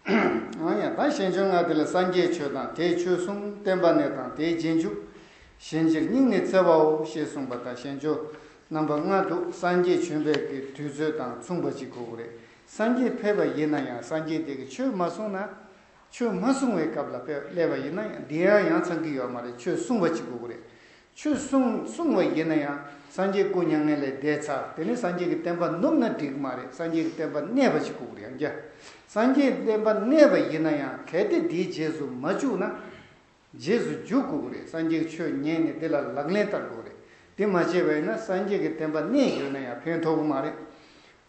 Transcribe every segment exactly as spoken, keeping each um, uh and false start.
ཨང་ཡ། ད་གཞན་འབྱོར་ལྔ་དེ་ལ་སངས་རྒྱས་ཆོས་དང་དེའི་ཆོས་གསུམ། བསྟན་པ་གནས་དང་དེའི་རྗེས་འཇུག་གཞན་ཕྱིར་སྙིང་ནས་བརྩེ་བའོ་ཞེས་གསུངས་པ་དང་། གཞན་འབྱོར་རྣམ་པ་ལྔ་འདུག་སངས་རྒྱས་བྱོན་པའི་གི་དུས་ཚོད་དང་མཚུངས་པ་ཅིག་དགོས་ཀྱི་རེད། སངས་རྒྱས་ཕེབས་པ་ཡིན་ན་ཡང་སངས་རྒྱས་དེ་གི་ཆོས་མ་གསུངས་ན། ཆོས་མ་གསུང་བའི་སྐབས་ལ་དཔེ་སླེབས་པ་ཡིན་ན་ཡང་འདི་ཡང་ཡང་ཚང་གི་ཡོད་མ་རེད། ཆོས་གསུང་བ་ཅིག་དགོས་ཀྱི་རེད། ཆོས་གསུང་གསུང་བ་ཡིན་ན་ཡང་སངས་རྒྱས་སྐུ་མྱ་ངན་ལས་འདས་ཚར། དེ་ནི་སངས་རྒྱས་ཀྱི་བསྟན་པ་ནུབ་ན་འགྲིག་གི་མ་རེད། སངས་རྒྱས་ཀྱི་བསྟན་པ་གནས་པ་ཅིག་དགོས་ཀྱི་རེད། ཡང་བསྐྱར་སངས་རྒྱས་བསྟན་པ་གནས་པ་ཡིན་ན་ཡང་གལ་ཏེ་འདིའི་རྗེས་སུ་མ་འཇུག་ན། རྗེས་སུ་འཇུག་དགོས་ཀྱི་རེད། སངས་རྒྱས་ཀྱི་ཆོས་ཉན་ནས་དེ་ལ་ལག་ལེན་བསྟར་དགོས་ཀྱི་རེད། དེ་མ་བྱས་པ་ཡིན་ན་སངས་རྒྱས་ཀྱི་བསྟན་པ་གནས་ཡོད་ན་ཡང་ཕན་ཐོགས་ཀྱི་མ་རེད།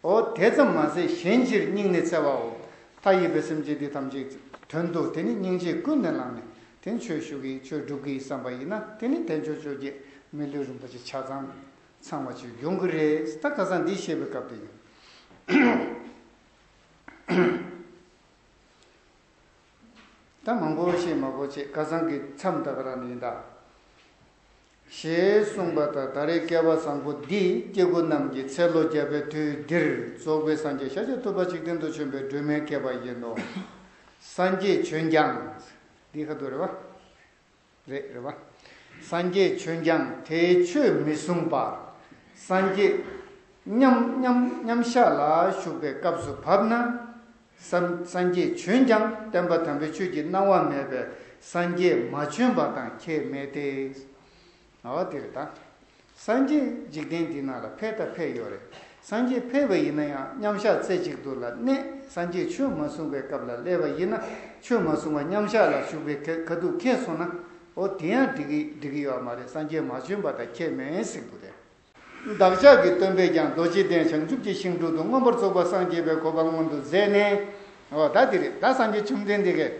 འོ་དེ་ཙམ་མ་ཟད་གཞན་ཕྱིར་སྙིང་ནས་བརྩེ་བའོ། མཐའ་ཡས་པའི་སེམས་ཅན་འདི་ཐམས་ཅད་དོན་དུ་དེ་ནི་སྙིང་རྗེ་ཀུན་ནས་བསླངས་ནས་དེ་ནི་ཆོས་ཞུ་གི་ཆོས་སྒྲུབ་ཀྱི་བསམ་པ་ཡིན་ན་དེ་ནི་དལ་འབྱོར་བཅོ་བརྒྱད་མི་ལུས་རིན་པོ་ཆེ་ཆ་ཚང་ཚང་བ་ཅིག་ཡོང་གི་རེད། ད་ཁ་སང་འདི་བཤད་པའི་སྐབས་དེ་ཡིན། ད་མང་པོ་བཤད་མ་དགོས་བྱས། ཁ་སང་གི་མཚམས་ད་ག་རང་ནས་ཡིན་ད། ཞེས་གསུངས་པ་ལྟར་ད་རེས་བསྐལ་པ་བཟང་པོ་འདིའི་སྐྱེ་དགུ་རྣམས་ཀྱི་ཚེ་ལོ་བརྒྱ་པའི་དུས་འདིར་རྫོགས་པའི་སངས་རྒྱས་ཤཱཀྱ་ཐུབ་པ་འཇིག་རྟེན་དུ་བྱོན་པའི་སྒྲོན་མེའི་བསྐལ་པ་ཡིན་ནོ། སངས་རྒྱས་བྱོན་ཀྱང་། འདི་ཁ་ཐུག་རེད་བ། རེད་རེད་བ། སངས་རྒྱས་བྱོན་ཀྱང་དེའི་ཆོས་མི་གསུངས་པར། སངས་རྒྱས་མཉམ་མཉམ་མཉམ་གཞག་ལ་བཞུགས་པའི་སྐབས་སུ་བབ་ན། སམ་སངས་རྒྱས་བྱོན་ཀྱང་བསྟན་པ་དམ་པའི་ཆོས་ཀྱི་སྣང་བ་མེད་པས་སངས་རྒྱས་མ་བྱོན་པ་དང་ཁྱད་མེད་དེ། འོ་དེ་རེད་ད། སངས་རྒྱས་འཇིག་རྟེན་འདི་ནང་ལ་ཕེབས་དང་ཕེབས་ཡོད་རེད། སངས་རྒྱས་ཕེབས་པ་ཡིན་ན་ཡང་མཉམ་གཞག་རྩེ་གཅིག་ཏུ་ལ་གནས། སངས་རྒྱས་ཆོས་མ་གསུང་བའི་སྐབས་ལ་སླེབས་པ་ཡིན་ན་ཆོས་མ་གསུང་བ་མཉམ་གཞག་ལ་བཞུགས་པའི་ཁ་ཁ་ཐུག་ཁེལ་སོང་ན། འོ་དེ་ཡང་འགྲིག་གི་འགྲིག་གི་ཡོད་མ་རེད། སངས་རྒྱས་མ་བྱོན་པ་དང་ཁྱད་མེད་ཟེར་གི་རེད། བདག་ཅག་གི་སྟོན་པས་ཀྱང་རྡོ་རྗེ་གདན་བྱང་ཆུབ་ཀྱི་ཤིང་དྲུང་དུ་མངོན་པར་རྫོགས་པར་སངས་རྒྱས་པའི་གོ་འཕང་མངོན་དུ་མཛད་ནས། འོ་ད་དེ་རེད། ད་སངས་རྒྱས་བཅོམ་ལྡན་འདས་ཀྱིས་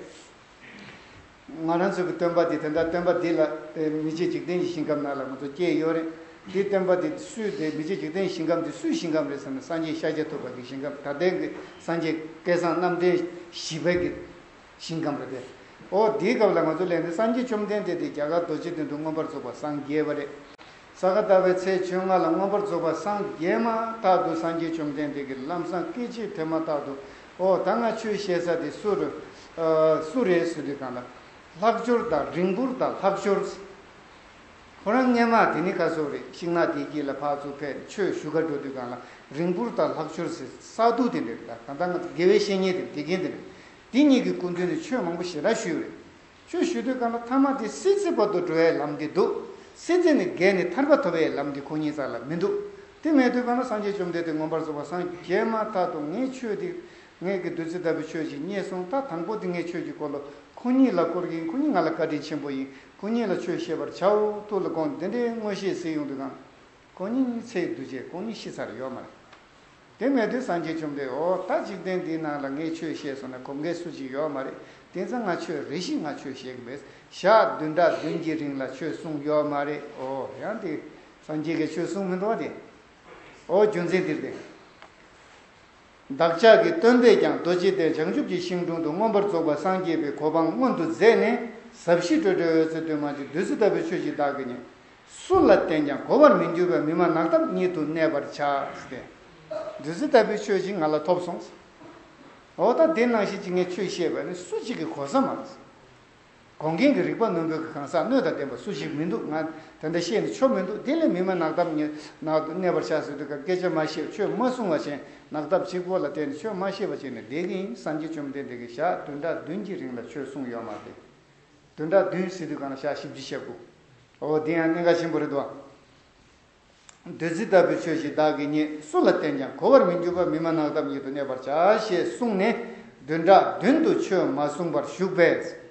ང་རང་ཚོ་གི་སྟོན་པ་འདི་དེ་འདྲ་སྟོན་པ་འདི་ལ་མི་མཇེད་འཇིག་རྟེན་གྱི་ཞིང་ཁམས་ནང་ལ་ང་ཚོ་སྐྱེས་ཡོད་རེད། འདི་སྟོན་པ་འདི་སུས་དེ་མི་མཇེད་འཇིག་རྟེན་གྱི་ཞིང་ཁམས་འདི་སུའི་ཞིང་ཁམས་རེད་ཟེར་ན། སངས་རྒྱས་ཤཱཀྱ་ཐུབ་པ་གི་ཞིང་ཁམས། ད་ལྟའི་གི་སངས་རྒྱས་བསྐལ་བཟང་རྣམ་འདྲེན་བཞི་པའི་གི་ཞིང་ཁམས་རེད་དེ། འོ་དེའི་སྐབས་ལ་ང་ཚོ་ལས་འདི་སངས་རྒྱས་བཅོམ་ལྡན་འདས་དེ་རྒྱ་གར་རྡོ་རྗེ་གདན་དུ་མངོན་པར་རྫོགས་པར་སངས་རྒྱས་པ་རེད། ས་ག་ཟླ་བའི་ཚེས་བཅོ་ལྔ་ལ་མངོན་པར་རྫོགས་པར་སངས་རྒྱས་མ་ཐག་ཏུ་སངས་རྒྱས་བཅོམ་ལྡན་འདས་ཀྱིས་ལམ་སང་སྐད་ཅིག་དེ་མ་ཐག་ཏུ། འོ་ད་ང་ཆོས་བཤད་ས་དེ་སུ་རེད། ཨ་སུ་རེད་ཟེར་དུས་གང་ལ། ལྷག་སྦྱོར་དང་རིང་པོར་དང་ལྷག་སྦྱོར། ཁོ་རང་སྔས་མ་དེ་ནི་ག་སོགས་རེད། ཤིང་ནགས་དེའི་དཀྱིལ་ལ་ཕར་ཚུར་ཕེབས་ཆོས་ཞུ་ག་འགྲོ་དུས་གང་ལ་རིང་པོར་དང་ལྷག་སྦྱོར་ཟེར་ས་དུ་དེ་འདྲ་རེད། ད་གང་ལྟར་ང་ཚོ་དགེ་བའི་བཤེས་གཉེན་དེ་དགེ་རྒན་དེ་རེད། དེ་གཉིས་ཀྱི་སྐུ་མདུན་ནས་ཆོས་མང་པོ་ཞེ་དྲག་ཞུས་ཡོད་རེད། ཆོས་ཞུ་དུས་གང་ལ་ཐ་མ་དེ་སྲིད་རྩེ་བར་དུ་འགྲོ་བའི་ལམ་དེ་འདུག་སྲིད་རྩེ་ནས་བརྒལ་ནས་ཐར་པ་ཐོབ་པའི་ལམ་དེ་ཁོ་གཉིས་རྩ་ལ་མི་འདུག་དེ་མེད་དུས་གང་ལ་སངས་རྒྱས་བཅོམ་ལྡན་འདས་མངོན་པར་རྫོགས་པར་སངས་རྒྱས་མ་ཐག་ཏུ་ངས་ཆོས་དེ། ངས་ཀྱི་བདུད་རྩི་ལྟ་བུའི་ཆོས་ཅིག་རྙེད་སོང་། ད་དང་པོ་དེ་ངས་ཆོས་ཀྱི་འཁོར་ལོ་ཁོ་གཉིས་ལ་བསྐོར་གྱིན། ཁོ་གཉིས་ང་ལ་བཀའ་དྲིན་ཆེན་པོ་ཡིན། ཁོ་གཉིས་ལ་ཆོས་བཤད་པར་བྱའོ། ཐུགས་ལ་དགོངས། དེ་འདྲའི་མངོན་ཤེས་ཟིན་ཡོང་དུས་གང་། ཁོ་གཉིས་ཚེ་འདུ་བྱེད། ཁོ་གཉིས་ཤི་ཚར་ཡོད་མ་རེད། དེ་མེད་དུས་སངས་རྒྱས་བཅོམ་ལྡན། འོ་ད་འཇིག་རྟེན་འདིའི་ནང་ལ་ངས་ཆོས་བཤད་སོང་ན་གོམས་མཁན་སུ་ཅིག་ཡོད་མ་རེད། དེ་ཙང་ང་ཆོས་རེ་ཞིག་ང་ཆོས་བཤད་གི་མེད། ཞག་བདུན་ཕྲག་བདུན་གྱི་རིང་ལ་ཆོས་གསུངས་ཡོད་མ་རེད། འོ་ཡང་དེ་སངས་རྒྱས་ཀྱིས་ཆོས་གསུངས་མི་འདུག་བ་དེ། འོ་རྒྱུ་མཚན་འདིར་བརྟེན། བདག་ཅག་གི་སྟོན་པས་ཀྱང་རྡོ་རྗེ་གདན་བྱང་ཆུབ་ཀྱི་ཤིང་དྲུང་དུ་མངོན་པར་རྫོགས་པར་སངས་རྒྱས་པའི་གོ་འཕང་མངོན་དུ་མཛད་ནས། ཟབ་ཞི་སྤྲོས་བྲལ་འོད་གསལ་སྟོང་མ་བྱོན། བདུད་རྩི་ལྟ་བུའི་ཆོས་ཤིག་བདག་གིས་རྙེད། སུ་ལ་བསྟན་ཀྱང་གོ་བར་མི་འགྱུར་བས། མི་སྨྲ་ནགས་འདབས་ཉིད་དུ་གནས་པར་བྱ། ཟེར་ཏེ། བདུད་རྩི་ལྟ་བུའི་ཆོས་ཤིག་ང་ལ་ཐོབ་སོང་། འོ་ད་དེ་ནང་བཞིན་ཅིག་ངས་ཆོས་བཤད་པ་ནི་སུ་གཅིག་གིས་གོ་ས་མ་རེད། དགོངས་རྒྱན་གྱི་རིག་པ་རྣོན་པོའི་གི་གང་ཟག་སྣོད་དང་ལྡན་པ་སུ་ཞིག་མི་འདུག་ང་དེ་འདྲ་བཤད་ནས་ཆོ་མི་འདུག་དེ་ལས་མི་སྨྲ་ནགས་འདབས་ཉིད་ནང་དུ་གནས་པར་བྱ་ཟེར་དུས་ཀ་སྐད་ཆ་མ་བཤད། ཆོས་མ་གསུང་བ་ཅན། ནགས་འདབས་གཅིག་པོ་ལ་བརྟེན་ནས་ཆོས་མ་བཤད་པ་ཅན་ནི་བསྡད་ཀྱི་ཡིན། སངས་རྒྱས་བཅོམ་ལྡན་འདས་ཀྱིས་ཞག་བདུན་ཕྲག་བདུན་གྱི་རིང་ལ་ཆོས་གསུངས་ཡོད་མ་རེད། བདུན་ཕྲག་བདུན་ཟེར་དུས་གང་ལ་ཞག་བཞི་བཅུ་ཞེ་དགུ། འོ་དེ་ཡང་གནད་འགག་ཆེན་པོ་རེད་དོ། བདུད་རྩི་ལྟ་བུའི་ཆོས་ཤིག་བདག་གིས་རྙེད། སུ་ལ་བསྟན་ཀྱང་གོ་བར་མི་འགྱུར་བ། མི་སྨྲ་ནགས་འདབས་ཉིད་དུ་གནས་པར་བྱ། ཞེས་གསུངས་ནས་བདུན་ཕྲག་བདུན་དུ་ཆོས་མ་གསུངས་པར་བཞུགས་པས།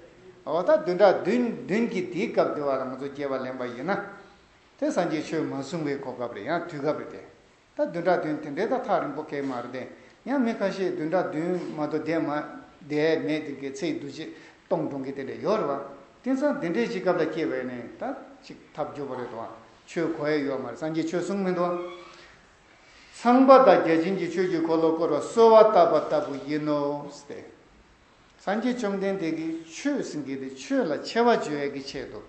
འོ་ད་བདུན་ཕྲག་བདུན་བདུན་གྱི་དེའི་སྐབས་དེ་བ་ལ་ང་ཚོ་དགྱེས་པ་ལེན་པ་ཡིན་ན། དེ་སངས་རྒྱས་ཆོས་མ་གསུང་བའི་གོ་སྐབས་རེད། ཡང་དུས་སྐབས་རེད་དེ། ད་བདུན་ཕྲག་བདུན་དེ་འདྲའི་ད་ཐག་རིང་པོ་གང་ཡང་མ་རེད་དེ། ཡང་མི་ཁ་ཤས་བདུན་ཕྲག་བདུན་མ་གཏོགས་བསྡད་མ་བསྡད་མེད་དེ་གི་ཚེ་འདུ་བྱེད་གཏོང་འགྲོ་མཁན་དེ་འདྲ་ཡོད་རེད་བ། དེང་སང་དེ་འདྲའི་ཅིག་སྐབས་ལ་སྐྱེས་པ་ཡིན་ནའི་ད་ཅིག་ཐབས་སྐྱོ་པོ་རེད་དོ། ཆོས་གོ་ཡ་ཡོད་མ་རེད། སངས་རྒྱས་ཆོས་གསུངས་མི་འདུག་ཚངས་པ་དང་བརྒྱ་བྱིན་གྱིས་ཆོས་ཀྱི་འཁོར་ལོ་བསྐོར་བར་གསོལ་བ་བཏབ་པ་ལྟ་བུ་ཡིན་ནོ་ཟེར་ཏེ། སངས་རྒྱས་བཅོམ་ལྡན་འདས་ཀྱིས་ཆོས་ཟེར་མཁན་དེ་ཆོས་ལ་ཆེ་བ་བརྗོད་ཡས་ཀྱི་ཆེད་དུ།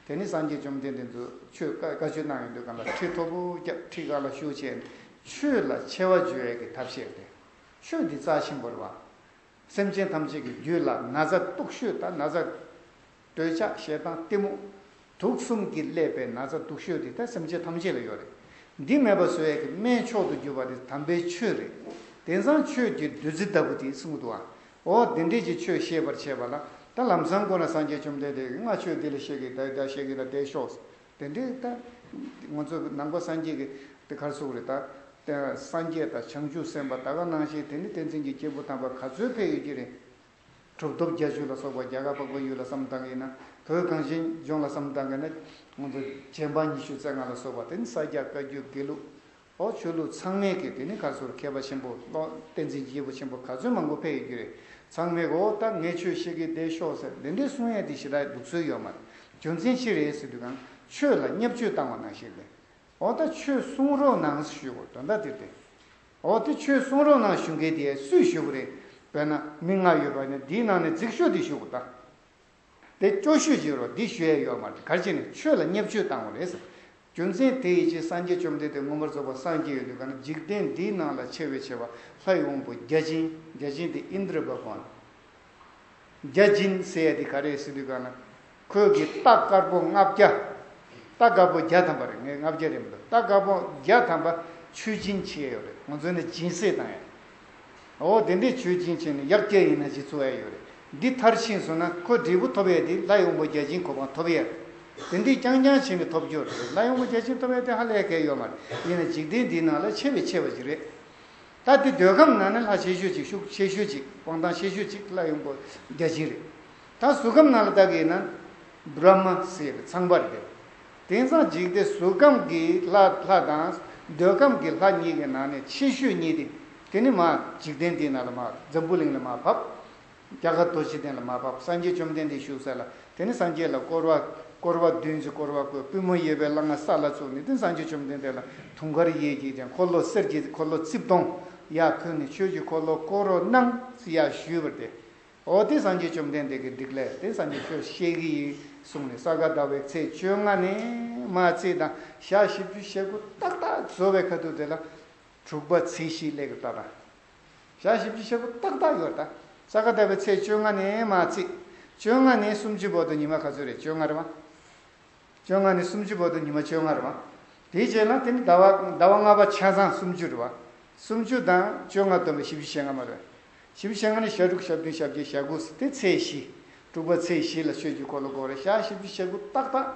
དེ་ནི་སངས་རྒྱས་བཅོམ་ལྡན་འདས་ཚོ་ཆོས་བཀའ་བཀའ་ཆོས་གནང་ཡོང་དུས་གང་ལ་ཁྲི་མཐོ་པོ་བརྒྱབ། ཁྲི་སྒང་ལ་བཞུགས་བྱས་ཆོས་ལ་ཆེ་བ་བརྗོད་ཡས་ཀྱི་ཐབས་ཤེས་ཏེ། ཆོས་འདི་རྩ་ཆེན་པོ་རེད་བ། སེམས་ཅན་ཐམས་ཅད་ཀྱི་རྒྱུད་ལ་ན་ཚ་སྡུག་ཤོས་དང་ན་ཚ། འདོད་ཆགས་ཞེ་སྡང་གཏི་མུག་དུག་གསུམ་གྱིས་བསླད་པའི་ན་ཚ་སྡུག་ཤོས་དེ་ད་སེམས་ཅན་ཐམས་ཅད་ལ་ཡོད་རེད། འདི་མེད་པ་བཟོ་ཡས་ཀྱི་སྨན་མཆོག་ཏུ་གྱུར་པ་དེ་དམ་པའི་ཆོས་རེད། དེང་སང་ཆོས་ཀྱི་བདུད་རྩི་ལྟ་བུ་དེ་གསུངས་འདུག་ཨ། འོ་དེ་འདྲས་ཀྱི་ཆོས་བཤད་པར་བྱེད་པ་ལ་ད་ལམ་སང་ཁོ་ན་སངས་རྒྱས་བཅོམ་ལྡན་འདས་ཀྱིས་སྔ་ཆོས་འདི་ལ་བཤད་ཀྱི་ད་ད་བཤད་ཀྱི་ལ་བསྡད་ཤོག་དེ་འདྲས་ད་ང་ཚོ་ནང་པ་སངས་རྒྱས་ཀྱི་དེ་གར་སོགས་རེད་ད། སངས་རྒྱས་དང་བྱང་ཆུབ་སེམས་དཔའ་ད་ག་ནང་བཞིན་དེ་ནི་བསྟན་འཛིན་གྱི་སྐྱེས་བུ་དམ་པ་ག་ཚོད་ཕེབས་ཡོད་ཀྱི་རེད། གྲུབ་ཐོབ་བརྒྱད་ཅུ་ལ་སོགས་པ་རྒྱ་གར་འཕགས་པའི་ཡུལ་ལ་བསམ་བཏང་གི་ཡིན་ན། བོད་གངས་ཅན་ལྗོངས་ལ་བསམ་བཏང་གི་ན། ང་ཚོ་རྗེ་འབངས་ཉི་ཤུ་རྩ་ལྔ་ལ་སོགས་པ་དེ་ནི་ས་སྐྱ་བཀའ་བརྒྱུད་དགེ་ལུགས། ཨོ་ཆོས་ལུགས་ཚང་མས་ཀྱི་དེ་ནི་ག་ཚོད་མཁས་པ་ཆེན་པོ་བློ་བསྟན་འཛིན་གྱི་སྐྱེས་བུ་ཆེན་པོ་ག་ཚོད་མང་པོ་ཕེབས་ཡོད་ཀྱི་རེད། ཚང་མས་གོ་ད་ངས་ཆོས་བཤད་ཀྱི་བསྡད་ཤོག་ཟེར་འདི་འདྲའི་གསུང་ཡས་དེ་ཞེ་དྲག་འདུག་སྲོལ་ཡོད་མ་རེད། རྒྱུ་མཚན་ཅི་རེད་ཟེར་དུས་གང་ཆོས་ལ་བརྙས་བཅོས་བཏང་བ་ནང་བཞིན་རེད། འོ་ད་ཆོས་གསུང་རོགས་གནང་ཞུ་དགོས་དོན་དག་དེ་རེད། འོ་དེ་ཆོས་གསུང་རོགས་གནང་ཞུ་མཁན་དེ་སུས་ཞུ་དགོས་རེད། དཔེར་ན་མི་ལྔ་ཡོད་པ་ནི་འདིའི་ནང་ནས་རྫིག་ཤོས་དེ་ཞུ་དགོས་ད། དེ་སྐྱོ་ཤོས་ཅིག་རོ་འདི་ཞུ་ཡས་ཡོད་མ་རེད་ག་རེ་བྱས་ནས་ཆོས་ལ་བརྙས་བཅོས་བཏང་བ་རེད་ཟེར། རྒྱུ་མཚན་དེ་ཡི་ཕྱིར་སངས་རྒྱས་བཅོམ་ལྡན་འདས་མངོན་པར་རྫོགས་པར་སངས་རྒྱས་ཡོད་དུས་ག་ན་འཇིག་རྟེན་འདིའི་ནང་ལ་ཆེ་བས་ཆེ་བ་ལྷ་ཡི་དབང་པོ་བརྒྱ་བྱིན། བརྒྱ་བྱིན་དེ་ཨིནྡྲ་བྷ་ག་ཝཱན། བརྒྱ་བྱིན་ཟེར་ཡ་དེ་ག་རེ་ཟེར་དུས་ག་ན། ཁོས་ཀྱི་རྟ་དཀར་པོ་ལྔ་བརྒྱ། རྟ་དཀར་པོ་བརྒྱ་ཐམ་པ་རེད། ངས་ལྔ་བརྒྱ་རེད་མི་འདུག་རྟ་དཀར་པོ་བརྒྱ་ཐམ་པ་མཆོད་སྦྱིན་བྱས་ཡོད་རེད། ང་ཚོ་ནི་སྦྱིན་སྲེག་བཏང་ཡ། འོ་དེ་འདྲའི་མཆོད་སྦྱིན་བྱས་ནས་ཡར་བསྐྱལ་ཡིན་ན་ཅི་ཚོར་ཡ་ཡོད་རེད། འདི་མཐར་ཕྱིན་སོང་ན་ཁོ་འབྲས་བུ་ཐོབ་ཡ་དེ་ལྷ་ཡི་དབང་པོ་བརྒྱ་བྱིན་གོ་འཕང་ཐོབ་ཡ་རེད། དེ་འདྲའི་རྐྱང་རྐྱང་བྱས་ནས་ཐོབ་རྒྱུ་རེད། ལྷ་ཡི་དབང་པོ་བརྒྱ་བྱིན་ཐོབ་ཡ་དེ་ཧ་ལས་གལ་ཡོད་མ་རེད། ཡིན་ན་འཇིག་རྟེན་འདིའི་ནང་ལ་ཆེ་བས་ཆེ་བ་ཞིག་རེད། ད་དེ་འདོད་ཁམས་ནང་ནས་ལྷ་ཆེ་ཤོས་ཅིག་ཤུགས་ཆེ་ཤོས་ཅིག་དབང་ཐང་ཆེ་ཤོས་ཅིག་ལྷ་ཡི་དབང་པོ་བརྒྱ་བྱིན་རེད། ད་གཟུགས་ཁམས་ནང་ལ་ལྟ་གི་ཡིན་ན་བྷྲ་མ་ཟེར་བའི་ཚངས་པ་རེད། དེང་སང་འཇིག་རྟེན་གཟུགས་ཁམས་ཀྱི་ལྷ་ལྷ་དང་འདོད་ཁམས་ཀྱི་ལྷ་གཉིས་ཀྱི་ནང་ནས་ཆེ་ཤོས་གཉིས་དེ་དེ་ནི་མ་འཇིག་རྟེན་འདིའི་ནང་ལ་མ་འཛམ་བུ་གླིང་ལ་མ་བབས། རྒྱ་གར་རྡོ་རྗེ་གདན་ལ་མ་བབས། སངས་རྒྱས་བཅོམ་ལྡན་འདས་བཞུགས་ས་ལ་དེ་ནི་སངས་རྒྱས་ལ་བསྐོར་བ་བསྐོར་བ་བདུན་ཅིག་བསྐོར་བ་བསྐོར། པུས་མོ་གཡས་པའི་ལྷ་ང་ས་ལ་བཙུགས་ནས་དེ་སངས་རྒྱས་བཅོམ་ལྡན་འདས་ལ་དུང་དཀར་གཡས་ཀྱི་ཀྱང་འཁོར་ལོ་གསེར་གྱི་འཁོར་ལོ་རྩིབས་སྟོང་ཡར་ཕུལ་ནས་ཆོས་ཀྱི་འཁོར་ལོ་བསྐོར་རོགས་གནང་ཟེར་ཡར་ཞུས་པར་ཏེ། འོ་དེ་སངས་རྒྱས་བཅོམ་ལྡན་འདས་ཀྱི་འདི་ལས་དེ་སངས་རྒྱས་ཆོས་བཤད་ཀྱི་ཡིན་གསུངས་ནས་ས་ག་ཟླ་བའི་ཚེས་བཅོ་ལྔ་ནས་མ་ཚེས་དང་ཞག་བཞི་བཅུ་ཞེ་དགུ་ཏག་ཏག་རྫོགས་པའི་ཁ་ཐུག་དེ་ལ་དྲུག་པ་ཚེས་བཞི་སླེབས་ཀྱི་ཏག་ཏག་ཞག་བཞི་བཅུ་ཞེ་དགུ་ཏག་ཏག་ཡོད་ད། ས་ག་ཟླ་བའི་ཚེས་བཅོ་ལྔ་ནས་མ་ཚེས། བཅོ་ལྔ་ནས་སུམ་ཅུ་བར་དུ་ཉི་མ་ག་ཚོད་རེད། བཅོ་ལྔ་རེད་བ། བཅོ་ལྔ་ནས་སུམ་ཅུ་བར་དུ་ཉི་མ་བཅོ་ལྔ་རེད་བ། དེའི་རྗེས་ལ་དེ་ནི་ཟླ་བ་ཟླ་བ་ལྔ་པ་ཆ་ཚང་སུམ་ཅུ་རེད་བ། སུམ་ཅུ་དང་བཅོ་ལྔ་བསྡོམས་པས་བཞི་བཅུ་ཞེ་ལྔ་མ་རེད། བཞི་བཅུ་ཞེ་ལྔ་ནས་ཞེ་དྲུག་ཞེ་བདུན་ཞེ་བརྒྱད་ཞེ་དགུ་དེ་ཚེས་བཞི། དྲུག་པ་ཚེས་བཞི་ལ་ཆོས་ཀྱི་འཁོར་ལོ་བསྐོར་རེད། ཞག་བཞི་བཅུ་ཞེ་དགུ་ཏག་ཏག་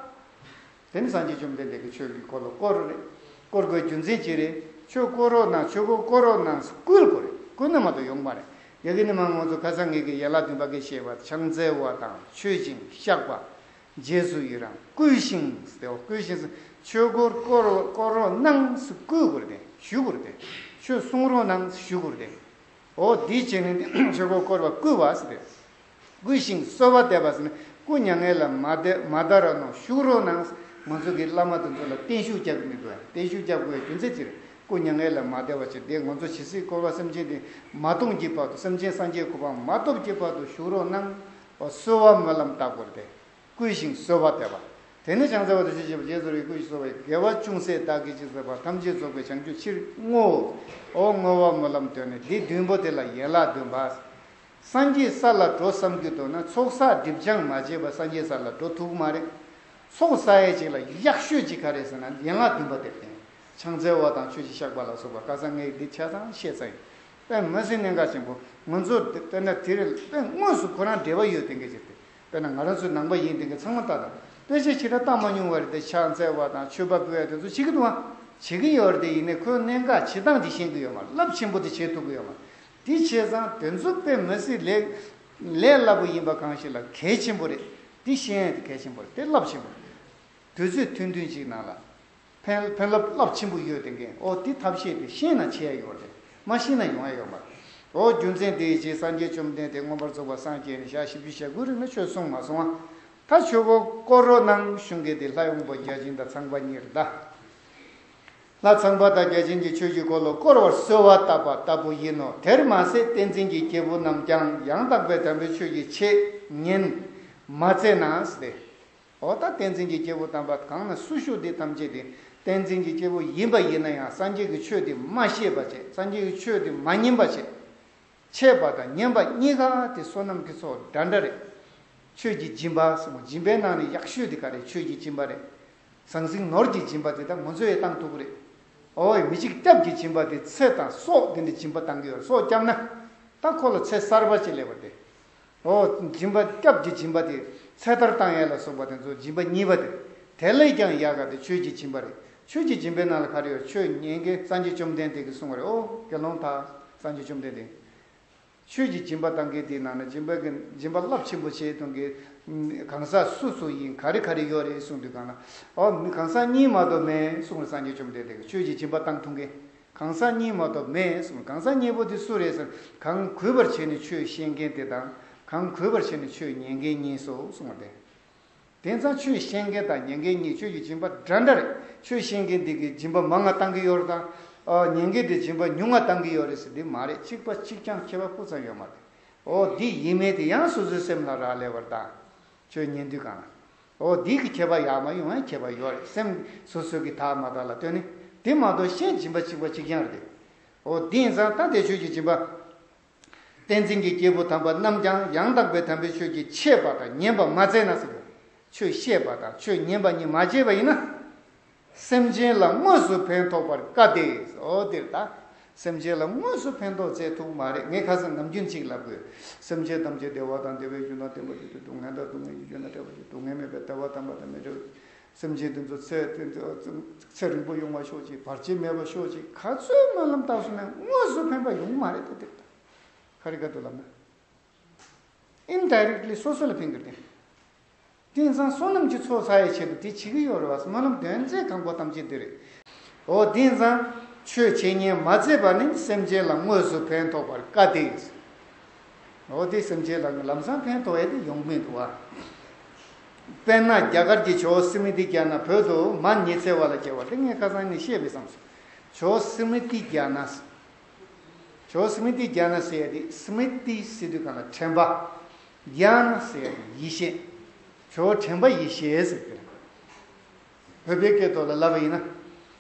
དེ་ནི་སངས་རྒྱས་བཅོམ་ལྡན་འདས་ཀྱིས་ཆོས་ཀྱི་འཁོར་ལོ་བསྐོར་རེད། བསྐོར་དགོས་རྒྱུ་མཚན་ཅི་རེད། ཆོས་བསྐོར་རོགས་གནང་། ཆོས་འཁོར་བསྐོར་རོགས་གནང་བསྐུལ་དགོས་རེད། བསྐུལ་ན་མ་གཏོགས་ཡོང་མ་རེད། ཡ་གི་ནི་མ་ང་ཚོ་ཁ་སང་ངེད་ཀྱི་ཡན་ལག་བདུན་པ་གི་བཤད་པ་ཕྱག་འཚལ་བ་དང་མཆོད་ཅིང་བཤགས་པ། རྗེས་སུ་ཡི་རང་བསྐུལ་ཞིང་ཟེར་ཏེ་བསྐུལ་ཞིང་ཟེར། ཆོས་འཁོར་བསྐོར་རོགས་བསྐོར་རོགས་གནང་ཟེར་བསྐུལ་དགོས་རེད་དེ། ཞུ་དགོས་རེད་དེ། ཆོས་གསུང་རོགས་གནང་ཟེར་ཞུ་དགོས་རེད་དེ། འོ་འདི་བྱས་ནས་ཆོས་འཁོར་བསྐོར་བ་བསྐུལ་བ་ཟེར་ཏེ། བསྐུལ་ཞིང་གསོལ་བ་འདེབས་པ་ཟེར་ནས་སྐུ་མྱ་ངན་ལས་མ་འདས་མ་འདའ་རོགས་གནང་བཞུགས་རོགས་གནང་། ང་ཚོ་གི་བླ་མ་དེ་ཚོ་ལ་བརྟན་བཞུགས་རྒྱག་གི་མི་འདུག་ཨ། བརྟན་བཞུགས་རྒྱག་དགོས་རྒྱུ་མཚན་ཅི་རེད། སྐུ་མྱ་ངན་ལས་མ་འདས་པ་ཅིག་དེ་ང་ཚོ་ཇི་སྲིད་འཁོར་བ་སེམས་ཅན་དེ་མ་སྟོངས་ཀྱི་བར་དུ་སེམས་ཅན་སངས་རྒྱས་གོ་འཕང་མ་ཐོབ་ཀྱི་བར་དུ་བཞུགས་རོགས་གནང་། འོ་གསོལ་བ་སྨོན་ལམ་བཏབ་དགོས་རེད་དེ། བསྐུལ་ཞིང་གསོལ་བ་འདེབས་པ། དེ་ནས་བྱང་རྩེ་བ་དང་ཆོས་རྗེ་རྗེ་བཙུན་རིགས་ཀུན་གྱིས་གསོལ་བ་དགེ་བ་ཅུང་ཟད་བདག་གིས་ཅི་བསགས་པ་ཐམས་ཅད་རྫོགས་པའི་བྱང་ཆུབ་ཕྱིར་བསྔོའོ། འོ་བསྔོ་བ་སྨོན་ལམ་བཏོན་ནས་འདི་བདུན་པོ་དེ་ལ་ཡན་ལག་བདུན་པ། སངས་རྒྱས་ས་ལ་འགྲོ་བསམ་གྱི་འདུག་ན་ཚོགས་བསགས་སྒྲིབ་སྦྱང་མ་བྱས་པར་སངས་རྒྱས་ས་ལ་འགྲོ་ཐུབ་ཀྱི་མ་རེད། ཚོགས་བསགས་ཡས་ཅིག་ལ་ཡག་ཤོས་ཅིག་ག་རེ་ཟེར་ན་ཡན་ལག་བདུན་པ་དེ་རེད། བྱང་རྩེ་བ་དང་ཆོས་ཀྱི་བཤགས་པ་ལ་སོགས་པ་ཁ་སང་ངས་འདི་ཆ་ཚང་བཤད་ཚར་ཡིན། དཔེ་མི་སྲིད་གནད་འགག་ཆེན་པོ། ང་ཚོ་དཔེར་ན་དེ་རིང་དཔེ་དངོས་སུ་ཁོ་རང་འབྲེལ་བ་ཡོད་དེ་འགའ་ཅིག་དེ། དཔེར་ན་ང་རང་ཚོའི་ནང་པ་ཡིན་དེ་འགའ་ཚང་མ་ལྟ་དང་། དཔེ་ཆ་ཞེ་དྲག་བལྟ་མ་མྱོང་བ་རེད་དེ། ཕྱག་འཚལ་བ་དང་མཆོད་པ་ཕུལ་ཡ་དེ་ཚོ་བྱེད་ཀྱི་འདུག་ཨ། བྱེད་ཀྱི་ཡོད་རེད་དེ། ཡིན་ནའི་ཁོའི་གནད་འགག་བྱེད་སྟངས་དེ་ཤེས་ཀྱི་ཡོད་མ་རེད། རླབས་ཆེན་པོ་དེ་བྱེད་ཐུབ་ཀྱི་ཡོད་མ་རེད། དེ་བྱས་ཙང་དེ་ཚོ་དཔེ་མི་སྲིད་ལས་ལས་སླ་པོ་ཡིན་པ་གང་ཞིག་ལ་གལ་ཆེན་པོ་རེད། དེ་ཤེས་ཡ་དེ་གལ་ཆེན་པོ་རེད། དེ་རླབས་ཆེན་པོ་རེད། དུས་ཚོད་ཐུང་ཐུང་ཅིག་ནང་ལ། ཕན་ཕན་རླབས་རླབས་ཆེན་པོ་ཡོད་དེ་འགན། ཨོ་དེ་ཐབས་ཤེས་དེ་ཤེས་ན་བྱེད་ཡ་ཡོད་རེད། མ་ཤེས་ན་ཡོང་ཡ་ཡོད་མ་རེད། ཨོ་རྒྱུ་མཚན་དེའི་རྗེས་སངས་རྒྱས་བཅོམ་ལྡན་འདས་མངོན་པར་རྫོགས་པར་སངས་རྒྱས་ནས་ཞག་བཞི་བཅུ་ཞེ་དགུ་རིང་ལ་ཆོས་གསུངས་མ་སོང་བ། ད་ཆོས་འཁོར་བསྐོར་རོགས་གནང་གཞུང་གི་དེ་ལྷ་ཡི་དབང་པོ་བརྒྱ་བྱིན་དང་ཚངས་པ་གཉིས་རེད་ད། ལྷ་ཚངས་པ་དང་བརྒྱ་བྱིན་གྱིས་ཆོས་ཀྱི་འཁོར་ལོ་བསྐོར་བར་གསོལ་བ་བཏབ་པ་ལྟ་བུ་ཡིན་ནོ། དེར་མ་ཟད་བསྟན་འཛིན་གྱི་སྐྱེས་བུ་རྣམས་ཀྱང་ཡང་དག་པའི་དམ་པའི་ཆོས་ཀྱི་ཆེད་ཉན་མ་མཛད་ན་ཟེར་ཏེ། འོ་ད་བསྟན་འཛིན་གྱི་སྐྱེས་བུ་དམ་པ་གང་ན་སུ་བཞུགས་དེ་ཐམས་ཅད་དེ་བསྟན་འཛིན་གྱི་སྐྱེས་བུ་ཡིན་པ་ཡིན་ན་ཡང་སངས་རྒྱས་ཀྱི་ཆོས་དེ་མ་ཤེས་པ་བྱས། སངས་རྒྱས་ཀྱི་ཆོས་དེ་མ་ཉན་པ་བྱས། ཆད་པ་དང་ཉན་པ་གཉིས་ཀ་དེ་བསོད་ནམས་ཀྱི་ཚོགས་འདྲ་འདྲ་རེད། ཆོས་ཀྱི་སྦྱིན་པ་གསུངས། སྦྱིན་པའི་ནང་ནས་ཡག་ཤོས་དེ་ག་རེ། ཆོས་ཀྱི་སྦྱིན་པ་རེད། ཟང་ཟིང་ནོར་གྱི་སྦྱིན་པ་དེ་དག་ང་ཚོས་བཏང་ཐུབ་ཀྱི་རེད། ཨོ་ཡ། མི་གཅིག་སྐྱབས་ཀྱི་སྦྱིན་པ་དེ་ཚེ་དང་སྲོག་དེ་འདྲ་སྦྱིན་པ་བཏང་གི་ཡོད་རེད། སྲོག་བསྐྱབས་ན་ད་ཁོ་ལ་ཚེ་གསར་པ་ཅིག་སླེབས་པ་དེ། ཨོ། སྦྱིན་པ་སྐྱབས་ཀྱི་སྦྱིན་པ་དེ་ཚེ་ཐར་བཏང་ཡས་ལ་སོགས་པ་དེ་ཚོ་སྦྱིན་པ་གཉིས་པ་དེ། དེ་ལས་ཀྱང་ཡག་ག་དེ་ཆོས་ཀྱི་སྦྱིན་པ་རེད། ཆོས་ཀྱི་སྦྱིན་པའི་ནང་ལ་ག་རེ་ཡོད། ཆོས་ཉན་མཁན་སངས་རྒྱས་བཅོམ་ལྡན་འདས་ཀྱིས་གསུངས་པ་རེད། ཨོ། དགེ་སློང་དག། སངས་རྒྱས་བཅོམ་ལྡན་འདས། ཆོས་ཀྱི་སྦྱིན་པ་བཏང་མཁན་དེའི་ནང་ན་སྦྱིན་པ་གི་སྦྱིན་པ་རླབས་ཆེན་པོ་བྱེད་གཏོང་མཁན་གང་ཟག་སུ་སུ་ཡིན། ག་རེ་ག་རེ་ཡོད་རེད་གསུངས་དུས་སྒང་ལ། ཨོ། མི་གང་ཟག་གཉིས་མ་གཏོགས་མེད་གསུངས་རེད། སངས་རྒྱས་བཅོམ་ལྡན་འདས་ཀྱིས་ཆོས་ཀྱི་སྦྱིན་པ་བཏང་ཐུབ་མཁན། གང་ཟག་གཉིས་མ་གཏོགས་མེད་གསུངས། གང་ཟག་གཉིས་པོ་དེ་སུ་རེད་ཟེར། གང་གུས་པར་བྱས་ནས་ཆོས་བཤད་མཁན་དེ་དང་། གང་གུས་པར་བྱས་ནས་ཆོས་ཉན་མཁན་གཉིས་སོ་གསུངས་པ་དེ། དེང་སང་ཆོས་བཤད་མཁན་དང་ཉན་མཁན་གཉིས་ཆོས་ཀྱི་སྦྱིན་པ་འདྲ་འདྲ་རེད། ཆོས་བཤད་མཁན་འདི་གིས་སྦྱིན་པ་མང་ང་བཏང་གི་ཡོད་རེད་དང་། ཨ། ཉན་མཁན་དེས་སྦྱིན་པ་ཉུང་ང་བཏང་གི་ཡོད་རེད་ཟེར་འདི་མ་རེད། གཅིག་པ་གཅིག་རྐྱང་ཁྱད་པར་སྤུ་ཙམ་ཡོད་མ་རེད། ཨོ། འདི་ཡིན་མིན་དེ་ཡང་སོ་སོའི་སེམས་ལ་རག་ལས་པ་རེད་ད། ཆོས་ཉན་དུས་སྒང་ལ། ཨོ། འདི་གི་ཁྱད་པར་ཡོད་མ་ཡོང་ཡང་ཁྱད་པར་ཡོད་རེད། སེམས་སོ་སོ་གི་དག་མ་དག་ལ་ལྟོས་ནས། དེ་མ་གཏོགས་གཞན་སྦྱིན་པ་གཅིག་པ་གཅིག་རྐྱང་རེད། ཨོ། དེ་ཡིན་ཙང་ད་དེ་ཆོས་ཀྱི་སྦྱིན་པ། བསྟན་འཛིན་གྱི་སྐྱེས་བུ་དམ་པ་རྣམས་ཀྱང་ཡང་དག་པའི་དམ་པའི་ཆོས་ཀྱི་ཆད་པ་དང་ཉན་པ་མ་མཛད་ན་ཟེར་གི། ཆོས་བཤད་པ་དང་ཆོས་ཉན་པ་གཉིས་མ་བྱས་པ་ཡིན་ན། སེམས་ཅན་ལ་དངོས་སུ་ཕན་ཐོགས་པར་དཀའ་སྟེ། ཨོ། འདིར་ད། སེམས་ཅན་ལ་དངོས་སུ་ཕན་ཐོགས་མཛད་ཐུབ་མ་རེད། ངས་ཁ་སང་ནམ་རྒྱུན་གཅིག་ལབ་དགོས། སེམས་ཅན་ཐམས་ཅད་བདེ་བ་དང་བདེ་བའི་རྒྱུ་དང་ལྡན་པར་གྱུར་ཅིག་སྡུག་བསྔལ་དང་སྡུག་བསྔལ་གྱི་རྒྱུ་དང་བྲལ་བར་གྱུར་ཅིག་སྡུག་བསྔལ་མེད་པའི་བདེ་བ་དམ་པ་དང་མི་འབྲལ་བར་གྱུར་ཅིག་སེམས་ཅན་དེ་ཚོ་ཚེ་དེ་ཚོ་ཚེ་རིང་པོ་ཡོང་བ་ཤོག་ཅིག་བར་ཆད་མེད་པ་ཤོག་ཅིག་ག་ཚོད་སྨོན་ལམ་བཏབ་སོང་ན་དངོས་སུ་ཕན་པ་ཡོང་མ་རེད་དེ། དེ་ག་རེ་ག་དུས་ལབ་ན། ཨིན་ཌའི་རེག་ཊི་ལི་སོ་སོ་ལ་ཕན་གྱི་རེད། དེང་སང་བསོད་ནམས་ཀྱི་ཚོགས་བསགས་ཡའི་ཆེད་དུ་དེ་བྱེད་ཀྱི་ཡོད་རེད་བ། སྨོན་ལམ་འདོན་ཚད་གང་པོ་ཐམས་ཅད་དེ་རེད། འོ། དེང་སང་ཆོས་འཆད་ཉན་མ་མཛད་པ་ནི་སེམས་ཅན་ལ་དངོས་སུ་ཕན་ཐོགས་པར་དཀའ་སྟེ། འོ། དེ་སེམས་ཅན་ལ་ལམ་སང་ཕན་ཐོགས་ཡ་དེ་ཡོང་མི་འདུག་བ། དཔེར་ན་རྒྱ་གར་གྱི་ཇོ་བོ་སི་མི་ཏི་རྒྱ་ནག་བོད་དུ་མ་ཉི་ཚེ་བ་ལ་སྐྱེ་བ་དེ་ངས་ཁ་སང་ནས་བཤད་པའི་བསམ་སོང་། ཇོ་བོ་སི་མི་ཏི་རྒྱ་ནག་ཇོ་བོ་སི་མི་ཏི་རྒྱ་ནག་ཟེར་ཡ་དེ། སི་མི་ཏི་ཟེར་དུས་སྒང་ལ་དྲན་པ། རྒྱ་ནག་ཟེར་ཡ་དེ་ཡེ་ཤེས། ཇོ་བོ་དྲན་པ་ཡེ་ཤེས་ཟེར་གི་རེད། བོད་པའི་སྐད་ཐོག་ལ་ལབ་པ་ཡིན་ན།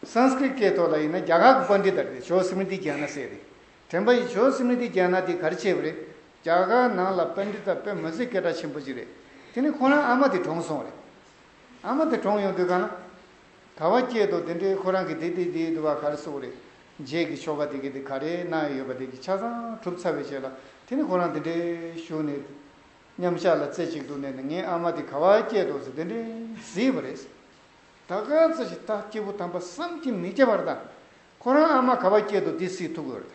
སཾ་སྐྲྀཏ་སྐད་ཐོག་ལ་ཡིན་ན་རྒྱ་གར་གྱི་པཎྜི་ཏ་རེད། ཇོ་བོ་སི་མི་ཏི་རྒྱ་ནག་ཟེར་ཡ་དེ། དྲན་པ་ཡེ། ཇོ་བོ་སི་མི་ཏི་རྒྱ་ནག་དེ་ག་རེ་བྱས་པ་རེད། རྒྱ་གར་ནང་ལ་པཎྜི་ཏ་དཔེ་མི་སྲིད་སྐད་གྲགས་ཆེན་པོ་ཅིག་རེད། དེ་ནས་ཁོ་རང་ཨ་མ་དེ་གྲོངས་སོང་བ་རེད། ཨ་མ་དེ་གྲོངས་ཡོང་དུས་སྒང་ལ། ག་བ་སྐྱེས་འདུག་དེ་འདྲའི་ཁོ་རང་གི་དེ་དེ་དེ་འདུག་བ། ག་རེ་ཟེར་དགོས་རེད། རྗེས་ཀྱི་ཆོ་ག་དེ་གི་དེ་ག་རེ་གནང་ཡོད་པ་དེ་གི་ཆ་ཚང་གྲུབ་ཚར་བའི་རྗེས་ལ། དེ་ནས་ཁོ་རང་དེ་འདྲའི་བཞུགས་ནས། མཉམ་བཞག་ལ་རྩེ་གཅིག་ཏུ་གནས་ནས། ངའི་ཨ་མ་དེ་ག་བ་སྐྱེས་འདུག་ཟེར་དེ་འདྲའི་གཟིགས་པ་རེད། ད་ག་ཚོད་ཞིག་ད་སྐྱེས་བུ་དམ་པ་བསམ་གྱིས་མི་ཁྱབ་པ་རེད་ད། ཁོ་རང་ཨ་མ་ག་བ་སྐྱེས་འདུག་དེ་གཟིགས་ཐུབ་ཀྱི་ཡོད་རེད།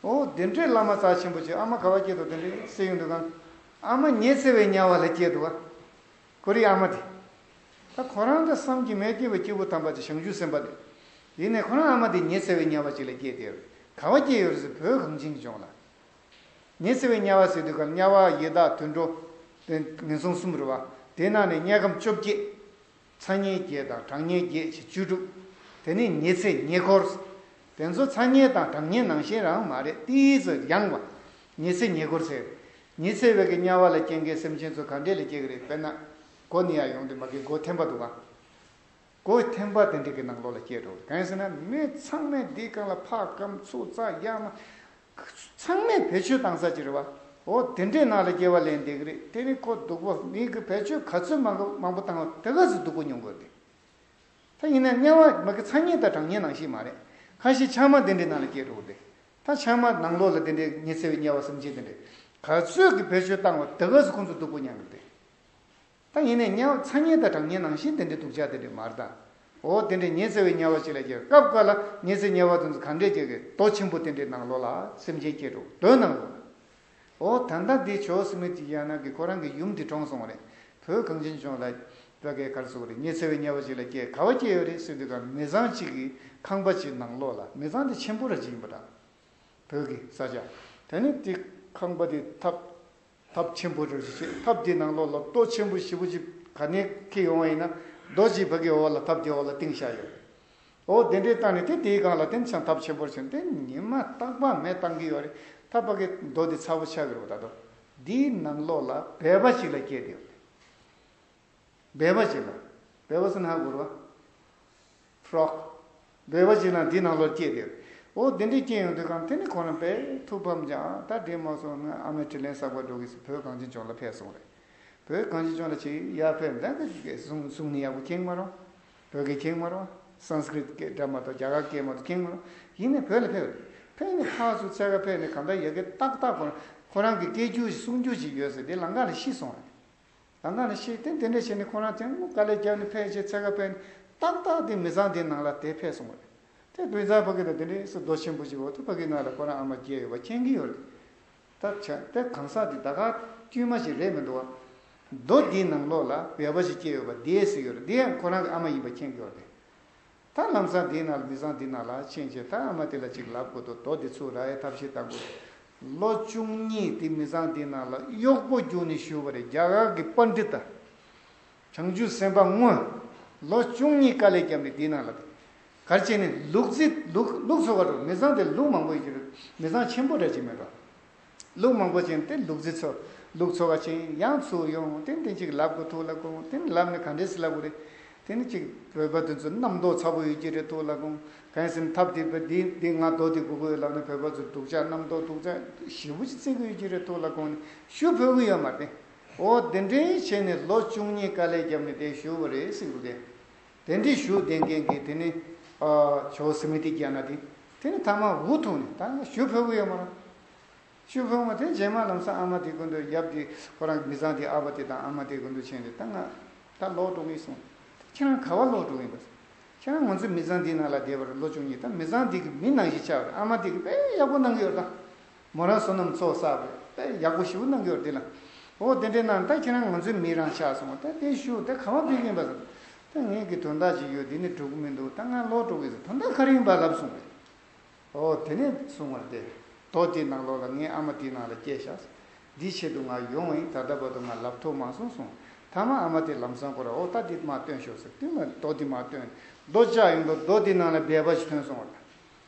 འོ། དེ་འདྲའི་བླ་མ་རྩ་ཆེན་པོ་ཅིག་ཨ་མ་ག་བ་སྐྱེས་འདུག་དེ་འདྲའི་གཟིགས་ཡོང་དུས་སྒང་། ཨ་མ་ཉི་ཚེ་བའི་དམྱལ་བ་ལ་སྐྱེས་འདུག་བ། ཁོ་རའི་ཨ་མ་དེ། ད་ཁོ་རང་ད་བསམ་གྱིས་མི་ཁྱབ་པའི་སྐྱེས་བུ་དམ་པ་དེ་བྱང་ཆུབ་སེམས་དཔའ་དེ། ཡིན་ནའི་ཁོ་རང་ཨ་མ་དེ་ཉི་ཚེ་བའི་དམྱལ་བ་ཅིག་ལ་སྐྱེས་བསྡད་ཡོད་རེད། ག་བ་སྐྱེས་ཡོད་རེད་ཟེར། བོད་གངས་ཅན་གྱི་ལྗོངས་ལ། ཉི་ཚེ་བའི་དམྱལ་བ་ཟེར་དུས་སྒང་དམྱལ་བ་ཡི་དྭགས་དུད་འགྲོ། དེ་ངན་སོང་གསུམ་རེད་བ། དེ་ནང་ནས་དམྱལ་ཁམས་བཅོ་བརྒྱད། ཚ་དམྱལ་བརྒྱད་དང་གྲང་དམྱལ་བརྒྱད་ཅེས་བཅུ་དྲུག་དེ་ནས་ཉི་ཚེ་ཉེ་འཁོར། དེ་ཚོ་ཚ་དམྱལ་དང་གྲང་དམྱལ་ནང་བཞིན་རང་མ་རེད། ཏོག་ཙམ་ཡངས་པ། ཉི་ཚེ་ཉེ་འཁོར་ཟེར། ཉི་ཚེ་བའི་གི་དམྱལ་བ་ལ་སྐྱེ་མཁན་སེམས་ཅན་ཚོ་ག་འདྲས་ལ་སྐྱེ་གི་རེད། དཔེར་ན། མགོ་ནས་ཡར་ཡོང་དུས་མ་གི་མགོ་ཐེམ་པ་འདུག་ག་མགོ་ཐེམ་པ་དེ་འདྲས་ཀྱི་ནང་ལོགས་ལ་སྐྱེས་འགྲོ་གི། གང་ཡིན་ཟེར་ན་མི་ཚང་མས་འདིའི་སྒང་ལ་ཕག་སྐམ་ཚུགས་གཙགས་གཡའ་མ། ཚང་མས་བེད་སྤྱོད་བཏང་ས་ཅིག་རེད་བ། འོ། དེ་འདྲའི་ནང་ལ་སྐྱེ་བ་ལེན་བསྡད་ཀྱི་རེད། དེ་ནི་ཁོ་སྡུག་པོ། མི་གི་བེད་སྤྱོད་ག་ཚོད་མང་པོ་མང་པོ་བཏང་བ་དེ་ག་ཚོད་སྡུག་པོ་མྱོང་དགོས་རེད། ད་ཡིན་ན་དམྱལ་བ་མ་གི་ཚ་དམྱལ་དང་གྲང་དམྱལ་ནང་བཞིན་མ་རེད། ཁ་ཤས་ཆག་མ་དེ་འདྲའི་ནང་ལ་སྐྱེས་འགྲོ་གི་རེད། ད་ཆག་མ་ནང་ལོགས་ལ་དེ་འདྲའི་ཉི་ཚེ་བའི་དམྱལ་བ་སེམས་ཅན་དེ་འདྲའི་ག་ཚོད་ཀྱི་བེད་སྤྱོད་བཏང་བ་དེ་ག་ཚོད་ཁོང་ཚོ་སྡུག་པོ་མྱོང་གི་རེད། ད་ཡིན་ནའི་དམྱལ་བ་ཚ་དམྱལ་དང་གྲང་དམྱལ་ནང་བཞིན་དེ་འདྲའི་སྡུག་ཅག་དེ་འདྲའི་མ་རེད་ད། འོ། དེ་འདྲའི་ཉི་ཚེ་བའི་དམྱལ་བ་ཅིག་ལ་སྐྱེ། སྐབས་འགའ་ལ་ཉི་ཚེ་དམྱལ་བ་དེ་ཚོ་ག་འདྲས་སྐྱེ་གི། རྡོ་ཆེན་པོ་དེ་འདྲའི་ནང་ལོགས་ལ་སེམས་ཅན་སྐྱེ་འགྲོ། རྡོའི་ནང་ལོགས་ལ། འོ། ད་ལྟ་འདི་ཇོ་བོ་སི་མི་ཏི་ཡ་ན་གི་ཁོ་རང་གི་ཡུམ་དེ་གྲོངས་སོང་བ་རེད། བོད་གངས་ཅན་ལྗོངས་ལ་བོད་སྐད་ག་རེ་ཟེར་དགོས་རེད། ཉི་ཚེ་བའི་དམྱལ་བ་ཅིག་ལ་སྐྱེ། ག་བ་སྐྱེ་ཡོད་རེད་ཟེར་དུས་སྒང་མི་ཚང་གཅིག་གི་ཁང་པ་གཅིག་ནང་ལོགས་ལ། མི་ཚང་དེ་ཆེན་པོ་ར་ཅིག་ཡིན་པ་འདྲ། བོད་ཀྱི་ས་ཆ། དེ་ནི་དེ་ཁང་པ་དེ་ཐབ། ཐབ་ཆེན་པོ་རེ་རེ་བྱས། ཐབ་དེའི་ནང་ལོགས་ལ་རྡོ་ཆེན་པོ་ཞེ་པོ་ཅིག་ག་ནས་འཁྱེར་ཡོང་བ་ཡིན་ན། རྡོ་ཅིག་ཕ་གི་འོག་ལ་ཐབ་དེའི་འོག་ལ་བཏིང་བཞག་ཡོད་རེད། འོ། དེ་འདྲའི་སྟེང་ནས་དེ་དེའི་སྒང་ལ་བརྟེན་ཅིང་ཐབ་ཆེན་པོར་ཕྱིན་ཏེ་ཉི་མ་རྟག་པ་མེ་བཏང་གི་ཡོད་རེད། ད་ཕ་གི་རྡོ་དེ་ཚ་པོ་ཆགས་ཀྱི་རེད་པ། ད་རྡོ་འདིའི་ནང་ལོགས་ལ་སྦལ་པ་ཅིག་ལ་སྐྱེས་ཏེ་ཡོད་རེད། སྦལ་པ་ཅིག་ལ། སྦལ་པ་ཟེར་ན་ཧ་གོ་རེད་པ། ཕྲོག་སྦལ་པ་ཅིག་ལ་འདིའི་ནང་ལོགས་སྐྱེས་ཏེ་ཡོད་རེད། འོ་དེ་འདྲའི་རྐྱེན་ཡོང་དུས་གང་དེ་ནི་ཁོ་རང་དཔེ་ཐུགས་ཕམ་ཀྱང་ད་དེ་མ་སོང་ང་ཨ་མའི་དྲིན་ལན་གསབ་པར་འགྲོ་གི་ཟེར་བོད་གངས་ཅན་ལྗོངས་ལ་ཕེབས་སོང་རེད། བོད་གངས་ཅན་ལྗོངས་ལ་ཅིག་ཡར་ཕེབས་ད་ག་ཅིག་གསུང་གསུང་ནི་ཡག་པོ་མཁྱེན་མ་རུང་། བོད་སྐད་མཁྱེན་མ་རུང་། སཾ་སྐྲྀཏ་སྐད་འདྲ་མ་གཏོགས་རྒྱ་གར་སྐད་མ་གཏོགས་མཁྱེན་མ་རུང་། ཡིན་ནའི་བོད་ལ་ཕེབས་རེད། ཕེབས་ནས་ཕར་ཚུར་འཚོལ་ག་ཕེབས་ནས་གང་ལྟར་ཡ་གི་ཏག་ཏག་ཁོ་རང་ཁོ་རང་གི་སྐད་སྒྱུར་གསུང་སྒྱུར་ཅིག་ཡོད་ཟེར་དེ་ལམ་ཁ་ལ་ཤི་སོང་རེད། ད་ལྟ་ནི་ཤེས་ཏེ་དེ་འདྲ་བྱས་ནས་ཁོ་རང་དེ་སྔོན་དཀའ་ལས་བརྒྱབ་ནས་ཕལ་ཆེར་འཚོལ་ག་ཕེབས་ནས་ཏག་ཏག་དེ་མི་ཚང་དེའི་ནང་ལ་དེ་ཕེབས་སོང་བ་རེད། དེ་ཀུན་བཟང་ཕ་གི་དང་དེ་འདྲའི་སུ་རྡོ་ཆེན་པོ་ཞིག་འོག་ཏུ་ཕ་གི་ནང་ལ་ཁོ་རང་ཨ་མ་སྐྱེས་ཡོད་པ་མཁྱེན་གྱི་ཡོད་རེད། ད་བྱ་དེ་གང་ཟག་དེ་ད་ག་དཀྱུས་མ་ཞིག་རེད་མི་འདུག་བ། རྡོ་འདིའི་ནང་ལོགས་ལ་བོད་པ་ཞིག་སྐྱེས་ཡོད་པ་དེ་སུ་ཡོད་རེད་དེ་ཡང་ཁོ་རང་གི་ཨ་མ་ཡིན་པ་མཁྱེན་གྱི་ཡོད་རེད། ད་ལམ་སང་དེའི་ནང་ལ་མི་ཚང་དེའི་ནང་ལ་ཕྱིན་བྱས་ད་ཨ་མ་དེ་ལ་ཅིག་ལབ་དགོས་འདུག་རྡོ་དེ་ཚུར་རག་ཡའི་ཐབས་ཤེས་བཏང་དགོས། ལོ་བཅུ་གཉིས་དེ་མི་ཚང་དེའི་ནང་ལ་གཡོག་པོ་རྒྱུགས་ནས་བཞུགས་པ་རེད། རྒྱ་གར་གྱི་པཎྜི་ཏ། བྱང་ཆུབ་སེམས་དཔའ་དངོས། ལོ་བཅུ་གཉིས་དཀའ་ལས་བརྒྱབ་ནས་དེའི་ནང་ལ་དེ། ག་རེ་བྱས་ནས་ལུག་རྫི་ལུག་ལུག་འཚོ་ག་འགྲོ། མི་ཚང་དེ་ལུག་མང་པོ་ཡོད་ཀྱི་རེད། མི་ཚང་ཆེན་པོ་འདྲ་ཅིག་མེད་འགྲོ། ལུག་མང་པོ་ཅན་དེ་ལུག་རྫི་ཚོ། ལུག་འཚོ་བ་ཅན་ཡང་ཚུར་ཡོང་དེ་དེ་ཅིག་ལབ་དགོས་ཐུག་ལ་དགོས་དེ་ལབ་ནས་ག་འདྲས་སེ་ལབ་དགོས་རེད། དེ་ནི་ཅིག་བོད་པ་དེ་ཚོ་རྣམ་རྟོག་ཚ་པོ་ཡོད་ཀྱི་རེད་ཐུག་ལ་དགོས། གང་ཟེར་ན་ཐབས་དེ་བས་འདི་འདི་ང་རྡོ་དེ་དགོས་དགོས་ལབ་ནས་བོད་པ་ཚོ་སྡུག་ཅག་རྣམ་རྟོག་སྡུག་ཅག་ཞེ་པོ་ཅིག་བརྩི་གི་ཡོད་ཀྱི་རེད་ཐུག་ལ་དགོས་ནས་ཞུ་ཕོད་གི་ཡོད་མ་རེད། འོ་དེ་འདྲས་བྱས་ནས་ལོ་བཅུ་གཉིས་དཀའ་ལས་བརྒྱབ་ནས་དེ་བཞུགས་པ་རེད་ཟེར་གི་རེད། དེ་འདྲས་བཞུགས་བསྡད་མཁན་གྱི་དེ་ནི་ཇོ་སི་མི་ཏི་རྒྱ་ནག་དེ་དེ་ནི་ཐ་མ་འུ་ཐུག་ནས་ད་ང་ཞུ་ཕོད་གི་ཡོད་མ་རེད། ཞུ་ཕོད་མ་དེ་རྗེས་མ་ལམ་སང་ཨ་མ་དེ་ཀུན་ཏུ་ཡབ་དེ་ཁོ་རང་གི་མི་ཚང་དེ་ཨ་ཕ་དེ་དང་ཨ་མ་དེ་ཀུན་ཏུ་ཕྱིན་ཏེ་ད་ང་ད་ལོག་འགྲོ་གི་སོང་། ཁྱེད་རང་ག་བ་ལོག་འགྲོ་གི་ཡིན་པ། ཁྱེད་རང་ང་ཚོའི་མི་ཚང་འདིའི་ནང་ལ་བསྡད་པར་ལོ་བཅུ་གཉིས་དང་མི་ཚང་འདི་གི་མི་ནང་བཞིན་ཆགས་པར་ཨ་མ་དེ་གི་དཔེ་ཡག་པོ་གནང་གི་ཡོད་ད། མོ་རང་བསོད་ནམས་ཚོགས་བསགས་པས་དཔེ་ཡག་པོ་ཞེ་པོ་གནང་གི་ཡོད་འདི་ལ། འོ་དེ་འདྲའི་ནང་ད་ཁྱེད་རང་ང་ཚོའི་མི་རང་ཆགས་སོང་བ་ད་དེ་ཞུ་ད་ག་བ་ཕེབས་ཀྱི་ཡིན་པ་ཟེར། ད་ངས་གི་དོན་དག་ཅིག་ཡོད་འདི་ནི་འགྲོ་གི་མི་འདུག་ད་ང་ལོག་འགྲོ་གི་ཟེར་དོན་དག་ག་རེ་ཡིན་པ་ལབ་སོང་བས། ཨོ་དེ་ནས་གསུང་བར་ཏེ། རྡོ་དེའི་ནང་ལོགས་ལ་ངའི་ཨ་མ་དེའི་ནང་ལ་སྐྱེས་ཤག་འདིའི་ཆེད་དུ་ང་ཡོང་བ་ཡིན། ད་ལྟ་བར་དུ་ང་ལབ་ཐུབ་མ་སོང་གསུངས། ཐ་མ་ཨ་མ་དེས་ལམ་སང་ཁོ་ར་ཨོ་ད་འདི་མ་སྟོན་ཤོག་ཟེར་དུས་ང་རྡོ་འདི་མ་སྟོན། རྡོ་བཅག་ཡོང་དུས་རྡོ་འདིའི་ནང་ལ་སྦལ་པ་ཞིག་ཐོན་སོང་བ་རེད།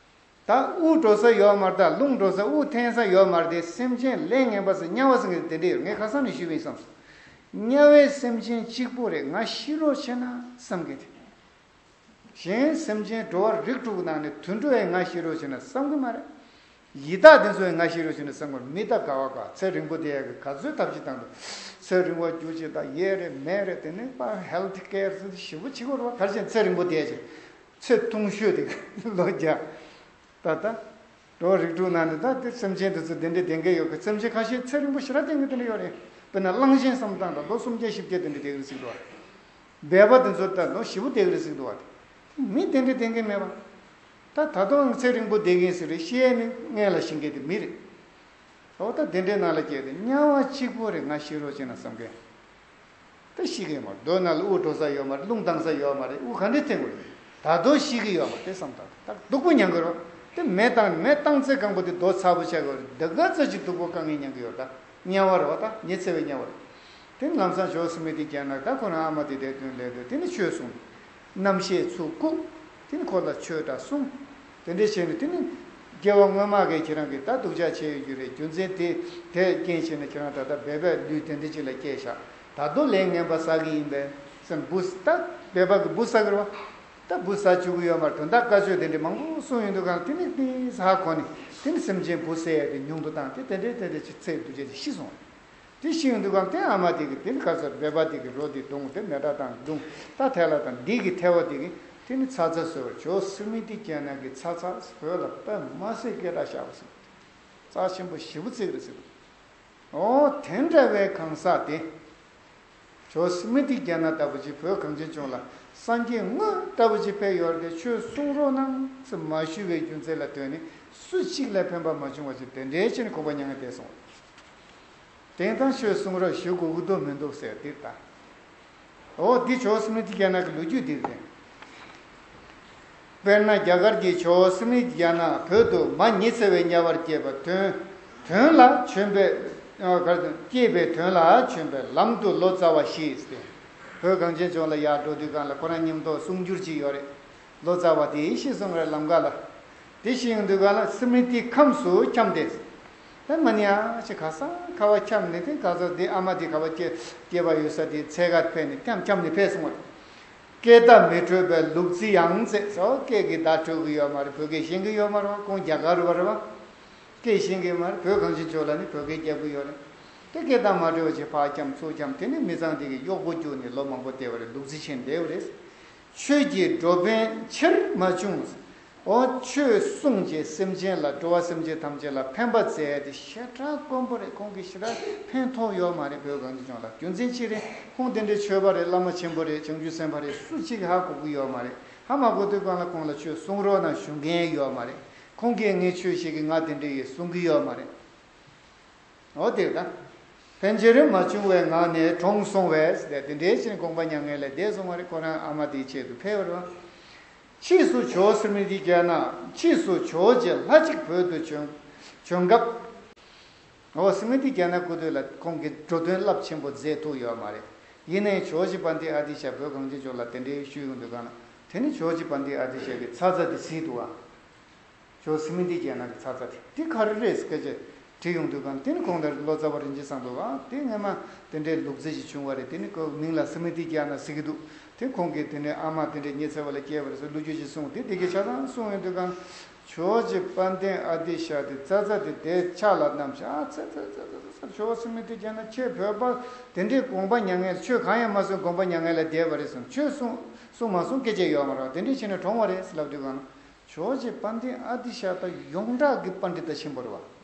ད་དབུགས་འགྲོ་ས་ཡོད་མ་རེད། ད་རླུང་འགྲོ་ས་དབུགས་འཐེན་ས་ཡོད་མ་རེད་དེ་སེམས་ཅན་ལས་ངན་པ་ཟེར་དམྱལ་བ་ཟེར་མཁན་དེ་འདྲ་ཡོད་ངས་ཁ་སང་ནས་ཞུས་པ་ཡིན་བསམ་སོང་། དམྱལ་བའི་སེམས་ཅན་གཅིག་པོ་རེད་ང་ཤི་རོགས་བྱས་ན་བསམ་མཁན་དེ། གཞན་སེམས་ཅན་འགྲོ་བ་རིགས་དྲུག་ནང་ནས་དུད་འགྲོ་ཡང་ང་ཤི་རོགས་བྱས་ན་བསམ་གི་མ་རེད། ཡི་དྭགས་དེ་ཚོ་ཡང་ང་ཤི་རོགས་བྱས་ན་བསམ་གི་མ་རེད། མི་དང་ག་བ་ག་ཚེ་རིང་པོ་བསྡད་ཡག་གི་ག་ཚོད་ཐབས་ཤེས་བཏང་འདུག་ཚེ་རིང་བ་རྒྱུ་ཅིག་དང་ཡས་རེད་མེད་རེད་དེ་ནས་པ་ཧེལ་ཐི་ཀེར་ཟེར་ཞེ་པོ་བྱེད་དགོས་རེད་བ། ག་རེ་བྱས་ན་ཚེ་རིང་པོ་བསྡད་ཅིག་ཚེ་ཐུང་ཤོས་དེ་ལོ་བརྒྱ། ད་ལྟ། འགྲོ་བ་རིགས་དྲུག་ནང་ནས་ད་དེ་སེམས་ཅན་དེ་ཚོ་དེ་འདྲས་བསྡད་མཁན་ཡོད་གི་སེམས་ཅན་ཁ་ཤས་ཚེ་རིང་པོ་ཞེ་དྲག་བསྡད་མཁན་དེ་འདྲ་ཡོད་རེད། དཔེར་ན་གླང་ཆེན་བསམ་སྟངས་དང་ལོ་སུམ་བརྒྱ་བཞི་བརྒྱ་དེ་འདྲས་བསྡད་གི་རེད་ཟེར་གི་འདུག་བ། སྦལ་པ་དེ་ཚོ་ད་ལོ་ཞེ་པོ་བསྡད་གི་རེད་ཟེར་གི་འདུག་བ། མི་དེ་འདྲས་བསྡད་མཁན་མེད་པ། ད་ད་དུང་ཚེ་རིང་པོ་བསྡད་མཁན་ཟེར་རེད་ཤི་ཡས་ནི་མངལ་ལ་ཤི་མཁན་དེ་མི་རེད། འོ་ད་དེ་འདྲའི་ནང་ལ་སྐྱེས་ཏེ་དམྱལ་བ་གཅིག་པོ་རེད་ང་ཤི་རོགས་བྱས་ན་བསམ་མཁན། ད་ཤི་གི་ཡོད་མ་རེད། རྡོའི་ནང་ལ་དབུགས་འགྲོ་ས་ཡོད་མ་རེད། རླུང་བཏང་ས་ཡོད་མ་རེད། དབུགས་ག་འདྲས་འཐེན་དགོས་རེད། ད་དུང་ཤི་གི་ཡོད་མ་རེད་དེ་བསམ་སྟངས་ད་སྡུག་པོ་མྱང་གི་རེད། དེ་མེ་བཏང་མེ་བཏང་ཚེ་གང་པོ་དེ་རྡོ་ཚ་པོ་ཆགས་གི་རེད། དེ་ག་ཚོད་ཅིག་སྡུག་པོ་དཀའ་ངལ་མྱང་གི་ཡོད་ད། དམྱལ་བ་རེད་བ་ད་ཉི་ཚེ་བའི་དམྱལ་བ་རེད། དེ་ནི་ལམ་སང་ཇོ་སི་མི་ཏི་རྒྱ་ནག་ད་ཁོ་རང་ཨ་མ་དེ་དེ་དོན་ལས་དོན་དེ་ནི་ཆོས་གསུངས། རྣམ་ཤེས་ཚུར་བཀུག་དེ་ནི་ཁོ་ལ་ཆོས་འདྲ་གསུངས། དེ་འདྲས་བྱས་ནས་དེ་ནི། སྐྱེ་བ་སྔོན་མ་གས་ཁྱེད་རང་གིས་ད་སྡུག་ཅག་བྱས་ཡོད་རྒྱུ་རེད། རྒྱུ་མཚན་དེ་དེས་རྐྱེན་བྱས་ནས་ཁྱེད་རང་ད་ལྟ་སྦལ་པའི་ལུས་དེ་འདྲ་ཅིག་ལ་སྐྱེས་ཤག་ད་དུང་ལས་ངན་པ་བསགས་ཀྱི་ཡིན་པས་སེམས་བུ་ད་སྦལ་པ་གི་བུ་བསགས་ཀྱི་རེད་བ། ད་བུ་བསགས་བཅུག་གི་ཡོད་མ་རེད། དོན་དག་བཀའ་ཆོས་དེ་འདྲས་མང་པོ་གསུངས་ཡོང་དུས་གང་དེ་ནི་དེ་ཧ་གོ་ནས་དེ་ནི་སེམས་ཅན་བུ་བསད་ཡ་དེ་ཉུང་དུ་བཏང་སྟེ་དེ་འདྲས་དེ་འདྲས་ཅིག་ཚེ་སྡུག་ཅག་ཅིག་ཤི་སོང་བ་རེད། དེ་ཤི་ཡོང་དུས་གང་དེ་ཨ་མ་དེ་གི་དེ་ནི་ག་ཚོད་སྦལ་པ་དེ་གི་རོ་དེ་བརྡུངས་ཏེ་མེ་དགྲ་དང་བརྡུངས་ད་ཐལ་བ་དང་འདི་གི་ཐལ་བ་དེ་གི་དེ་ནི་ཚ་ཚ་བཟོས་པ་ཇོ་སི་མི་ཏི་རྒྱ་ནག་གི་ཚ་ཚ་བོད་ལ་དཔེ་མ་སྲིད་སྐད་གྲགས་ཤར་བ་ཟེར། རྩ་ཆེན་པོ་ཞེ་པོ་བརྩི་གི་རེད་ཟེར། ཨོ་དེ་འདྲ་བའི་གང་ཟག་དེ། ཇོ་སི་མི་ཏི་རྒྱ་ནག་ལྟ་བུ་ཅིག་བོད་གངས་ཅན་ལྗོངས་ལ་སངས་རྒྱས་དངོས་ལྟ་བུ་ཅིག་ཕེབས་ཡོད་རེད་དེ་ཆོས་གསུང་རོགས་གནང་ཟེར་མ་ཞུས་པའི་རྒྱུ་མཚན་ལ་ལྟོས་ནས་སུ་གཅིག་ལས་ཕན་པ་མ་བྱུང་བ་ཅིག་དེ་འདྲའི་ཕྱིར་ཁོག་པ་མྱ་ངན་བསྡད་སོང་བ། དེང་སང་ཆོས་གསུང་རོགས་ཞུ་དགོས་ཀྱི་འདུག་མི་འདུག་ཟེར་འདིར་ལྟ། འོ་འདི་ཇོ་སི་མི་ཏི་རྒྱ་ནག་གི་ལོ་རྒྱུས་འདིར་བསྟན། དཔེར་ན་རྒྱ་གར་གྱི་ཇོ་སི་མི་ཏི་རྒྱ་ནག་བོད་དུ་མ་ཉི་ཚེ་བའི་དམྱལ་བར་སྐྱེས་པ་དོན། དོན་ལ་བྱོན་པའི། ཨ་ག་རེ་སྐྱེས་པའི་དོན་ལ་བྱོན་པའི་ལམ་དུ་ལོ་ཙཱ་བ་ཞེས་ཏེ། བོད་གངས་ཅན་ལྗོངས་ལ་ཡར་འགྲོ་དུས་སྒང་ལ་ཁོ་རང་མཉམ་དུ་གསུང་སྒྱུར་ཅིག་ཡོད་རེད། ལོ་ཙཱ་བ་དེ་ཤི་སོང་རེད་ལམ་ཁ་ལ། དེ་ཤི་ཡོང་དུས་སྒང་ལ་སི་མི་ཏི་ཁམས་སུ་འཁྱམས་ཏེ། ད་མ་ནི་ཡང་ཅིག་ཁ་སང་ཁ་བ་འཁྱམས་ནས་དེ་ག་ཚོད་དེ་ཨ་མ་དེ་ག་བ་སྐྱེ་སྐྱེ་བ་ཡོད་ས་དེ་འཚོལ་ག་ཕེབས་ནས་འཁྱམས་འཁྱམས་ནས་ཕེབས་སོང་བ་རེད། སྐད་བརྡ་མི་འཕྲོད་པའི་ལུག་རྫི་ཡང་ཟེར་སོ། སྐད་ཀྱི་བརྡ་འཕྲོད་ཀྱི་ཡོད་མ་རེད། བོད་སྐད་ཤེས་ཀྱི་ཡོད་མ་རེད་བ། ཁོང་རྒྱ་གར་རུ་བ་རེད་བ། སྐད་ཤེས་ཀྱི་མ་རེད། བོད་གངས་ཅན་ལྗོངས་ལ་ནི་བོད་སྐད་རྒྱབ་ཀྱི་ཡོད་རེད། དེ་སྐད་བརྡ་མ་འཕྲོད་པ་ཅིག་ཕར་འཁྱམ་ཚུར་འཁྱམ། དེ་ནི་མི་ཚང་དེ་གི་གཡོག་པོ་རྒྱུགས་ནས་ལོ་མང་པོ་བསྡད་པ་རེད། ལུག་རྫི་བྱས་བསྡད་པ་རེད། ཆོས་ཀྱི་འགྲོ་ཕན་ཆེར་མ་བྱུང་། འོ་ཆོས་གསུངས་རྗེས་སེམས་ཅན་ལ་འགྲོ་བ་སེམས་ཅན་ཐམས་ཅད་ལ་ཕན་པ་མཛད་དེ་ཞེ་དྲག་དཀོན་པོ་རེད། ཁོང་གིས་ཞེ་དྲག་ཕན་ཐོགས་ཡོད་མ་རེད། བོད་གངས་ཅན་ལྗོངས་ལ་རྒྱུ་མཚན་ཅི་རེད། ཁོང་དེ་འདྲའི་ཆོས་པ་རེད། བླ་མ་ཆེན་པོ་རེད། བྱང་ཆུབ་སེམས་དཔའ་རེད། སུ་གཅིག་ཧ་གོ་གི་ཡོད་མ་རེད། ཧ་མ་གོ་དུས་སྒང་ལ་ཁོང་ལ་ཆོས་གསུང་རོགས་གནང་ཞུ་མཁན་ཡོད་མ་རེད། ཁོང་གིས་ངས་ཆོས་བཤད་ཀྱི་ང་དེ་འདྲ་ཡོད་གསུང་གི་ཡོད་མ་རེད། འོ་དེ་ད། ཕན་ཆེར་མ་བྱུང་བའི་ངང་ནས་གྲོངས་སོང་བས་དེ་འདྲའི་ཕྱིར་དགོངས་པ་མྱ་ངན་ལས་འདས་སོང་བ་རེད། ཁོ་རང་ཨ་མ་དེའི་ཆེད་དུ་ཕེབས་པ་རེད། ཕྱིས་སུ་ཇོ་སི་མི་ཏི་རྒྱ་ནག་ཕྱིས་སུ་ཇོ་རྗེ་ལྷ་གཅིག་བོད་དུ་བྱོན་བྱོན་སྐབས། འོ་སི་མི་ཏི་རྒྱ་ནག་སྐུ་དུས་ལ་ཁོང་གིས་འགྲོ་དོན་རླབས་ཆེན་པོ་མཛད་ཐུབ་ཡོད་མ་རེད། ཡིན་ནའི་ཇོ་རྗེ་དཔལ་ལྡན་ཨ་ཏི་ཤ་བོད་གངས་ཅན་ལྗོངས་ལ་དེ་འདྲའི་ཞུས་ཡོང་དུས་གང་ན། དེ་ནི་ཇོ་རྗེ་དཔལ་ལྡན་ཨ་ཏི་ཤ་གི་ཚ་ཚ་དེ་གཟིགས་འདུག་ཨ། ཇོ་སི་མི་ཏི་རྒྱ་ནག་གི་ཚ་ཚ་དེ་དེ་ག་རེ་རེད་སྐད་ཆ་དྲིས་ཡོང་དུས་གང་། དེ་ནི་ཁོང་དང་ལོ་ཙཱ་བ་རིན་ཆེན་བཟང་པོ་བ་དེ་སྔས་མ་དེ་འདྲའི་ལུག་རྫི་ཞིག་བྱུང་བ་རེད། དེ་ནི་ཁོ་མིང་ལ་སི་མི་ཏི་རྒྱ་ནག་ཟེར་གྱི་འདུག་དེ་ཁོང་གིས་དེ་ནི་ཨ་མ་དེ་འདྲའི་ཉི་ཚེ་བ་ལ་སྐྱེས་པ་རེད་ཟེར་ལོ་རྒྱུས་ཤིག་གསུངས། དེ་དེ་གའི་ཆ་ཚང་གསུངས་ཡོང་དུས་གང་། ཇོ་རྗེ་དཔལ་ལྡན་ཨ་ཏི་ཤ་དེ་ཚ་ཚ་དེ་དེ་ཕྱག་ལ་བསྣམས་ཤག་ཨ་ཚ་ཚ་ཚ་ཚ་ཚ། ཇོ་སི་མི་ཏི་རྒྱ་ནག་ཁྱེད་བོད་པ་དེ་འདྲའི་དགོངས་པ་མྱ་ངན་ཆོས་གང་ཡང་མ་གསུང་དགོངས་པ་མྱ་ངན་ལས་འདས་པ་རེད་གསུངས། ཆོས་གསུང་གསུང་མ་གསུང་སྐད་ཆ་ཡོད་མ་རེད། དེ་འདྲའི་བྱས་ནས་གྲོངས་བ་རེད་ཟེར་ལབ་དུས་གང་། ཇོ་རྗེ་དཔལ་ལྡན་ཨ་ཏི་ཤ་ད་ཡོངས་གྲགས་ཀྱི་པཎྜི་ཏ་ཆེན་པོ་རེད་བ།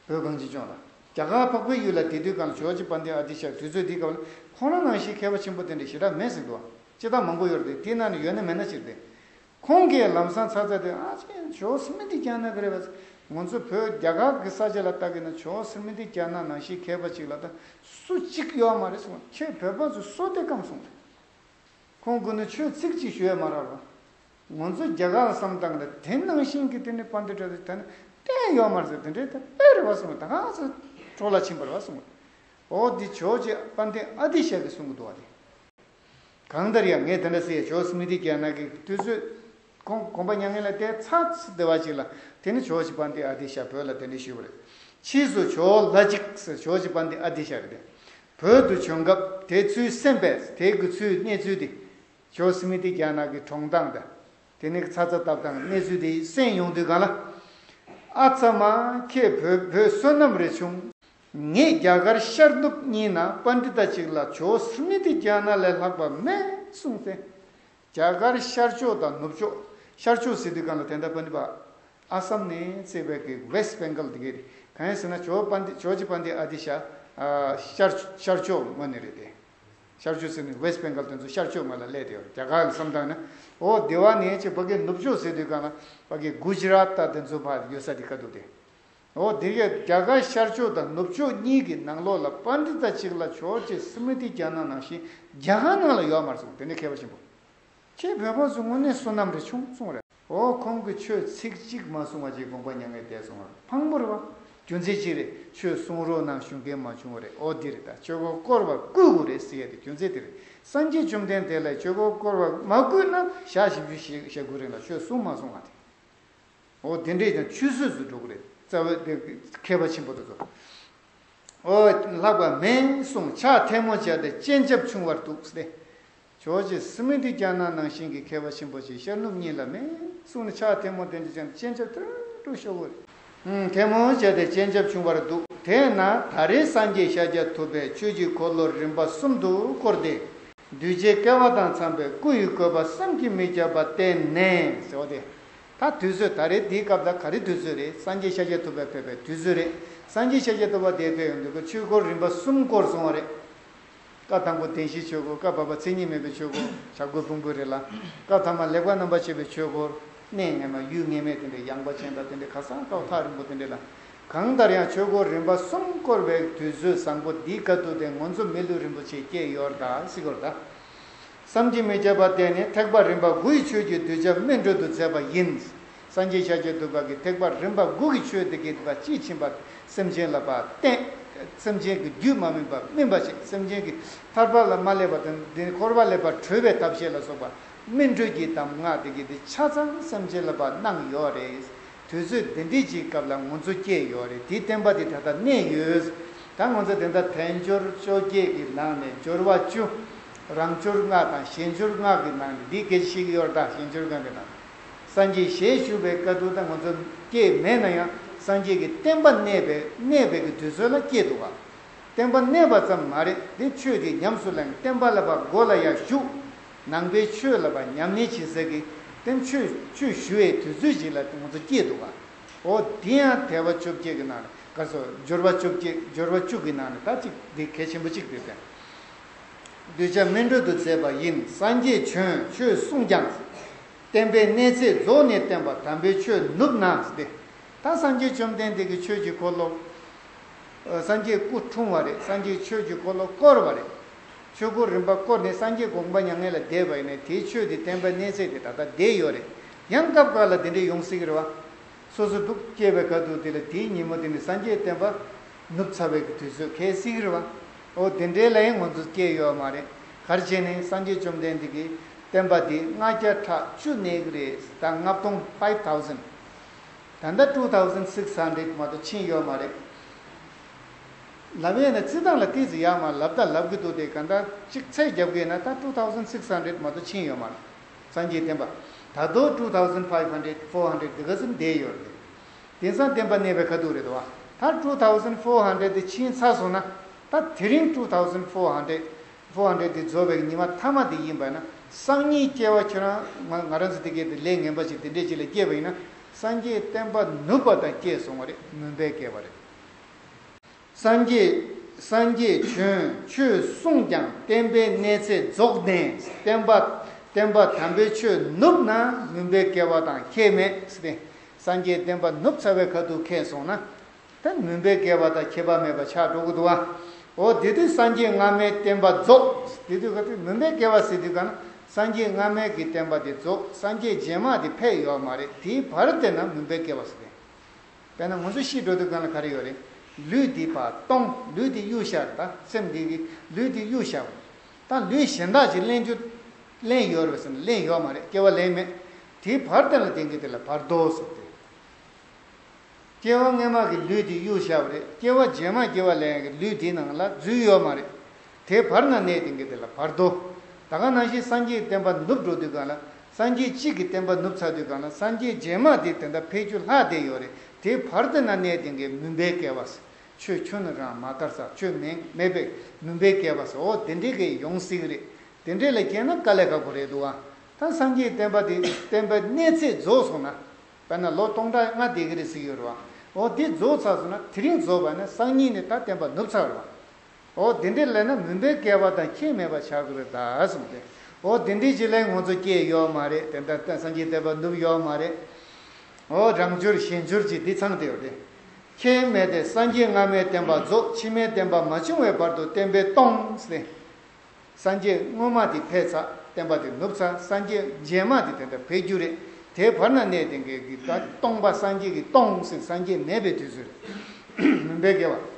བོད་གངས་ཅན་ལྗོངས་ལ། རྒྱ་གར་འཕགས་པའི་ཡུལ་ལ་དེ་དུས་གང་ཇོ་རྗེ་དཔལ་ལྡན་ཨ་ཏི་ཤ་དུས་ཚོད་འདི་སྐབས་ལ་ཁོང་རང་ནང་བཞིན་མཁས་པ་ཆེན་པོ་དེ་འདྲ་ཞེ་དྲག་མེད་ཟེར་འདུག་བ། སྤྱིར་བཏང་མང་པོ་ཡོད་རེད་དེ། དེའི་ནང་ནས་ཡོད་ན་མེད་ན་ཅིག་རེད། ཁོང་གིས་ལམ་སང་ཚ་ཚ་དེ་ཨ་ཅེ་ཇོ་སི་མི་ཏི་རྒྱ་ནག་གི་རེད་བ། ང་ཚོ་བོད་རྒྱ་གར་གྱི་ས་ཆ་ལ་ལྟ་གི་ན་ཇོ་སི་མི་ཏི་རྒྱ་ནག་ནང་བཞིན་མཁས་པ་ཅིག་ལ་ད་སུ་གཅིག་ཡོད་མ་རེད་གསུངས། ཁྱེད་བོད་པ་ཚོ་སུ་དེ་སྐམ་གསུངས་རེད། ཁོང་གུན་ནི་ཆོས་ཚིག་གཅིག་ཞུ་ཡ་མ་རག་རོ། ང་ཚོ་རྒྱ་གར་བསམ་སྟངས་ལ་དེ་ནང་བཞིན་གྱི་དེ་ནི་དཔལ་ལྡན་གྲགས་ཅན་ད་ནི་བསྟན་ཡོད་མ་རེད་ཟེར། དེ་འདྲའི་དེ་དཔེ་རེད་བ་གསུངས། ད་ག་ཚོད་འཕྲོ་ལ་ཕྱིན་པ་རེད་བ་གསུངས། འོ་འདི་ཇོ་རྗེ་དཔལ་ལྡན་ཨ་ཏི་ཤ་གིས་གསུང་གི་འདུག་བ་དེ། གང་ལྟར་ཡང་ངས་དེ་འདྲ་ཟེར་ཡ་ཇོ་སི་མི་ཏི་རྒྱ་ནག་གི་དུས་ཚོད་ཁོང་དགོངས་པ་མྱ་ངན་ལས་འདས་ཚར་ཚར་བསྡད་པ་ཅིག་ལ་དེ་ནི་ཇོ་རྗེ་དཔལ་ལྡན་ཨ་ཏི་ཤ་བོད་ལ་དེ་འདྲ་ཞུས་པ་རེད། ཕྱིས་སུ་ཇོ་ལྷ་གཅིག་ཟེར་ཇོ་རྗེ་དཔལ་ལྡན་ཨ་ཏི་ཤ་རེད་དེ། བོད་དུ་བྱོན་སྐབས་དེ་ཚུལ་གསན་པས། དེ་གི་ཚུལ་གནས་ཚུལ་དེ། ཇོ་སི་མི་ཏི་རྒྱ་ནག་གི་གྲོངས་སྟངས་དང་། དེ་ནས་ཚ་ཚ་བཏབ་སྟངས་གནས་ཚུལ་དེ་གསན་ཡོང་དུས་གང་ལ། ཨ་ཚ་མ་ཁྱེད་བོད་བོད་བསོད་ནམས་རེ་བྱུང་། ངས་རྒྱ་གར་ཤར་ནུབ་གཉིས་ན་པཎྜི་ཏ་གཅིག་ལ་ཇོ་སི་མི་ཏི་རྒྱ་ནག་ལས་ལྷག་པ་མེད་གསུངས་ཏེ། རྒྱ་གར་ཤར་ཕྱོགས་དང་ནུབ་ཕྱོགས། ཤར་ཕྱོགས་ཟེར་དུས་གང་ལ་དེ་འདྲ་པཎྜི་པ། ཨ་སམ་ནས་བརྩིས་པའི་གི་West Bengal དེ་གའི་རེད། གང་ཡིན་ཟེར་ན་ཇོ་དཔལ་ལྡན་ཇོ་རྗེ་དཔལ་ལྡན་ཨ་ཏི་ཤ་ཨ་ཤར་ཤར་ཕྱོགས་ངོས་ནས་རེད་དེ། ཤར་ཕྱོགས་ཟེར་ནས་West Bengal དེ་ཚོ་ཤར་ཕྱོགས་ངོས་ལ་སླེབས་དེ་ཡོད་རེད། རྒྱ་གར་ལ་བསམ་བཏང་ན། འོ་དེ་བ་ནས་ཅིག་ཕ་གི་ནུབ་ཕྱོགས་ཟེར་དུས་གང་ལ་ཕ་གི་གུ་ཇི་རཱཏ་ད་དེ་ཚོ་ཕ་ཡོད་ས་དེ་ག་འདུག་དེ། འོ་དེ་གས་རྒྱ་གར་ཤར་ཕྱོགས་དང་ནུབ་ཕྱོགས་གཉིས་ཀྱི་ནང་ལོགས་ལ་པཎྜི་ཏ་གཅིག་ལ་ཇོ་རྗེ་སི་མི་ཏི་རྒྱ་ནག་ནང་བཞིན་རྒྱ་གར་ནང་ལ་ཡོད་མ་རེད་གསུངས། དེ་ནས་མཁས་པ་ཆེན་པོ། ཁྱེད་བོད་པ་ཚོ་དངོས་གནས་བསོད་ནམས་རེ་བྱུང་གསུངས་རེད། འོ་ཁོང་གིས་ཆོས་ཚིག་གཅིག་མ་གསུང་བ་ཅིག་དགོངས་པ་མྱ་ངན་འདས་སོང་བ་ཕངས་པོ་རེད་བ། རྒྱུ་མཚན་ཅི་རེད། ཆོས་གསུང་རོགས་གནང་ཞུ་མཁན་མ་བྱུང་བ་རེད། འོ་འདི་རེད། ད་ཆོས་འཁོར་བསྐོར་བར་བསྐུལ་དགོས་རེད་ཟེར་ཡ་དེ་རྒྱུ་མཚན་དེ་རེད། སངས་རྒྱས་བཅོམ་ལྡན་འདས་ལ་ཆོས་འཁོར་བསྐོར་བར་མ་བསྐུལ་ན་ཞག་བཞི་བཅུ་ཞེ་དགུ་རིང་ལ་ཆོས་གསུང་མ་སོང་བ་དེ། འོ་དེ་འདྲས་ཀྱང་ཆུད་ཟོས་སུ་འགྲོ་གི་རེད། རྩ་བའི་དེ་མཁས་པ་ཆེན་པོ་དེ་ཚོ། འོ་ལྷག་པ་མེད་གསུངས། ཕྱག་ཐལ་མོ་སྦྱར་ཏེ་སྤྱན་ཆབ་ཕྱུང་བར་འདུག་ཟེར་ཏེ། ཇོ་རྗེ་སི་མི་ཏི་རྒྱ་ནག་ནང་བཞིན་གྱི་མཁས་པ་ཆེན་པོ་ཞིག་ཤར་ནུབ་གཉིས་ལ་མེད་གསུངས་ནས་ཕྱག་ཐལ་མོ་དེ་འདྲ་སྦྱར་ཏེ་སྤྱན་ཆབ་ཐལ་དྲུག་ཤོར་བ་རེད། ཐལ་མོ་སྦྱར་ཏེ་སྤྱན་ཆབ་ཕྱུང་བར་འདུག་དེས་ན་ད་རེས་སངས་རྒྱས་ཤཱཀྱ་ཐུབ་པས་ཆོས་ཀྱི་འཁོར་ལོ་རིམ་པ་གསུམ་དུ་བསྐོར་ཏེ། གདུལ་བྱའི་སྐལ་བ་དང་འཚམས་པའི་སྐུ་ཡི་བཀོད་པ་བསམ་གྱིས་མི་ཁྱབ་པ་བསྟན་ནས་ཟེར་བ་དེ། ད་དུས་ཚོད་ད་རེས་འདིའི་སྐབས་ལ་ག་རེ་དུས་ཚོད་རེད། སངས་རྒྱས་ཤཱཀྱ་ཐུབ་པ་ཕེབས་པའི་དུས་ཚོད་རེད། སངས་རྒྱས་ཤཱཀྱ་ཐུབ་པ་དེ་ཕེབས་ཡོང་དུས་ཆོས་འཁོར་རིམ་པ་གསུམ་བསྐོར་སོང་བ་རེད། བཀའ་དང་པོ་བདེན་བཞིའི་ཆོས་འཁོར། བཀའ་བར་པ་མཚན་ཉིད་མེད་པའི་ཆོས་འཁོར། བྱ་རྒོད་ཕུང་པོའི་རི་ལ། བཀའ་ཐ་མ་ལེགས་པར་རྣམ་པར་ཕྱེ་བའི་ཆོས་འཁོར། གནས་ངེས་མ་ཡུལ་ངེས་མེད་དེ་འདྲའི་ཡངས་པ་ཅན་དང་དེ་འདྲའི་ཁ་སང་ཀའོ་ཐག་རིང་པོ་དེ་འདྲའི་ལ། གང་ལྟར་ཡང་ཆོས་འཁོར་རིམ་པ་གསུམ་བསྐོར་བའི་དུས་ཚོད་བཟང་པོ་འདིའི་སྐབས་དུ་དེ་ང་ཚོ་མི་ལུས་རིན་པོ་ཆེ་སྐྱེས་ཡོད་རེད་ད་ཟེར་གྱི་ཡོད་རེད་ད། བསམ་གྱིས་མི་ཁྱབ་པ་བསྟན་ནས་ཐེག་པ་རིམ་པ་དགུ་ཡི་ཆོས་ཀྱི་གདུལ་བྱ་སྨིན་གྲོལ་དུ་མཛད་པ་ཡིན། སངས་རྒྱས་ཤཱཀྱ་ཐུབ་པ་གིས་ཐེག་པ་རིམ་པ་དགུ་གི་ཆོས་དེ་གི་པ་དཔྱིས་ཕྱིན་པ་སེམས་ཅན་ལ་པ་བསྟན། སེམས་ཅན་གྱི་རྒྱུད་མ་སྨིན་པ་སྨིན་པ་བྱེད། སེམས་ཅན་གྱི་ཐར་པ་ལ་མ་སླེབས་པ་དང་འདི་འཁོར་བ་ལས་པ་གྲོལ་བའི་ཐབས་ཤེས་ལ་སོགས་པ་སྨིན་གྲོལ་གྱི་གདམས་ངག་དེ་གི་དེ་ཆ་ཚང་སེམས་ཅན་ལ་པ་གནང་ཡོད་རེད། དུས་ཚོད་འདི་འདྲའི་ཅིག་སྐབས་ལ་ང་ཚོ་སྐྱེས་ཡོད་རེད། དེའི་བསྟན་པ་དེ་ད་ལྟ་གནས་ཡོད། ད་ང་ཚོ་དེ་འདྲ་དལ་འབྱོར་བཅོ་བརྒྱད་ཀྱི་ནང་ནས་སྦྱོར་བ་བཅུ། རང་འབྱོར་ལྔ་དང་གཞན་འབྱོར་ལྔ་གི་ནང་ནས་འདི་སྐད་ཆ་བཤད་ཀྱི་ཡོད་རེད་ད། གཞན་འབྱོར་ལྔ་གི་ནང་། སངས་རྒྱས་ཞལ་བཞུགས་པའི་སྐབས་དུ་ད་ང་ཚོ་སྐྱེས་མེད་ན་ཡང་སངས་རྒྱས་ཀྱི་བསྟན་པ་གནས་པའི་གནས་པའི་གི་དུས་ཚོད་ལ་སྐྱེས་འདུག་ག་བསྟན་པ་གནས་པ་ཙམ་མ་རེད། འདི་ཆོས་ཀྱི་ཉམས་སུ་ལེན། བསྟན་པ་ལ་ཕར་མགོ་ལ་ཡར་བཞུགས། ནང་པའི་ཆོས་ལ་ཕར་ཉམས་ལེན་བྱེད་ས་གི་བསྟན་ཆོས་ཆོས་ཞུ་བའི་དུས་ཚོད་ཅིག་ལ་ང་ཚོ་སྐྱེས་འདུག་ག་འོ་འདི་ཡང་དལ་བ་བཅོ་བརྒྱད་ཀྱི་ནང་ནས་ག་སོ་འབྱོར་བ་བཅོ་བརྒྱད། འབྱོར་བ་བཅུ་གི་ནང་ནས་ད་ཅིག་འདི་གལ་ཆེན་པོ་གཅིག་འདུག་པས། གདུལ་བྱ་སྨིན་གྲོལ་དུ་མཛད་པ་ཡིན། སངས་རྒྱས་བྱོན་ཆོས་གསུངས་ཀྱང་། བསྟན་པའི་གནས་ཚད་རྫོགས་ནས་བསྟན་པ་དམ་པའི་ཆོས་ནུབ་ན་སྟེ། ད་སངས་རྒྱས་བཅོམ་ལྡན་འདས་ཀྱིས་ཆོས་ཀྱི་འཁོར་ལོ། ཨ། སངས་རྒྱས་སྐུ་འཁྲུངས་པ་རེད། སངས་རྒྱས་ཆོས་ཀྱི་འཁོར་ལོ་བསྐོར་བ་རེད། ཆོས་འཁོར་རིམ་པ་བསྐོར་ནས་སངས་རྒྱས་དགོངས་པ་མྱ་ངན་ལས་འདས་པ་ཡིན་ནའི་དེའི་ཆོས་དེ་བསྟན་པའི་གནས་ཚད་དེ་ད་ལྟ་བསྡད་ཡོད་རེད། ཡང་སྐབས་འགའ་ལ་དེ་འདྲས་ཡོང་སྲིད་ཀྱི་རེད་བ། སོ་སོ་འདུག་སྐྱེས་པའི་ཁ་ཐུག་དེ་ལ་དེའི་ཉིན་མོ་དེ་ནི་སངས་རྒྱས་བསྟན་པ་ནུབ་ཚར་བའི་གི་དུས་ཚོད་འཁེལ་སྲིད་ཀྱི་རེད་བ། འོ་དེ་འདྲའི་ལ་ཡང་ང་ཚོ་སྐྱེས་ཡོད་མ་རེད། ག་རེ་བྱས་ནས་སངས་རྒྱས་བཅོམ་ལྡན་འདས་ཀྱི་བསྟན་པ་འདི་ལྔ་བརྒྱ་ཕྲག་བཅུ་གནས་ཀྱི་རེད། ད་ལྔ་སྟོང་five thousand། ད་ལྟ་two thousand six hundred མ་གཏོགས་ཕྱིན་ཡོད་མ་རེད། ལབ་ཡས་ན་རྩི་སྟངས་ལ་ཏོག་ཙམ་ཡག་མ་ལབ་ད་ལབ་གི་འདུག་སྟེ། གང་ལྟར་གཅིག་ཚད་རྒྱབ་གི་ན་ད་two thousand six hundred མ་གཏོགས་ཕྱིན་ཡོད་མ་རེད། སངས་རྒྱས་བསྟན་པ། ད་དུང་two thousand five hundred, four hundred འདི་ག་ཙམ་བསྡད་ཡོད་རེད། དེང་སང་བསྟན་པ་གནས་པའི་ཁ་ཐུག་རེད་དོ། ད་two thousand four hundred དེ་ཕྱིན་ཚར་སོང་ན། ད་དེ་རིང་two thousand four hundred, four hundred དེ་རྫོགས་པའི་ཉི་མ་མཐའ་མ་དེ་ཡིན་པ་ན། སང་ཉིན་སྐྱེ་བ་ཁྱོད་རང་ང་ང་རང་ཚོ་དེ་གའི་དེ་ལས་ངན་པ་ཞིག་དེ་འདྲས་ཅིག་ལ་སྐྱེས་པ་ཡིན་ན། སངས་རྒྱས་བསྟན་པ་ནུབ་པ་དང་སྐྱེས་སོང་བ་རེད། མུན་པའི་བསྐལ་པ་རེད། སངས་རྒྱས། སངས་རྒྱས་བྱོན་ཆོས་གསུངས་ཀྱང་བསྟན་པའི་གནས་ཚད་རྫོགས་ནས་བསྟན་པ། བསྟན་པ་དམ་པའི་ཆོས་ནུབ་ན་མུན་པའི་བསྐལ་པ་དང་ཁྱད་མེད་ཟེར་ཏེ། སངས་རྒྱས་བསྟན་པ་ནུབ་ཚར་བའི་ཁ་ཐུག་ཁེལ་སོང་ན། ད་མུན་པའི་བསྐལ་པ་དང་ཁྱད་པར་མེད་པ་ཆགས་འགྲོ་གི་འདུག་བ། འོ་དེ་དུས་སངས་རྒྱས་སྔ་མའི་བསྟན་པ་རྫོགས། དེ་དུས་ག་དུས་མུན་པའི་བསྐལ་པ་ཟེར་དུས་ག་ན་སངས་རྒྱས་སྔ་མའི་གི་བསྟན་པ་དེ་རྫོགས། སངས་རྒྱས་རྗེས་མ་དེ་ཕེབས་ཡོད་མ་རེད། དེའི་བར་དེ་ན་མུན་པའི་བསྐལ་པ་ཟེར་ཏེ། དཔེར་ན་ང་ཚོ་ཤི་འགྲོ་དུས་སྒང་ལ་ག་རེ་ཡོད་རེད། ལུས་འདི་ཕར་གཏོང་། ལུས་འདི་གཡུག་བཞག་རེད། ད་སེམས་འདི་གི་ལུས་འདི་གཡུག་བཞག་པ་རེད། ད་ལུས་གཞན་དག་ཅིག་ལེན་རྒྱུ། ལེན་ཡོད་རེད་ཟེར་ན་ལེན་ཡོད་མ་རེད། སྐྱེ་བ་ལེན་མེད། དེའི་བར་དེ་ལ་དེང་གི་དེ་ལ་བར་དོ་ཟེར་ཏེ། སྐྱེ་བ་སྔ་མ་གི་ལུས་འདི་གཡུག་བཞག་པ་རེད། སྐྱེ་བ་རྗེས་མ་སྐྱེ་བ་ལེན་ཡག་གི་ལུས་འདིའི་ནང་ལ་འཛུལ་ཡོད་མ་རེད། དེའི་བར་ན་གནས་དེང་གི་དེ་ལ་བར་དོ། ད་ག་ནང་བཞིན་སངས་རྒྱས་བསྟན་པ་ནུབ་འགྲོ་དུས་སྒང་ལ། སངས་རྒྱས་གཅིག་གི་བསྟན་པ་ནུབ་ཚར་དུས་སྒང་ལ་སངས་རྒྱས་རྗེས་མ་དེ་དེ་འདྲ་ཕེབས་རྒྱུ་ལྷག་བསྡད་ཡོད་རེད། དེའི་བར་དེ་ན་གནས་དེང་གི་མུན་པའི་བསྐལ་པ། ཆོས་ཁྱོན་ནས་རང་མ་དར་ས། ཆོས་མེད་མེད་པའི་མུན་པའི་བསྐལ་པ་ཟེར། འོ་དེ་འདྲའི་གི་ཡོང་སྲིད་གི་རེད། དེ་འདྲའི་ལ་སྐྱེས་ན་དཀའ་ལས་ཁག་པོ་རེད་འདུག་ཨ། ད་སངས་རྒྱས་བསྟན་པ་དེ་བསྟན་པའི་གནས་ཚད་རྫོགས་སོང་ན། དཔེར་ན་ལོ་སྟོང་ཕྲག་ལྔ་བསྡད་ཀྱི་རེད་ཟེར་གྱི་ཡོད་རེད་བ། འོ་དེ་རྫོགས་ཚར་སོང་ན་དེ་རིང་རྫོགས་པ་ནི་སང་ཉིན་ནས་ད་བསྟན་པ་ནུབ་ཚར་རེད་བ། འོ་དེ་འདྲའི་ལས་ན་མུན་པའི་བསྐལ་པ་དང་ཁྱད་མེད་པ་ཆགས་ཀྱི་རེད་ད་གསུངས་ཏེ། འོ་དེ་འདྲའི་ཅིག་ལས་ང་ཚོ་སྐྱེས་ཡོད་མ་རེད། དེ་འདྲ་སངས་རྒྱས་བསྟན་པ་ནུབ་ཡོད་མ་རེད། འོ་རང་འབྱོར་གཞན་འབྱོར་གྱི་འདི་ཚང་བསྡད་ཡོད་རེད། ཁྱད་མེད་དེ་སངས་རྒྱས་སྔ་མའི་བསྟན་པ་རྫོགས། ཕྱི་མའི་བསྟན་པ་མ་བྱུང་བའི་བར་དུ་བསྟན་པས་སྟོང་ཟེར། སངས་རྒྱས་སྔོན་མ་དེ་ཕེབས་ཚར། བསྟན་པ་དེ་ནུབ་ཚར། སངས་རྒྱས་རྗེས་མ་དེ་དེ་འདྲ་ཕེབས་རྒྱུ་རེད། དེའི་བར་ན་གནས་དེང་གི་གི་ད་སྟོང་པ། སངས་རྒྱས་ཀྱི་སྟོང་ཟེར། སངས་རྒྱས་མེད་པའི་དུས་ཚོད་རེད། མུན་པའི་བསྐལ་པ།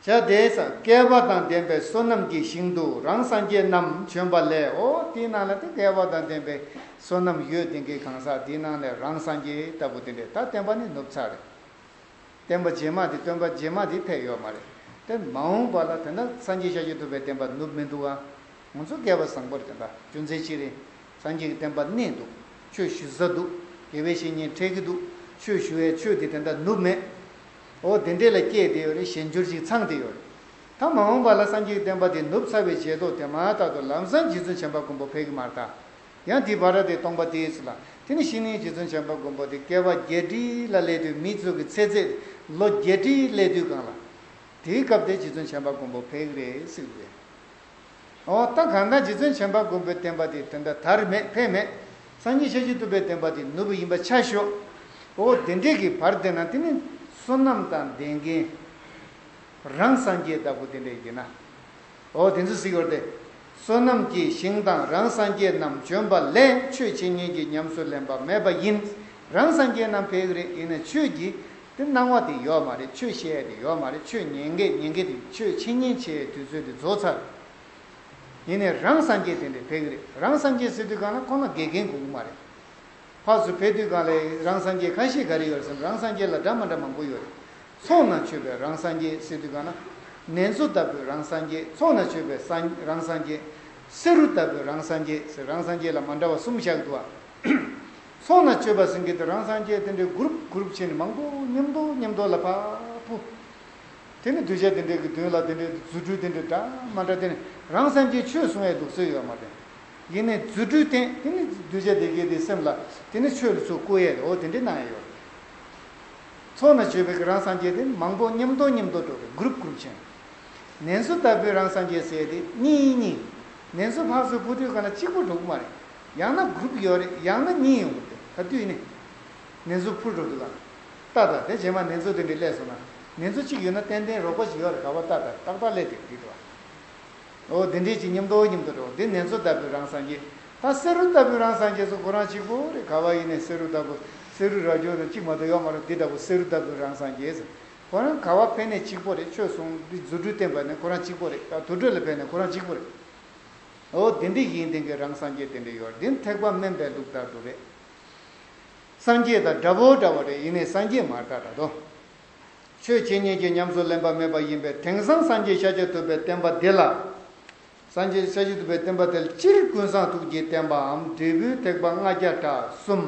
བྱ་དེ་ས་བསྐལ་པ་དང་ལྡན་པའི་བསོད་ནམས་ཀྱི་ཞིང་དུ་རང་སངས་རྒྱས་རྣམས་བྱོན་པ་ལས། འོ་དེའི་ནང་ལ་དེ་བསྐལ་པ་དང་ལྡན་པའི་བསོད་ནམས་ཡོད་དེང་གི་གང་ཟག་དེའི་ནང་ནས་རང་སངས་རྒྱས་ལྟ་བུ་དེ་འདྲས། ད་བསྟན་པ་ནི་ནུབ་ཚར་རེད། བསྟན་པ་རྗེས་མ་དེ། སྟོན་པ་རྗེས་མ་དེ་ཕེབས་ཡོད་མ་རེད། དེ་མ་འོངས་པ་ལ་དེ་འདྲ་སངས་རྒྱས་ཤཱཀྱ་ཐུབ་པའི་བསྟན་པ་ནུབ་མི་འདུག་ཨ། ང་ཚོ་སྐལ་པ་བཟང་པོ་རེད། དེ་འདྲ་རྒྱུ་མཚན་ཅི་རེད། སངས་རྒྱས་ཀྱི་བསྟན་པ་གནས་འདུག་ཆོས་ཞུ་ས་འདུག་དགེ་བའི་བཤེས་གཉེན་འཕྲད་ཀྱི་འདུག་ཆོས་ཞུ་བའི་ཆོས་དེ་དེ་འདྲ་ནུབ་མེད། འོ་དེ་འདྲས་ལ་སྐྱེས་བསྡད་ཡོད་རེད། གཞན་འགྱུར་ཞིག་ཚང་བསྡད་ཡོད་རེད། ད་མ་འོངས་པ་ལ་སངས་རྒྱས་ཀྱི་བསྟན་པ་དེ་ནུབ་ཚར་བའི་རྗེས་ཐོག་དེ་མ་ཐག་ཏུ་ལམ་སང་རྗེ་བཙུན་བྱམས་པ་མགོན་པོ་ཕེབས་ཀྱི་མ་རེད་ད། ཡང་དེའི་བར་དེ་སྟོང་པ་དེ་ཚོ་ལ། དེ་ནི་གཞི་ནས་རྗེ་བཙུན་བྱམས་པ་མགོན་པོ་དེ་བསྐལ་པ་བརྒྱད་ཁྲི་ལ་སླེབས་དུས། མི་ཚོ་གི་ཚེ་ཚད་ལོ་བརྒྱད་ཁྲི་སླེབས་དུས་སྒང་ལ། དེའི་སྐབས་དེ་རྗེ་བཙུན་བྱམས་པ་མགོན་པོ་ཕེབས་ཀྱི་རེད་ཟེར་གྱི་རེད། འོ་ད་གང་ལྟར་རྗེ་བཙུན་བྱམས་པ་མགོན་པོའི་བསྟན་པ་དེ་དེ་འདྲ་དར་མེད་འཕེལ་མེད། སངས་རྒྱས་ཤཱཀྱ་ཐུབ་པའི་བསྟན་པ་དེ་ནུབ་པ་ཡིན་པ་ཆ་ཞོག་འོ་དེ་འདྲས་ཀྱི་བར་དེ་ན་དེ་ནི་བསོད་ནམས་དང་ལྡན་མཁན། རང་སངས་རྒྱས་ལྟ་བུ་དེ་འདྲས་ཡིན་ན། འོ་དེ་ཚོ་ཟེར་གྱི་ཡོད་དེ། བསོད་ནམས་ཀྱི་ཞིང་དང་རང་སངས་རྒྱས་རྣམས་བྱོན་པ་ལས། ཆོས་འཆད་ཉན་གྱི་ཉམས་སུ་ལེན་པ་མེད་པ་ཡིན། རང་སངས་རྒྱས་རྣམས་ཕེབས་ཀྱི་རེད། ཡིན་ན་ཆོས་ཀྱི་དེ་སྣང་བ་དེ་ཡོད་མ་རེད། ཆོས་བཤད་ཡ་དེ་ཡོད་མ་རེད། ཆོས་ཉན་མཁན་ཉན་མཁན་དེ། ཆོས་འཆད་ཉན་བྱེད་ཡའི་དུས་ཚོད་དེ་རྫོགས་ཚར། ཡིན་ནའི་རང་སངས་རྒྱས་དེ་འདྲས་ཕེབས་ཀྱི་རེད། རང་སངས་རྒྱས་ཟེར་དུས་སྒང་ལ་ཁོང་ལ་དགེ་རྒན་དགོས་ཀྱི་མ་རེད། ཕར་ཚུར་ཕེབས་དུས་སྒང་ལ་རང་སངས་རྒྱས་ཁ་ཤས་ག་རེ་ཡོད་རེད་ཟེར་ན། རང་སངས་རྒྱས་ལ་འདྲ་མ་འདྲ་མང་པོ་ཡོད་རེད། ཚོགས་ནང་མཆོད་པའི་རང་སངས་རྒྱས་ཟེར་དུས་སྒང་ལ། ནེ་ཙོ་ལྟ་བུའི་རང་སངས་རྒྱས། ཚོགས་ན་སྤྱོད་པའི་སངས་རང་སངས་རྒྱས། བསེ་རུ་ལྟ་བུའི་རང་སངས་རྒྱས་ཟེར། རང་སངས་རྒྱས་ལ་མ་འདྲ་བ་གསུམ་བཞག་འདུག་བ། ཚོགས་ན་སྤྱོད་པ་ཟེར་མཁན་དེ་རང་སངས་རྒྱས་དེ་འདྲའི་གུ་རུབ་གུ་རུབ་བྱས་ནས་མང་པོ་མཉམ་དུ་མཉམ་དུ་ལ་ཕར་ཕུ། དེ་ནི་གདུལ་བྱ་དེ་འདྲའི་གི་མདུན་ལ་དེ་འདྲའི་རྫུ་འཕྲུལ་དེ་འདྲའི་འདྲ་མ་འདྲ། དེ་ནི་རང་སངས་རྒྱས་ཆོས་གསུང་བའི་ལུགས་སྲོལ་ཡོད་མ་རེད། ཡིན་ནའི་རྫུ་འཕྲུལ་བསྟན་དེ་ནི་གདུལ་བྱ་དེ་གའི་དེ་སེམས་ལ་དེ་ནི་ཆོས་ལ་ཚུར་བཀུར་ཡས་རེད། འོ་དེ་འདྲའི་གནང་ཡས་ཡོད་རེད། ཚོགས་ན་སྤྱོད་པའི་གི་རང་སངས་རྒྱས་དེ་མང་པོ་མཉམ་དུ་མཉམ་དུ་འགྲོ་བའི་གུ་རུབ་གུ་རུབ་བྱས། ནེ་ཙོ་ལྟ་བུའི་རང་སངས་རྒྱས་ཟེར་དེ་གཉིས་གཉིས། ནེ་ཙོ་ཕར་ཚུར་འཕུར་དུས་ག་ལ་གཅིག་པུ་འགྲོ་གི་མ་རེད། ཡང་ན་གུ་རུབ་ཡོད་རེད། ཡང་ན་གཉིས་ཡོང་གི་རེད། ག་དུས་ནི་ནེ་ཙོ་འཕུར་འགྲོ་དུས་ག་ལ་ལྟ་ད། དེ་རྗེས་མ་ནེ་ཙོ་དེ་འདྲའི་སླེབས་སོང་ན་ནེ་ཙོ་གཅིག་ཡོད་ན་ཏན་ཏན་རོགས་པ་ཞིག་ཡོད་རེད། ག་བ་ལྟ་ད་ཏག་ཏག་སླེབས་དེ་འགྲིག་འདུག་བ། འོ་དེ་འདྲས་ཀྱི་མཉམ་དུ་མཉམ་དུ་འགྲོ། དེ་ནེ་ཙོ་ལྟ་བུའི་རང་སངས་རྒྱས། ད་བསེ་རུ་ལྟ་བུའི་རང་སངས་རྒྱས་སུ་ཁོ་རང་གཅིག་པོ་རེད། ག་བ་ཡིན་ནའི་བསེ་རུ་ལྟ་བུ། བསེ་རུ་རྭ་ཅོ་དང་གཅིག་མ་གཏོགས་ཡོད་མ་རེད། དེ་ལྟ་བུ་བསེ་རུ་ལྟ་བུའི་རང་སངས་རྒྱས་ཟེར། ཁོ་རང་ག་བ་ཕེབས་ནའི་གཅིག་པོ་རེད། ཆོས་གསུང་འདི་རྫུ་འཕྲུལ་བསྟན་པ་ནི་ཁོ་རང་གཅིག་པོ་རེད། ད་དུར་ཁྲོད་ལ་ཕེབས་ནའི་ཁོ་རང་གཅིག་པོ་རེད། འོ་དེ་འདྲས་ཡིན་དེ་གའི་རང་སངས་རྒྱས་དེ་འདྲས་ཡོད་རེད། དེ་ཐེག་པ་དམན་པའི་ལུགས་ལྟར་དུ་རེད། སངས་རྒྱས་དང་འདྲ་བོ་འདྲ་བོ་རེད། ཡིན་ནའི་སངས་རྒྱས་མ་རེད་ད་དོ། ཆོས་ཇི་སྙེད་ཀྱང་ཉམས་སུ་ལེན་པ་མེད་པ་ཡིན་པས། དེང་སང་སངས་རྒྱས་ཤཱཀྱ་ཐུབ་པའི་བསྟན་པ་འདི་ལ། སངས་རྒྱས་ཤཱཀྱ་ཐུབ་པའི་བསྟན་པ་འདི་ལ་སྤྱིར་ཀུན་བཟང་ཐུགས་ཀྱི་བསྟན་པའམ་འབྲས་བུའི་ཐེག་པ་ལྔ་བརྒྱ་ཕྲག་གསུམ།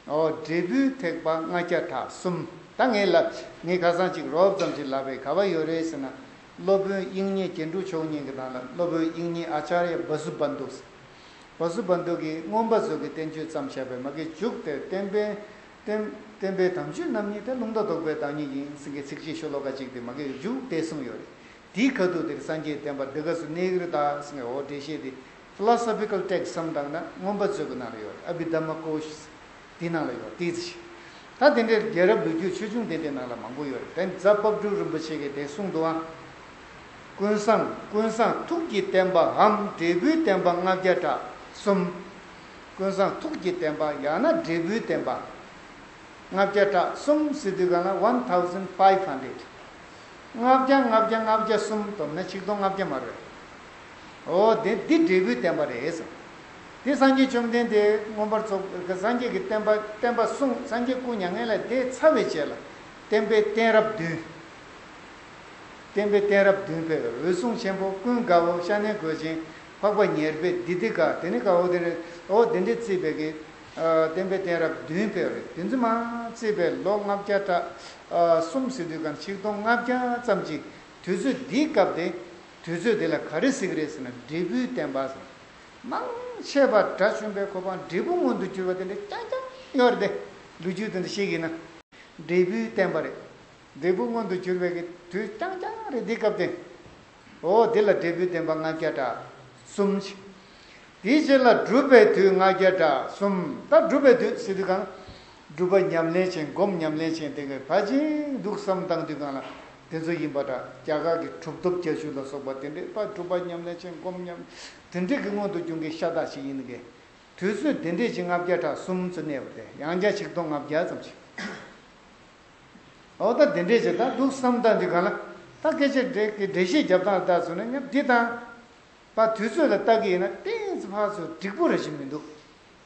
འོ་འབྲས་བུའི་ཐེག་པ་ལྔ་བརྒྱ་ཕྲག་གསུམ། ད་ངས་ལ་ངས་ཁ་སང་ཅིག་རོབ་ཙམ་ཅིག་ལབ་པས། ག་བ་ཡོད་རེད་ཟེར་ན། སློབ་དཔོན་དབྱིག་གཉེན་རྒྱན་དྲུག་མཆོག་གཉིས་ཀྱི་ནང་ལ་སློབ་དཔོན་དབྱིག་གཉེན་ཨཱ་ཙཱརྱ་བ་སུ་བནྡྷུ། བ་སུ་བནྡྷུ་གིས་མངོན་པ་མཛོད་ཀྱི་བསྟན་བཅོས་བརྩམས་བཞག་པའི་མ་གི་མཇུག་དེར་བསྟན་པའི་བསྟན་བསྟན་པའི་དམ་ཆོས་རྣམ་གཉིས་དེ་ལུང་དང་རྟོགས་པའི་བདག་ཉིད་ཡིན་ཟེར་མཁན་ཚིགས་བཅད་ཤོ་ལོ་ཀ་གཅིག་དེ་མ་གི་མཇུག་དེ་གསུངས་ཡོད་རེད། དེའི་ཁ་ཐུག་དེར་སངས་རྒྱས་བསྟན་པ་འདི་ག་སུ་གནས་ཀྱི་རེད་ད་ཟེར་མཁན། འོ་འགྲེལ་བཤད་དེ་ཕི་ལོ་སོ་ཕི་ཀལ་ཊེག་སི་བསམ་བཏང་ན་མངོན་པ་མཛོད་ཀྱི་ནང་ལ་ཡོད་རེད། ཨ་བྷི་དྷརྨ་ཀོ་ཤ་དེའི་ནང་ལ་ཡོད་དེ་ཅི། ད་དེ་འདྲའི་རྒྱལ་རབས་ལོ་རྒྱུས་ཆོས་འབྱུང་དེ་འདྲའི་ནང་ལ་མང་པོ་ཡོད་རེད། དེ་རྫ་དཔལ་སྤྲུལ་རིན་པོ་ཆེ་གིས་དེ་གསུངས་འདུག་ཨ། ཀུན་བཟང་ཀུན་བཟང་ཐུགས་ཀྱི་བསྟན་པའམ་འབྲས་བུའི་བསྟན་པ་ལྔ་བརྒྱ་ཕྲག་གསུམ། ཀུན་བཟང་ཐུགས་ཀྱི་བསྟན་པ་ཡང་ན་འབྲས་བུའི་བསྟན་པ་ལྔ་བརྒྱ་ཕྲག་གསུམ་ཟེར་དུས་ག་ལ་one thousand five hundred། ལྔ་བརྒྱ་ལྔ་བརྒྱ་ལྔ་བརྒྱ་གསུམ་བསྡོམས་ན་ཆིག་སྟོང་ལྔ་བརྒྱ་མ་རེད། འོ་དེ་འདི་འབྲས་བུའི་བསྟན་པ་རེད་ཟེར། དེ་སངས་རྒྱས་བཅོམ་ལྡན་འདས་མངོན་པར་རྫོགས་སངས་རྒྱས་ཀྱི་བསྟན་པ་བསྟན་པ་གསུངས། སངས་རྒྱས་སྐུ་མྱ་ངན་ལས་འདས་ཚར་བའི་རྗེས་ལ་བསྟན་པའི་གཏད་རབས་བདུན། བསྟན་པའི་གཏད་རབས་བདུན་ཕེབས། འོད་སྲུང་ཆེན་པོ། ཀུན་དགའ་བོ། ཤ་ནའི་གོས་ཆེན། འཕགས་པ་ཉེར་སྦས། དི་དི་ཀ། དེ་ནི་ཀ་འོ་དེ་རེད། འོ་དེ་འདྲས་བརྩིས་པའི་གི་བསྟན་པའི་གཏད་རབས་བདུན་ཕེབས་རེད། དེ་ཚོ་མ་བརྩིས་པའི་ལོ་ལྔ་བརྒྱ་ཕྲག་གསུམ་ཟེར་དུས་གང་ཆིག་སྟོང་ལྔ་བརྒྱ་ཙམ་ཅིག་དུས་ཚོད་འདིའི་སྐབས་དེ། དུས་ཚོད་དེ་ལ་ག་རེ་ཟེར་གི་རེད་ཟེར་ན་འབྲས་བུའི་བསྟན་པ་ཟེར། མང་ཆེ་བ་དགྲ་བཅོམ་པའི་གོ་འཕང་འབྲས་བུ་མངོན་དུ་གྱུར་པ་དེ་འདྲ་རྐྱང་རྐྱང་ཡོད་རེད་དེ། ལོ་རྒྱུས་དེ་འདྲ་ཤེས་ཀྱི་ན། འབྲས་བུའི་བསྟན་པ་རེད། འབྲས་བུ་མངོན་དུ་གྱུར་པའི་གི་དུས་རྐྱང་རྐྱང་རེད་འདི་སྐབས་དེ། འོ་དེ་ལ་འབྲས་བུའི་བསྟན་པ་ལྔ་བརྒྱ་ཕྲག་གསུམ་ཞིག་དེའི་རྗེས་ལ་སྒྲུབ་པའི་དུས་ལྔ་བརྒྱ་ཕྲག་གསུམ། ད་སྒྲུབ་པའི་དུས་ཟེར་དུས་གང་། སྒྲུབ་པ་ཉམས་ལེན་ཅན་སྒོམ་ཉམས་ལེན་ཅན་དེ་གའི་ཕར་ཕྱིན་འདུག་བསམ་བཏང་དུས་གང་ལ་དེ་ཚོ་ཡིན་པ་འདྲ། རྒྱ་གར་གྱི་གྲུབ་ཐོབ་བརྒྱད་ཅུ་ལ་སོགས་པ་དེ་འདྲའི་ཕར་སྒྲུབ་པ་ཉམས་ལེན་ཅན་སྒོམ་ཉམས་དེ་འདྲའི་གི་སྔོན་དུ་བྱུང་གི་ཤ་སྟག་ཞིག་ཡིན་གི། དུས་ཚོད་དེ་འདྲས་ཀྱི་ལྔ་བརྒྱ་ཕྲག་གསུམ་ཙམ་གནས་པ་དེ་ཡང་བསྐྱར་ཆིག་སྟོང་ལྔ་བརྒྱ་ཙམ་ཞིག་འོ་ད་དེ་འདྲས་ཀྱི་ད་འདུག་བསམ་བཏང་དུས་གང་ལ་ད་སྐད་ཆ་འགྲེལ་གྱི་འགྲེལ་བཤད་རྒྱབ་སྟངས་ལྟར་སོང་ན་ཡང་འདི་དང་། པ་དུས་ཚོད་ལ་ལྟ་གི་ཡིན་ན་ཏོག་ཙམ་ཕར་ཚུར་འགྲིག་པོ་རེ་ཞིག་མི་འདུག་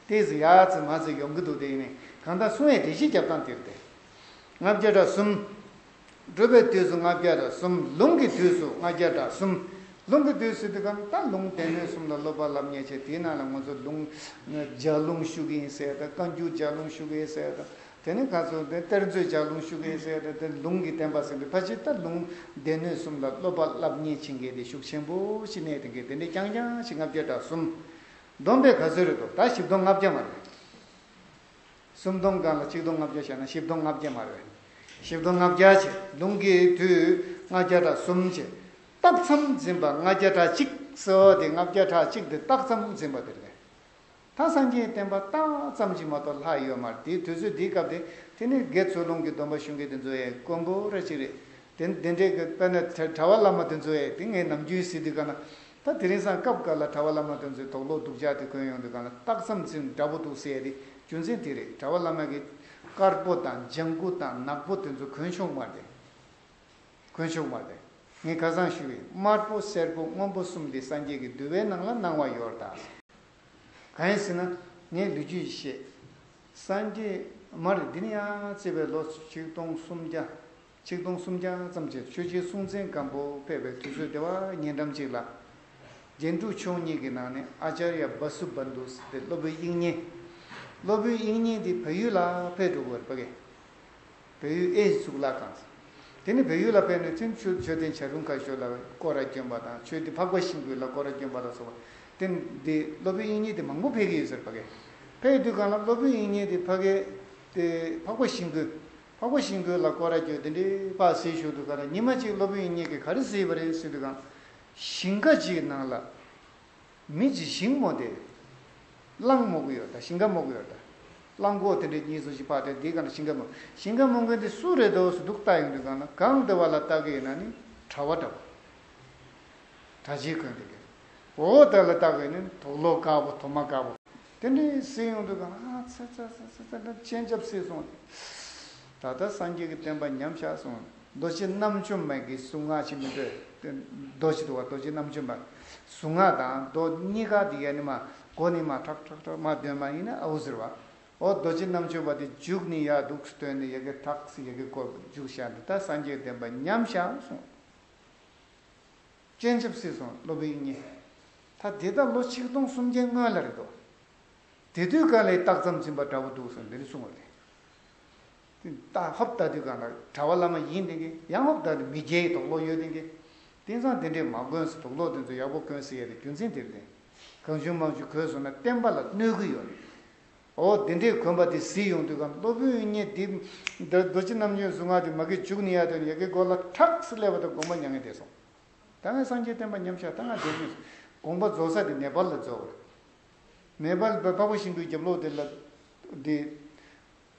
ཏོག་ཙམ་ཡར་ཙམ་མར་ཙམ་ཡོང་གི་འདུག་དེ་ཡིན་ནའི་གང་ལྟར་གསུང་ཡས་འགྲེལ་བཤད་རྒྱབ་སྟངས་དེ་རེད་དེ། ལྔ་བརྒྱ་ཕྲག་གསུམ། སྒྲུབ་པའི་དུས་སུ་ལྔ་བརྒྱ་ཕྲག་གསུམ། ལུང་གི་དུས་སུ་ལྔ་བརྒྱ་ཕྲག་གསུམ། ལུང་གི་དུས་སུ་དེ་གང་ལྟར་ལུང་སྡེ་སྣོད་གསུམ་ལ་སློབ་པ་སློབ་གཉེར་བྱེད། དེའི་ནང་ལ་ང་ཚོ་ལུང་ལྗགས་ལུང་ཞུ་གི་ཡིན་ཟེར་དང་། བཀའ་འགྱུར་ལྗགས་ལུང་ཞུ་གི་ཡིན་ཟེར་དང་། དེ་ནས་ཁ་སང་དེ་གཏེར་མཛོད་ལྗགས་ལུང་ཞུ་གི་ཡིན་ཟེར་དང་། དེ་ལུང་གི་བསྟན་པ་ཟེར་དུས་ཕལ་ཆེར་ད་ལུང་སྡེ་སྣོད་གསུམ་ལ་སློབ་པ་སློབ་གཉེར་བྱེད་མཁན་དེ་ཤུགས་ཆེན་པོ་ཞིག་གནས་དེ་གའི་དེ་འདྲའི་རྐྱང་རྐྱང་ཞིག་ལྔ་བརྒྱ་ཕྲག་གསུམ། བསྡོམས་པས་ག་ཚོད་རེད་འདུག་ད་བཞི་སྟོང་ལྔ་བརྒྱ་མ་རེད། སུམ་སྟོང་སྒང་ལ་ཆིག་སྟོང་ལྔ་བརྒྱ་བཞག་ན་བཞི་སྟོང་ལྔ་བརྒྱ་མ་རེད། བཞི་སྟོང་ལྔ་བརྒྱ་བྱས། ལུང་གི་དུས་ལྔ་བརྒྱ་ཕྲག་གསུམ་བྱས། རྟགས་མཚམས་འཛིན་པ་ལྔ་བརྒྱ་ཕྲག་གཅིག་ཟེར་བ་དེ་ལྔ་བརྒྱ་ཕྲག་གཅིག་དེ་རྟགས་མཚམས་འཛིན་པ་དེ་རེད། ད་སངས་རྒྱས་བསྟན་པ་རྟགས་ཙམ་ཞིག་མ་གཏོགས་ལྷག་ཡོད་མ་རེད། དེའི་དུས་ཚོད་འདིའི་སྐབས་དེ་དེ་ནི་དགེ་ཚུལ་སློང་གི་སྡོམ་པ་ཞུ་མཁན་དེ་ཚོ་ཡང་དཀོན་པོ་ར་ཅིག་རེད། དེ་འདི་འདྲའི་གི་དཔེར་ན་གྲྭ་བ་བླ་མ་དེ་ཚོ་ཡང་དེ་ངས་ནམ་རྒྱུན་ཟེར་དུས་ག་ན། ད་དེ་རིང་སང་སྐབས་འགའ་ལ་གྲྭ་བ་བླ་མ་དེ་ཚོའི་དོགས་ལོག་སྡུག་ཅག་དེ་གོན་ཡོང་དུས་ག་ན་རྟགས་མཚམས་འཛིན་འདྲ་པོ་འདུག་ཟེར་ཡ་དེ་རྒྱུ་མཚན་དེ་རེད། གྲྭ་བ་བླ་མ་གི་དཀར་པོ་དང་ལྗང་གུ་དང་ནག་པོ་དེ་ཚོ་གོན་ཆོག་མ་རེད། གོན་ཆོག་མ་རེད། ངས་ཁ་སང་ཞུས་པའི་དམར་པོ་སེར་པོ་སྔོན་པོ་གསུམ་དེ་སངས་རྒྱས་ཀྱི་འདུལ་བའི་ནང་ལ་གནང་བ་ཡོད་ད། གང་ཡིན་ཟེར་ན་ངས་ལོ་རྒྱུས་བཤད། སངས་རྒྱས་མ་རེད། འདི་ནི་ཡང་བརྩིས་པའི་ལོ་ཆིག་སྟོང་སུམ་བརྒྱ། ཆིག་སྟོང་སུམ་བརྒྱ་ཙམ་བྱས། ཆོས་རྗེའི་སྲོང་བཙན་སྒམ་པོ་ཕེབས་པའི་དུས་ཚོད་དེ་བ་ཉེ་འགྲམ་ཅིག་ལ། རྒྱན་དྲུག་མཆོག་གཉིས་ཀྱི་ནང་ནས་ཨ་ཙརྱ་བ་སུ་བནྡྷུ་ཟེར་ཏེ་སློབ་དཔོན་དབྱིག་གཉེན། སློབ་དཔོན་དབྱིག་གཉེན་དེ་བལ་ཡུལ་ལ་ཕེབས་འགྲོ་གི་ཡོད་རེད་པ་གི། བལ་ཡུལ་ཨེ་ཤི་གཙུག་ལག་ཁང་ཟེར། དེ་ནས་བལ་ཡུལ་ལ་ཕེབས་ནས་ཚུན་ཆོས་མཆོད་རྟེན་བྱ་རུང་ཁ་ཤོར་ལ་སྐོར་ར་བསྐྱོན་པ་དང་། ཆོས་སྡེ་འཕགས་པ་ཤིང་ཀུན་ལ་སྐོར་ར་བསྐྱོན་པ་ལ་སོགས་པ། དེ་འདི་སློབ་དཔོན་དབྱིག་གཉེན་དེ་མང་པོ་ཕེབས་ཀྱི་ཡོད་ཟེར་པ་གི། ཕེབས་དུས་སྒང་ལ་སློབ་དཔོན་དབྱིག་གཉེན་དེ་ཕ་གི་དེ་འཕགས་པ་ཤིང་ཀུན། འཕགས་པ་ཤིང་ཀུན་ལ་སྐོར་ར་བསྐྱོད་དེ་འདྲའི་པར་གཟིགས་བཞུགས་དུས་སྒང་ལ། ཉི་མ་གཅིག་སློབ་དཔོན་དབྱིག་གཉེན་གྱིས་ག་རེ་གཟིགས་པ་རེད་ཟེར་དུས་སྒང་། ཞིང་ཁ་ཅིག་ནང་ལ། མི་གཅིག་ཞིང་རྨོ་དེ། གླང་རྨོ་གི་ཡོད་ད། ཞིང་ཁ་རྨོ་གི་ཡོད་ད། གླང་གོག་དེ་འདྲའི་གཉིས་གསུམ་ཞིག་ཕར་དེ་འདིའི་སྒང་ལ་ཞིང་ཁ་རྨོ། ཞིང་ཁ་རྨོ་མཁན་དེ་སུ་རེད་འདུག་ཟེར་འདུག་ལྟ་ཡོང་དུས་སྒང་ལ། སྒང་དེ་བ་ལ་ལྟ་གི་ཡིན་ན་ནི་གྲྭ་པ་འདྲ་པོ། གྲྭ་ཆས་གོན་བསྡད་མཁན། འོ་དེ་ལ་ལྟ་གི་ཡིན་ན་དུག་ལོག་དཀར་པོ་དུ་མ་དཀར་པོ། དེ་འདྲའི་གཟིགས་ཡོང་དུས་སྒང་ལ། ཨ་ཚ་ཚ་ཚ་ཚ་ཚ། སྤྱན་ཆབ་བསིལ་སོང་། ད་ལྟ་སངས་རྒྱས་ཀྱི་བསྟན་པ་ཉམས་ཆག་སོང་། རྡོ་རྗེ་རྣམ་འཇོམས་མ་གི་གཟུངས་སྔགས་ཅིག་མི་འདུག་གས། རྡོ་ཞིག་འདུག་པ། རྡོ་རྗེ་རྣམ་འཇོམས་པ། གཟུངས་སྔགས་དང་རྡོ་གཉིས་ཀ་དེ་ཡ་ནི་མ་མགོ་ནས་མར་ཁྲག་ཁྲག་ཁྲག་མར་འདོན་པ་ཡིན་ན་ཨའུ་ཟེར་བ། འོ་རྡོ་རྗེ་རྣམ་འཇོམས་པ་དེ་མཇུག་ནས་ཡར་འདུག་སྟོན་ནས་ཡ་གི་ཐག་སི་ཡ་གི་སྐོར་མཇུག་བཞག་ནས། ད་སངས་རྒྱས་བསྟན་པ་ཉམས་ཆག་སོང་། སྤྱན་ཆབ་བསིལ་སོང་སློབ་དཔོན་དབྱིག་གཉེན། ད་དེ་ད་ལོ་ཆིག་སྟོང་སུམ་བརྒྱའི་སྔོན་ལ་རེད་དོ། དེ་དུས་སྒང་ལ་སྟག་ཚང་འཛིན་པ་འདྲ་པོ་འདུག་ཟེར་འདི་འདྲ་གསུངས་པ་རེད། དེ་ད་ཧོབ་ལྟ་དུས་སྒང་ལ་གྲྭ་པ་བླ་མ་ཡིན་བསྡད་མཁན། ཡང་ཧོབ་ལྟ་དུས་མི་རྒྱའི་དུག་ལོག་ཡོད་བསྡད་མཁན། དེང་སང་དེ་འདྲས་མ་གོན་ཟེར། དུག་ལོག་དེ་ཚོ་ཡག་པོ་གོན་ཟེར་ཡ་དེ་རྒྱུ་མཚན་དེ་རེད། གང་བྱུང་མང་བྱུང་གོན་སོང་ན་བསྟན་པ་ལ་གནོད་ཀྱི་ཡོད་རེད། འོ་དེ་འདྲས་གོན་པ་དེ་གཟིགས་ཡོང་དུས་སྒང་། སློབ་དཔོན་དབྱིག་གཉེན་དེ་རྡོ་རྗེ་རྣམ་འཇོམས་གཟུངས་སྔགས་དེ་མ་གི་མཇུག་ནས་ཡར་འདོན་ནས་ཡ་གི་མགོ་ལ་ཁྲག་སི་སླེབས་པ་དང་དགོངས་པ་མྱ་ངན་འདས་སོང་། ད་ངས་སངས་རྒྱས་བསྟན་པ་ཉམས་ཆག་ད་ང་བསྡད་ཀྱི་ཡིན། དགོངས་པ་རྫོགས་ས་དེ་ནེ་པཱལ་ལ་རྫོགས་པ་རེད། ནེ་པཱལ་འཕགས་པ་ཤིང་ཀུན་རྒྱབ་ལོགས་དེ་ལ་དེ་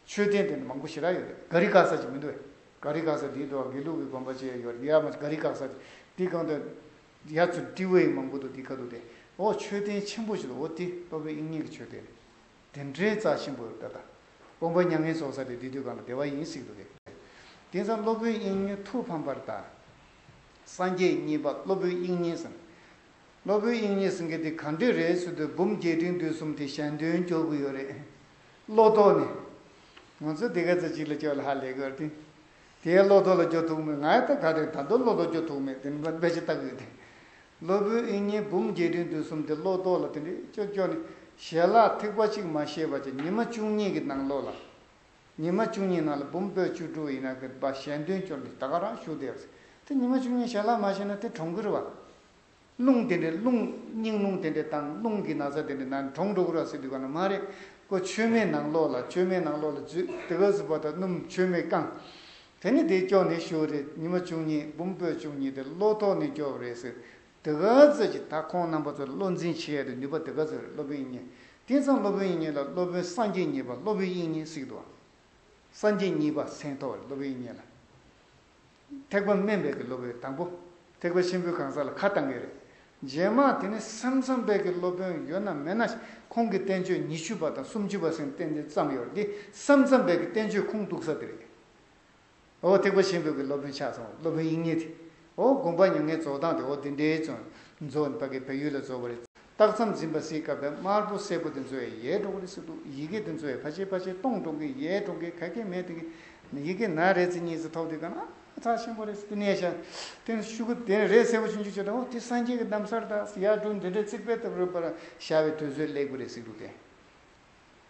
མཆོད་རྟེན་དེ་འདྲ་མང་པོ་ཞེ་དྲག་ཡོད་རེད། ག་རི་ཀ་ས་ཅིག་མི་འདུག་གས། ག་རི་ཀ་ས་དེའི་འདུག་ག་དགེ་ལུགས་ཀྱི་དགོན་པ་ཅིག་ཡོད་རེད། ཡ་མ་ག་རི་ཀ་ས་དེ། དེའི་སྒང་དུ་ཡ་ཚུར་ཏི་ཝེ་མང་པོ་འདུག་དེའི་ཁ་ཐུག་དེ། འོ་མཆོད་རྟེན་ཆེན་པོ་ཞིག་འདུག་འོ་དེ་སློབ་དཔོན་དབྱིག་གཉེན་གྱི་མཆོད་རྟེན་རེད། དེ་འདྲའི་རྩ་ཆེན་པོ་ཡོད་ད། ད་དགོངས་པ་མྱ་ངན་རྫོགས་ས་དེ་དེ་དུས་སྒང་ལ་དེ་བ་ཡིན་ཟེར་གྱི་འདུག་གས། དེང་སང་སློབ་དཔོན་དབྱིག་གཉེན་ཐུགས་ཕམ་པར་གདའ། སངས་རྒྱས་གཉིས་པ་སློབ་དཔོན་དབྱིག་གཉེན་ཟེར། སློབ་དཔོན་དབྱིག་གཉེན་ཟེར་མཁན་དེ་ག་འདྲས་རེད་ཟེར་དུས། འབུམ་རྒྱས་འབྲིང་བསྡུས་གསུམ་དེ་ཞལ་འདོན་སྐྱོར་གྱི་ཡོད་རེད། བློ་ལྡོག་ནས། ང་ཚོ་དེ་ག་ཚོད་ཅིག་ལ་སྐྱོར་ལ་ཧ་ལས་གི་ཡོད་རེད་དེ། དེའི་བློ་ལྡོག་ལ་སྐྱོར་ཐུབ་མེད། ང་ཡང་ད་ག་རེ་ད་དུང་བློ་ལྡོག་སྐྱོར་ཐུབ་མེད། དེ་འདྲ་དཔེ་ཆ་ལྟ་གི་ཡོད་དེ། སློབ་དཔོན་དབྱིག་གཉེན་འབུམ་རྒྱས་འབྲིང་བསྡུས་གསུམ་དེ་བློ་ལྡོག་ལ་དེ་འདྲས་སྐྱོར་སྐྱོར་ནས། ཞལ་ལག་ཐིགས་པ་གཅིག་མ་བཞེས་པ་བྱས། ཉི་མ་བཅུ་གཉིས་ཀྱི་ནང་ལོགས་ལ། ཉི་མ་བཅུ་གཉིས་ནང་ལ་འབུམ་པོད་བཅུ་དྲུག་ཡིན་ན་གི་པ་ཞལ་འདོན་སྐྱོར་ནས་ད་ག་རང་བཞུགས་བསྡད་པ་རེད། དེ་ཉི་མ་བཅུ་གཉིས་ཞལ་ལག་མ་བཞེས་ན་དེ་གྲོངས་གི་རེད་བ། རླུང་དེ་འདྲས། རླུང་སྙིང་རླུང་དེ་འདྲས་བཏང་། རླུང་གི་ན་ཚ་དེ་འདྲས་ན་གྲོངས་འགྲོ་གི་རེད་ཟེར་དུས་སྒང་ལ། མ་རེད། ཁོ་མཆོད་མེ་ནང་ལོགས་ལ། མཆོད་མེ་ནང་ལོགས་ལ་འཛུལ། དེ་ག་ཟེར་བ་དང་སྣུམ་མཆོད་མེ་བཀང་། དེ་ནས་དེ་སྐྱོར་ནས་བཞུགས་རེད། ཉི་མ་བཅུ་གཉིས། འབུམ་པོད་བཅུ་གཉིས་དེ་བློ་ལྡོག་ནས་སྐྱོར་བ་རེད་ཟེར། དེ་ག་ཚོད་ཀྱི་ད་ཁོང་རྣམ་པ་ཚོ་ལ་བློ་འཛིན་བྱེད་ཡ་དེ་ནུས་པ་དེ་ག་ཚོད་རེད། སློབ་དཔོན་དབྱིག་གཉེན། དེང་སང་སློབ་དཔོན་དབྱིག་གཉེན་ལ་སློབ་དཔོན་སངས་རྒྱས་གཉིས་པ་སློབ་དཔོན་དབྱིག་གཉེན་ཟེར་གྱི་འདུག་བ། སངས་རྒྱས་གཉིས་པ་མཚན་ཐོགས་རེད། སློབ་དཔོན་དབྱིག་གཉེན་ལ། ཐེག་པ་དམན་པའི་གི་སློབ་དཔོན་དང་པོ། ཐེག་པ་ཆེན་པོའི་གང་ཟག་ལ་ཁ་བཏང་གི་རེད། རྗེས་མ་དེ་ནས་ས་མཚམས་པའི་གི་སློབ་དཔོན་ཡོད་ན་མེད་ན། ཁོང་གི་བསྟན་བཅོས་ཉི་ཤུ་པ་དང་སུམ་ཅུ་པ་ཟེར་བསྟན་བཅོས་བརྩམས་ཡོད་རེད། དེ་ས་མཚམས་པའི་གི་བསྟན་བཅོས་ཁུངས་གཏུགས་ས་དེ་རེད། འོ་ཐེག་པ་ཆེན་པོའི་གི་སློབ་དཔོན་ཆགས་སོང་། སློབ་དཔོན་དབྱིག་གཉེན་དེ། འོ་དགོངས་པ་མྱ་ངན་རྫོགས་སྟངས་དེ་འོ་དེ་འདྲའི་ཚོ་མཛོད་ནས་ཕ་གི་བལ་ཡུལ་ལ་རྫོགས་པ་རེད། སྟག་ཚང་འཛིན་པ་གཟིགས་སྐབས་དེ་དམར་པོ་སེར་པོ་དེ་ཚོ་ཡལ་འགྲོ་གི་རེད་ཟེར་འདུག་ཡི་གེ་དེ་ཚོ་ཡང་ཕལ་ཆེར་ཕལ་ཆེར་སྟོངས་འགྲོ་གི། ཡལ་འགྲོ་གི། ག་གེ་མེད་དེ་གི། ཡི་གེ་ན་རེ་ཙི་གཉིས་ཙི་ཐོབ་དུས་སྒང་ལ། ཨ་ཚ་ཆེན་པོ་རེད་ཟེར་དེ་ནས་ཤ། དེ་ནས་ཤུ་གུ་དེ་རེད་གསལ་པོ་ཆུང་ཆུང་བྱས་ད། འོ་དེ་སངས་རྒྱས་ཀྱི་རྣམ་གསལ་དང་ཡར་འགྲོ་འདི་འདྲའི་རྩིག་པའི་ལྟ་བུར་པར་ཤར་བའི་དུས་ཚོད་སླེབས་ཀྱི་རེད་ཟེར་འདུག་སྟེ།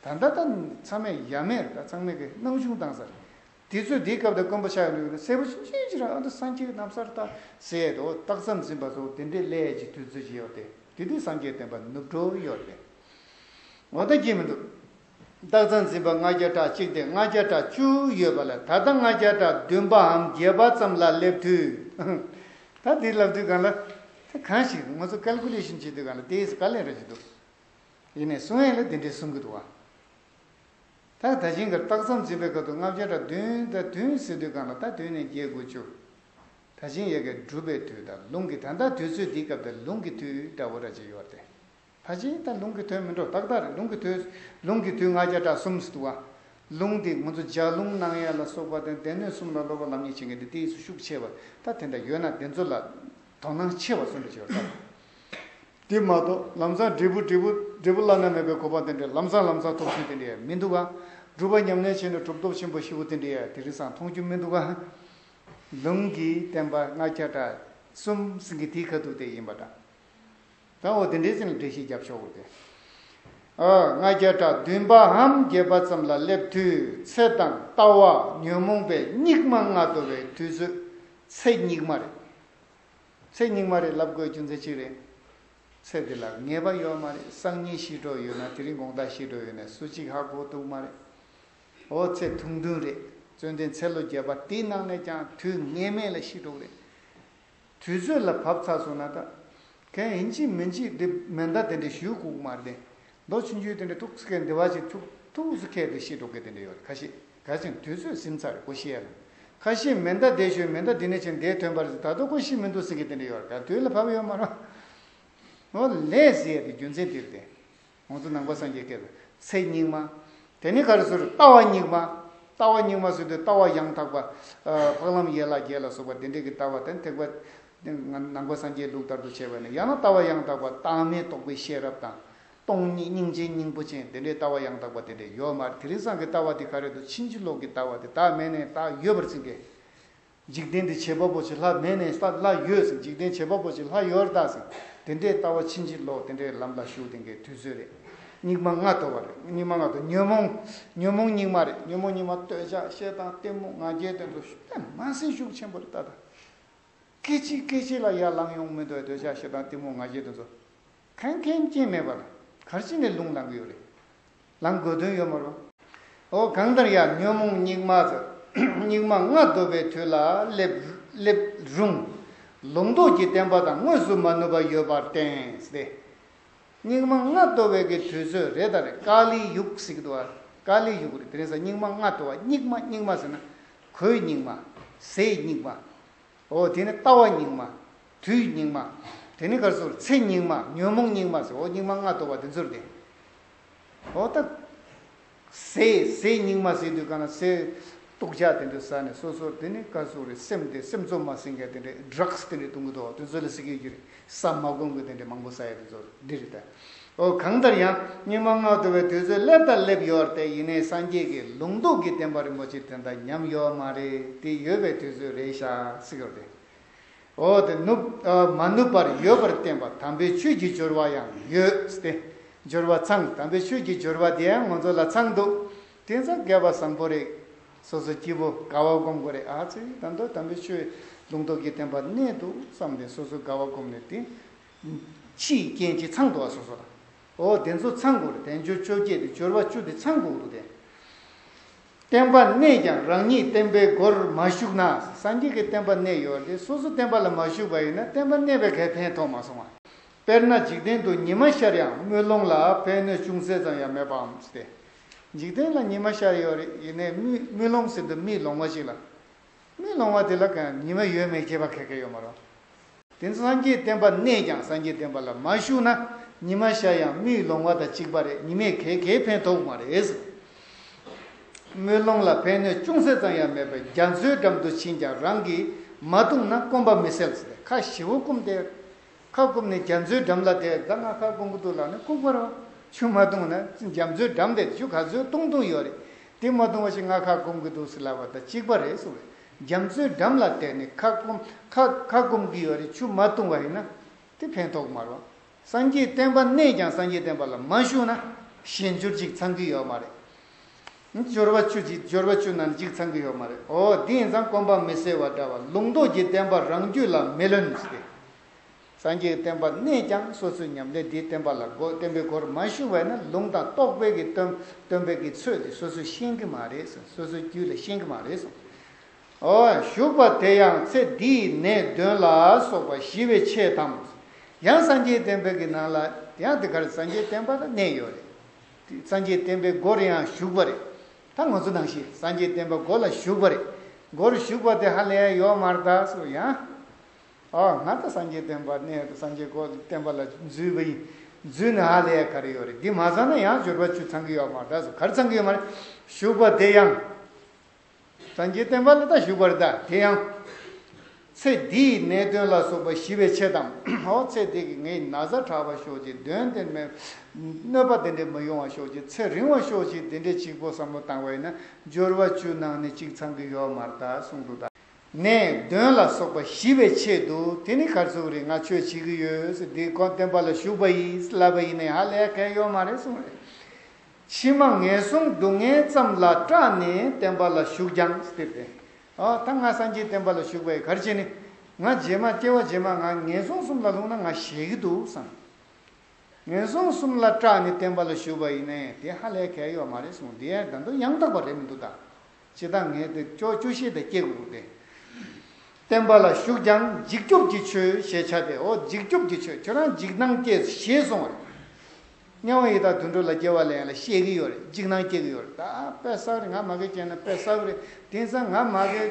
ད་ལྟ་ད་ཚང་མས་ཡ་མེད་རེད། ད་ཚང་མས་ཀྱི་སྣང་ཆུང་བཏང་ས་རེད། དེ་ཚོས་དེའི་སྐབས་དེ་དཀོན་པོ་ཆགས་ཡོང་དུས་གསལ་པོ་ཆུང་ཆུང་ཅིག་རང་། ཨ་ད་སངས་རྒྱས་ཀྱི་རྣམ་གསལ་ད་ཟེར་ཡས་དེ། འོ་སྟག་ཚང་འཛིན་པ་ཚོ་དེ་འདྲའི་སླེབས་ཀྱི་དུས་ཚོད་ཅིག་ཡོད་དེ། དེ་དུས་སངས་རྒྱས་བསྟན་པ་ནུབ་འགྲོ་ཡོད་རེད། འོ་ད་སྐྱིད་མི་འདུག་སྟག་ཚང་འཛིན་པ་ལྔ་བརྒྱ་ཕྲག་གཅིག་དེ་ལྔ་བརྒྱ་ཕྲག་བཅུ་ཡོད་པ་ལས། ད་ལྟ་ལྔ་བརྒྱ་ཕྲག་བདུན་པའམ་བརྒྱད་པ་ཙམ་ལ་སླེབས་དུས། ད་དེ་ལབ་དུས་སྒང་ལ། ད་གང་ཞིག་ང་ཚོ་ཀལ་ཀུ་ལེ་ཤན་བྱེད་དུས་སྒང་ལ་དེ་དཀའ་ལས་ར་ཅིག་འདུག་ཡིན་ནའི་གསུང་ཡས་ལ་དེ་འདྲའི་གསུང་གི་འདུག་བ། ད་ད་ཅིང་གི་སྟག་ཚང་འཛིན་པའི་སྐབས་དུ་ལྔ་བརྒྱ་ཕྲག་བདུན་དང་བདུན་ཟེར་དུས་སྒང་ལ། ད་བདུན་ནས་བརྒྱད་དགུ་བཅུ། ད་ཅིང་ཡ་གི་སྒྲུབ་པའི་དུས་དང་ལུང་གི། ད་ལྟ་དུས་ཚོད་འདིའི་སྐབས་དུ་ལུང་གི་དུས་འདྲ་བོ་ར་ཅིག་ཡོད་དེ། ཕལ་ཆེར་ད་ལུང་གི་དུས་མི་འགྲོ། ཏག་ཏག་རེད། ལུང་གི་དུས། ལུང་གི་དུས་ལྔ་བརྒྱ་ཕྲག་གསུམ་ཟེར་འདུག་བ། ལུང་འདི་ང་ཚོ་ལྗགས་ལུང་གནང་ཡ་ལ་སོགས་པ་དང་སྡེ་སྣོད་གསུམ་ལ་སློབ་པ་ལམ་གཉེར་བྱེད་མཁན་འདི་དེའི་སུ་ཤུགས་ཆེ་བ། ད་དེ་འདྲ་ཡོད་ན་དེ་ཚོ་ལ་དོ་སྣང་ཆེ་བ་གསུངས་འདྲ་ཆེ་བ་ད། དེ་མ་གཏོགས་ལམ་སང་འབྲས་བུ་འབྲས་བུ་འབྲས་བུ་བླ་ན་མེད་པའི་གོ་འཕང་དེ་འདྲའི་ལམ་སང་ལམ་སང་ཐོབ་ཚུལ་དེ་འདྲའི་མི་འདུག་ག་སྒྲུབ་པ་ཉམས་ལེན་བྱས་ནས་གྲུབ་ཐོབ་ཆེན་པོ་ཞེ་པོ་དེ་འདྲའི་དེང་སང་མཐོང་རྒྱུ་མི་འདུག་ག་ལུང་གི་བསྟན་པ་ལྔ་བརྒྱ་གྲངས་གསུམ་ཟེར་གི་དེའི་ཁ་ཐུག་དེ་ཡིན་པ་འདྲ། ད་འོ་དེ་འདྲའི་ཚེ་ལ་འགྲེལ་བཤད་རྒྱབ་ཆོག་གོ་དེ། ཨ། ལྔ་བརྒྱ་གྲངས་བདུན་པའམ་བརྒྱད་པ་ཙམ་ལ་སླེབས་དུས་ཚེ་དང་ལྟ་བ་ཉོན་མོངས་པའི་སྙིགས་མ་ལྔ་བདོ་བའི་དུས་ཚོད། ཚེ་སྙིགས་མ་རེད། ཚེ་སྙིགས་མ་རེད་ལབ་དགོས་རྒྱུ་མཚན་ཅི་རེད། ཚེ་འདི་ལ་ངེས་པ་ཡོད་མ་རེད། སང་ཉིན་ཤི་འགྲོ་ཡོད་ན་དེ་རིང་དགོང་དག་ཤི་འགྲོ་ཡོད་ན་སུ་གཅིག་ཧ་གོ་ཐུབ་མ་རེད། འོ་ཚེ་ཐུང་ཐུང་རེད། བརྩོན་ལྡན་ཚེ་ལོ་བརྒྱ་པ་དེའི་ནང་ནས་ཀྱང་དུས་ངེས་མེད་ལ་ཤི་འགྲོ་གི་རེད། དུས་ཚོད་ལ་བབས་ཚར་སོང་ན་ད། གན་ཡིན་གཅིག་མིན་གཅིག་འདི་མེ་མདའ་དེ་འདྲ་གཞུ་དགོས་ཀྱི་མ་རེད་དེ། མདོ་ཆུང་ཆུང་དེ་འདྲ་ཐུག་ཚེ་གན་འདི་བ་ཅིག་ཐུག་ཐུག་སུ་ཁད་དུ་ཤི་འགྲོ་གི་དེ་འདྲ་ཡོད་རེད། ཁ་ཤས་ག་ཅིག་དུས་ཚོད་ཟིན་ཚར་རེད་ཁོ་ཤི་ཡ་ལ། ཁ་ཤས་མེ་མདའ་དེ་གཞུ་མེ་མདའ་འདི་ནས་ཕྱིན་འདི་ཐོན་པར་ད་དུང་ཁོ་ཤི་མི་འདུག་ཟེར་གི་དེ་འདྲ་ཡོད་རེད། ག་དུས་ལ་བབས་ཡོད་མ་རེད། འོ་ལས་ཟེར་ཡ་དེ་རྒྱུ་མཚན་དེ་རེད་དེ། ང་ཚོ་ནང་པ་སངས་རྒྱས་སྐད་དུ་ཚེ་སྙིགས་མ། དེ་ནི་ག་རེ་ཟེར། ལྟ་བ་སྙིགས་མ། ལྟ་བ་སྙིགས་མ་ཟེར་དུས་ལྟ་བ་ཡང་དག་པ། ཨ། འཕགས་ལམ་ཡན་ལག་བརྒྱད་ལ་སོགས་པ་དེ་འདྲའི་གི་ལྟ་བ་དེ་ཐེག་པ། ནང་པ་སངས་རྒྱས་ལུགས་ལྟར་དུ་བྱས་པ་ནི་ཡང་ན་ལྟ་བ་ཡང་དག་པ་བདག་མེད་རྟོགས་པའི་ཤེས་རབ་དང་། སྟོང་ཉིད་སྙིང་རྗེའི་སྙིང་པོ་ཅན་དེ་འདྲའི་ལྟ་བ་ཡང་དག་པ་དེ་འདྲ་ཡོད་མ་རེད། དེང་སང་གི་ལྟ་བ་དེ་ག་རེ་འདུག་ཕྱིན་ཅི་ལོག་གི་ལྟ་བ་དེ་བདག་མེད་ནས་བདག་ཡོད་པར་འཛིན་མཁན། འཇིག་རྟེན་འདི་བྱེད་པ་པོ་ཆེ་ལྷ་མེད་ནས་ལྷ་ལྷ་ཡོད་ཟེར། འཇིག་རྟེན་བྱེད་པ་པོ་ཆེ་ལྷ་ཡོད་ད་ཟེར། དེ་འདྲའི་ལྟ་བ་ཕྱིན་ཅི་ལོག་དེ་འདྲའི་ལམ་ལ་ཞུགས་དེ་འདྲའི་དུས་ཚོད་རེད། སྙིགས་མ་ལྔ་བདོ་བ་རེད། སྙིགས་མ་ལྔ་བདོ་ཉོན་མོངས། ཉོན་མོངས་སྙིགས་མ་རེད། ཉོན་མོངས་སྙིགས་མ་འདོད་ཆགས་ཞེ་སྡང་གཏི་མུག་ང་རྒྱལ་དེ་ཚོ་ཞེ་མ་སྲིད་ཤུགས་ཆེན་པོ་རེད་ད་ད། སྐད་ཅིག་སྐད་ཅིག་ལ་ཡར་ལངས་ཡོང་མི་འདུག་འདོད་ཆགས་ཞེ་སྡང་གཏི་མུག་ང་རྒྱལ་དེ་ཚོ། ཁེངས་ཁེངས་སྐྱེ་མེད་པར་ག་རེ་བྱས་ནས་རླུང་ལངས་ཀྱི་ཡོད་རེད། ལངས་དགོས་དོན་ཡོད་མ་རེད། འོ་གང་ལྟར་ཡང་ཉོན་མོངས་སྙིགས་མ་ཟེར། སྙིགས་མ་ལྔ་བདོ་བའི་དུས་ལ་སླེབས་སླེབས་རུང་། ལུང་རྟོགས་ཀྱི་བསྟན་པ་དང་དངོས་སུ་མ་ནུབ་པ་ཡོད་པར་བརྟེན་ཏེ། སྙིགས་མ་ལྔ་བདོ་བའི་གི་དུས་ཚོད་རེད་ད་རེད། ཀཱ་ལི་ཡུག་ཟེར་གི་འདུག་བ། ཀཱ་ལི་ཡུག་རེད། དེ་རིང་སང་སྙིགས་མ་ལྔ་བདོ་བ། སྙིགས་མ་སྙིགས་མ་ཟེར་ན། གོས་སྙིགས་མ། ཟས་སྙིགས་མ། འོ་དེ་ནི་ལྟ་བ་སྙིགས་མ། དུས་སྙིགས་མ། དེ་ནི་ག་རེ་ཟེར། ཚེ་སྙིགས་མ། ཉོན་མོངས་སྙིགས་མ་ཟེར། འོ་སྙིགས་མ་ལྔ་བདོ་བ་དེ་ཚོ་རེད། འོ་ད། ཟས་ཟས་སྙིགས་མ་ཟེར་དུས་ག་ན་ཟས་སྟུག་ཅག་དེ་འདྲ་ཟ་ནས་སོ་སོར་དེ་ནི་ག་རེ་ཟེར། སེམས་དེ་སེམས་ཚོར་མ་ཟིན་མཁན་དེ་འདྲ་ཌྲག་སི་དེ་འདྲ་བཏུང་གི་འདུག་དེ་ཚོ་ལ་ཟེར་གི་ཡོད་རེད། ས་མ་གོམས་གི་དེ་འདྲ་མང་པོ་ཟ་ཡ་དེ་ཚོ་འདི་རེད་ད། འོ་གང་ལྟར་ཡང་སྙིགས་མ་ལྔ་བདོ་བའི་དུས་ཚོད་སླེབས་དང་སླེབས་ཡོད་རེད་དེ། ཡིན་ནའི་སངས་རྒྱས་ཀྱི་ལུང་རྟོགས་ཀྱི་བསྟན་པ་རིན་པོ་ཆེ་དེ་དང་ཉམས་ཡོད་མ་རེད། དེ་ཡོད་པའི་དུས་ཚོད་རེད་ཤག་ཟེར་གྱི་ཡོད་རེད། འོ་དེ་ནུབ་ཨ་མ་ནུབ་པར་ཡོད་པར་བསྟན་པ་དམ་པའི་ཆོས་ཀྱི་སྦྱོར་བ་ཡང་ཡོད་ཟེར་ཏེ། སྦྱོར་བ་ཚང་། དམ་པའི་ཆོས་ཀྱི་སྦྱོར་བ་དེ་ཡང་ང་ཚོ་ལ་ཚང་འདུག་དེང་སང་དགེ་བ་བཟང་པོ་རེད། སོ་སོ་སྐྱིད་པོ་དགའ་བ་སྒོམ་དགོས་རེད། ཨ་ཙི་ད་དུང་དམ་པའི་ཆོས་ལུང་རྟོགས་ཀྱི་བསྟན་པ་གནས་འདུག་བསམ་ནས་སོ་སོ་དགའ་བ་སྒོམ་ནས་དེ། ཕྱིའི་རྐྱེན་གྱིས་ཚང་འདུག་བ་སོ་སོ་ལ། འོ་དེ་ཚོ་ཚང་དགོས་རེད། དལ་འབྱོར་བཅོ་བརྒྱད་དེ་སྦྱོར་བ་བཅུ་དེ་ཚང་དགོས་འདུག་དེ། བསྟན་པ་གནས་ཀྱང་རང་ཉིད་བསྟན་པའི་སྒོར་མ་ཞུགས་ན། སངས་རྒྱས་ཀྱི་བསྟན་པ་གནས་ཡོད་དེ་སོ་སོ་བསྟན་པ་ལ་མ་ཞུགས་པ་ཡིན་ན་བསྟན་པ་གནས་པའི་གའི་ཕན་ཐོགས་མ་སོང་བ། དཔེར་ན་འཇིག་རྟེན་དུ་ཉི་མ་ཤར་ཡང་དམུས་ལོང་ལ་ཕན་གནོད་ཅུང་ཟད་ཙམ་ཡང་མེད་པའམ་སྟེ། འཇིག་རྟེན་ལ་ཉི་མ་ཤར་ཡོད་རེད། ཡིན་ནའི་དམུས་དམུས་ལོང་ཟེར་དུས་མིག་ལོང་བ་ཞིག་ལ། མིག་ལོང་བ་དེ་ལ་གང་ཉི་མ་ཡོད་མེད་ཁྱད་པར་ག་གེ་ཡོད་མ་རེད། དེ་ཚོ་སངས་རྒྱས་བསྟན་པ་གནས་ཀྱང་སངས་རྒྱས་བསྟན་པ་ལ་མ་ཞུགས་ན། ཉི་མ་ཤར་ཡང་མིག་ལོང་བ་དང་གཅིག་པ་རེད། ཉི་མས་གའི་གའི་ཕན་ཐོགས་མ་རེད། དམུས་ལོང་ལ་ཕན་གནོད་ཅུང་ཟད་ཙམ་ཡང་མེད་པས་རྒྱ་མཚོའི་འགྲམ་དུ་ཕྱིན་ཀྱང་རང་གིས་མ་བཏུང་ན་སྐོམ་པ་མི་སེལ་ཟེར་ཏེ། ཁ་ཞེ་པོ་སྐོམ་སྟེ། ཁ་སྐོམ་ནས་རྒྱ་མཚོའི་འགྲམ་ལ་བསྡད། ད་ང་ཁ་སྐོམ་གྱི་འདུག་ལབ་ནས་ཁུག་པ་རེད་བ། ཆུ་མ་བཏུང་ན་རྒྱ་མཚོའི་འགྲམ་དེ་ཆུ་ག་ཚོད་བཏུང་བཏུང་ཡོད་རེད། དེ་མ་བཏུང་བ་ཞིག་ང་ཁ་སྐོམ་གྱི་འདུག་ཟེར་ལབ་པ་དང་གཅིག་པ་རེད་གསུངས་རེད། རྒྱ་མཚོའི་འགྲམ་ལ་བསྡད་ནས་ཁ་སྐོམ་ཁ་ཁ་སྐོམ་གྱི་ཡོད་རེད། ཆུ་མ་བཏུང་བ་ཡིན་ན་དེ་ཕན་ཐོགས་མ་རེད་བ། སངས་རྒྱས་བསྟན་པ་གནས་ཀྱང་སངས་རྒྱས་བསྟན་པ་ལ་མ་ཞུགས་ན་གཞན་འབྱོར་གཅིག་ཚང་གི་ཡོད་མ་རེད། སྦྱོར་བ་བཅུ་གཅིག་སྦྱོར་བ་བཅུ་ནང་གཅིག་ཚང་གི་ཡོད་མ་རེད། འོ་དེ་ཡིན་ཙང་སྐོམ་པ་མི་སེལ་བ་འདྲ་བ་ལུང་རྟོགས་ཀྱི་བསྟན་པ་རང་རྒྱུད་ལ་མི་ལོན་ཟེར་ཏེ། སངས་རྒྱས་བསྟན་པ་གནས་ཀྱང་སོ་སོའི་ཉམས་ལེན་འདིའི་བསྟན་པ་ལ་སྒོ་བསྟན་པའི་སྒོར་མ་ཞུགས་པས་ན་ལུང་དང་རྟོགས་པའི་གི་སྟོན་སྟོན་པའི་གི་ཚོད་དེ་སོ་སོས་ཤེས་ཀྱི་མ་རེད་གསུངས། སོ་སོའི་རྒྱུད་ལ་ཤེས་ཀྱི་མ་རེད་གསུངས། འོ་ཞུགས་པ་དེ་ཡང་ཚེ་འདིའི་ནད་གདོན་ལ་སོགས་པ་ཞི་བའི་ཆེད་དམ། ཡང་སངས་རྒྱས་བསྟན་པའི་གི་ནང་ལ་ཡང་དེ་གར་སངས་རྒྱས་བསྟན་པ་ལ་གནས་ཡོད་རེད། སངས་རྒྱས་བསྟན་པའི་སྒོར་ཡང་ཞུགས་པ་རེད། ད་ང་ཚོ་ནང་བཞིན་སངས་རྒྱས་བསྟན་པའི་སྒོ་ལ་ཞུགས་པ་རེད། སྒོར་ཞུགས་པ་དེ་ཧ་ལས་ཡོད་མ་རེད་ད་སོ་ཡང་། ཨ་ང་ད་སངས་རྒྱས་བསྟན་པ་གནས་སངས་རྒྱས་སྒོ་བསྟན་པ་ལ་འཛུལ་བ་ཡིན། འཛུལ་ནས་ཧ་ལས་ཡ་ག་རེ་ཡོད་རེད། འདི་མ་ཚང་ན་ཡང་འབྱོར་པ་བཅུ་ཚང་གི་ཡོད་མ་རེད་ད་སོ། ག་རེ་ཚང་གི་ཡོད་མ་རེད། ཞུགས་པ་དེ་ཡང་། སངས་རྒྱས་བསྟན་པ་ལ་ད་ཞུགས་པ་རེད་ད་དེ་ཡང་། ཚེ་འདིའི་ནད་གདོན་ལ་སོགས་པ་ཞི་བའི་ཆེད་དམ། འོ་ཚེ་འདི་གི་ངའི་ན་ཚ་དྲག་པ་ཤོག་ཅིག་གདོན་དེ་མེད། གནོད་པ་དེ་འདྲས་མི་ཡོང་བ་ཤོག་ཅིག་ཚེ་རིང་བ་ཤོག་ཅིག་དེ་འདྲས་གཅིག་པོ་བསམ་བློ་བཏང་བ་ཡིན་ན་འབྱོར་བ་བཅུ་ནང་ནས་གཅིག་ཚང་གི་ཡོད་མ་རེད་ད་གསུངས་འདུག་ད། ནས་གདོན་ལ་སོགས་པ་ཞི་བའི་ཆེད་དུ། དེ་ནི་ག་རེ་ཟེར་དགོས་རེད། ང་ཆོས་བྱེད་ཀྱི་ཡོད་ཟེར། འདི་ཁོ་བསྟན་པ་ལ་ཞུགས་པ་ཡིན་ལབ་པ་ཡིན་ནའི་ཧ་ལས་གལ་ཡོད་མ་རེད་གསུངས་རེད། ཕྱི་མ་ངན་སོང་སྡུག་བསྔལ་ཙམ་ལ་སྐྲག་ནས་བསྟན་པ་ལ་ཞུགས་ཀྱང་ཟེར་ཏེ། ཨ་ད་ང་སངས་རྒྱས་བསྟན་པ་ལ་ཞུགས་པ་ཡིན། ག་རེ་བྱས་ནས། ང་རྗེས་མ་སྐྱེ་བ་རྗེས་མ་ང་ངན་སོང་གསུམ་ལ་ལྷུང་ན་ང་ཞེད་ཀྱི་འདུག་བསམ། ངན་སོང་གསུམ་ལ་སྐྲག་ནས་བསྟན་པ་ལ་ཞུགས་པ་ཡིན་ནའི་དེ་ཧ་ལས་གལ་ཡོད་མ་རེད་གསུངས། དེ་ཡང་ད་དུང་ཡང་དག་པ་རེད་མི་འདུག་ད། ཅི་ལྟར་ངས་དེ་ཅོ་ཅོ་ཤེས་དེ་སྐྱེ་དགོས་ཏེ། བསྟན་པ་ལ་ཞུགས་ཀྱང་འཇིགས་སྐྱོབ་ཀྱི་ཆོས་ཞེས་བྱ་སྟེ། འོ་འཇིགས་སྐྱོབ་ཀྱི་ཆོས། ཁྱོད་རང་འཇིགས་སྣང་སྐྱེས་ཞེད་སོང་བ་རེད། དམྱལ་བ་ཡི་དྭགས་དུད་འགྲོ་ལ་སྐྱེ་བ་ལེན་ཡ་ལ་ཤེས་ཀྱི་ཡོད་རེད། འཇིགས་སྣང་སྐྱེ་གི་ཡོད་རེད། ད་དཔེ་བསགས་རེད། ང་མ་གི་སྐྱེས་ན་དཔེ་བསགས་རེད། དེང་སང་ང་མ་གི་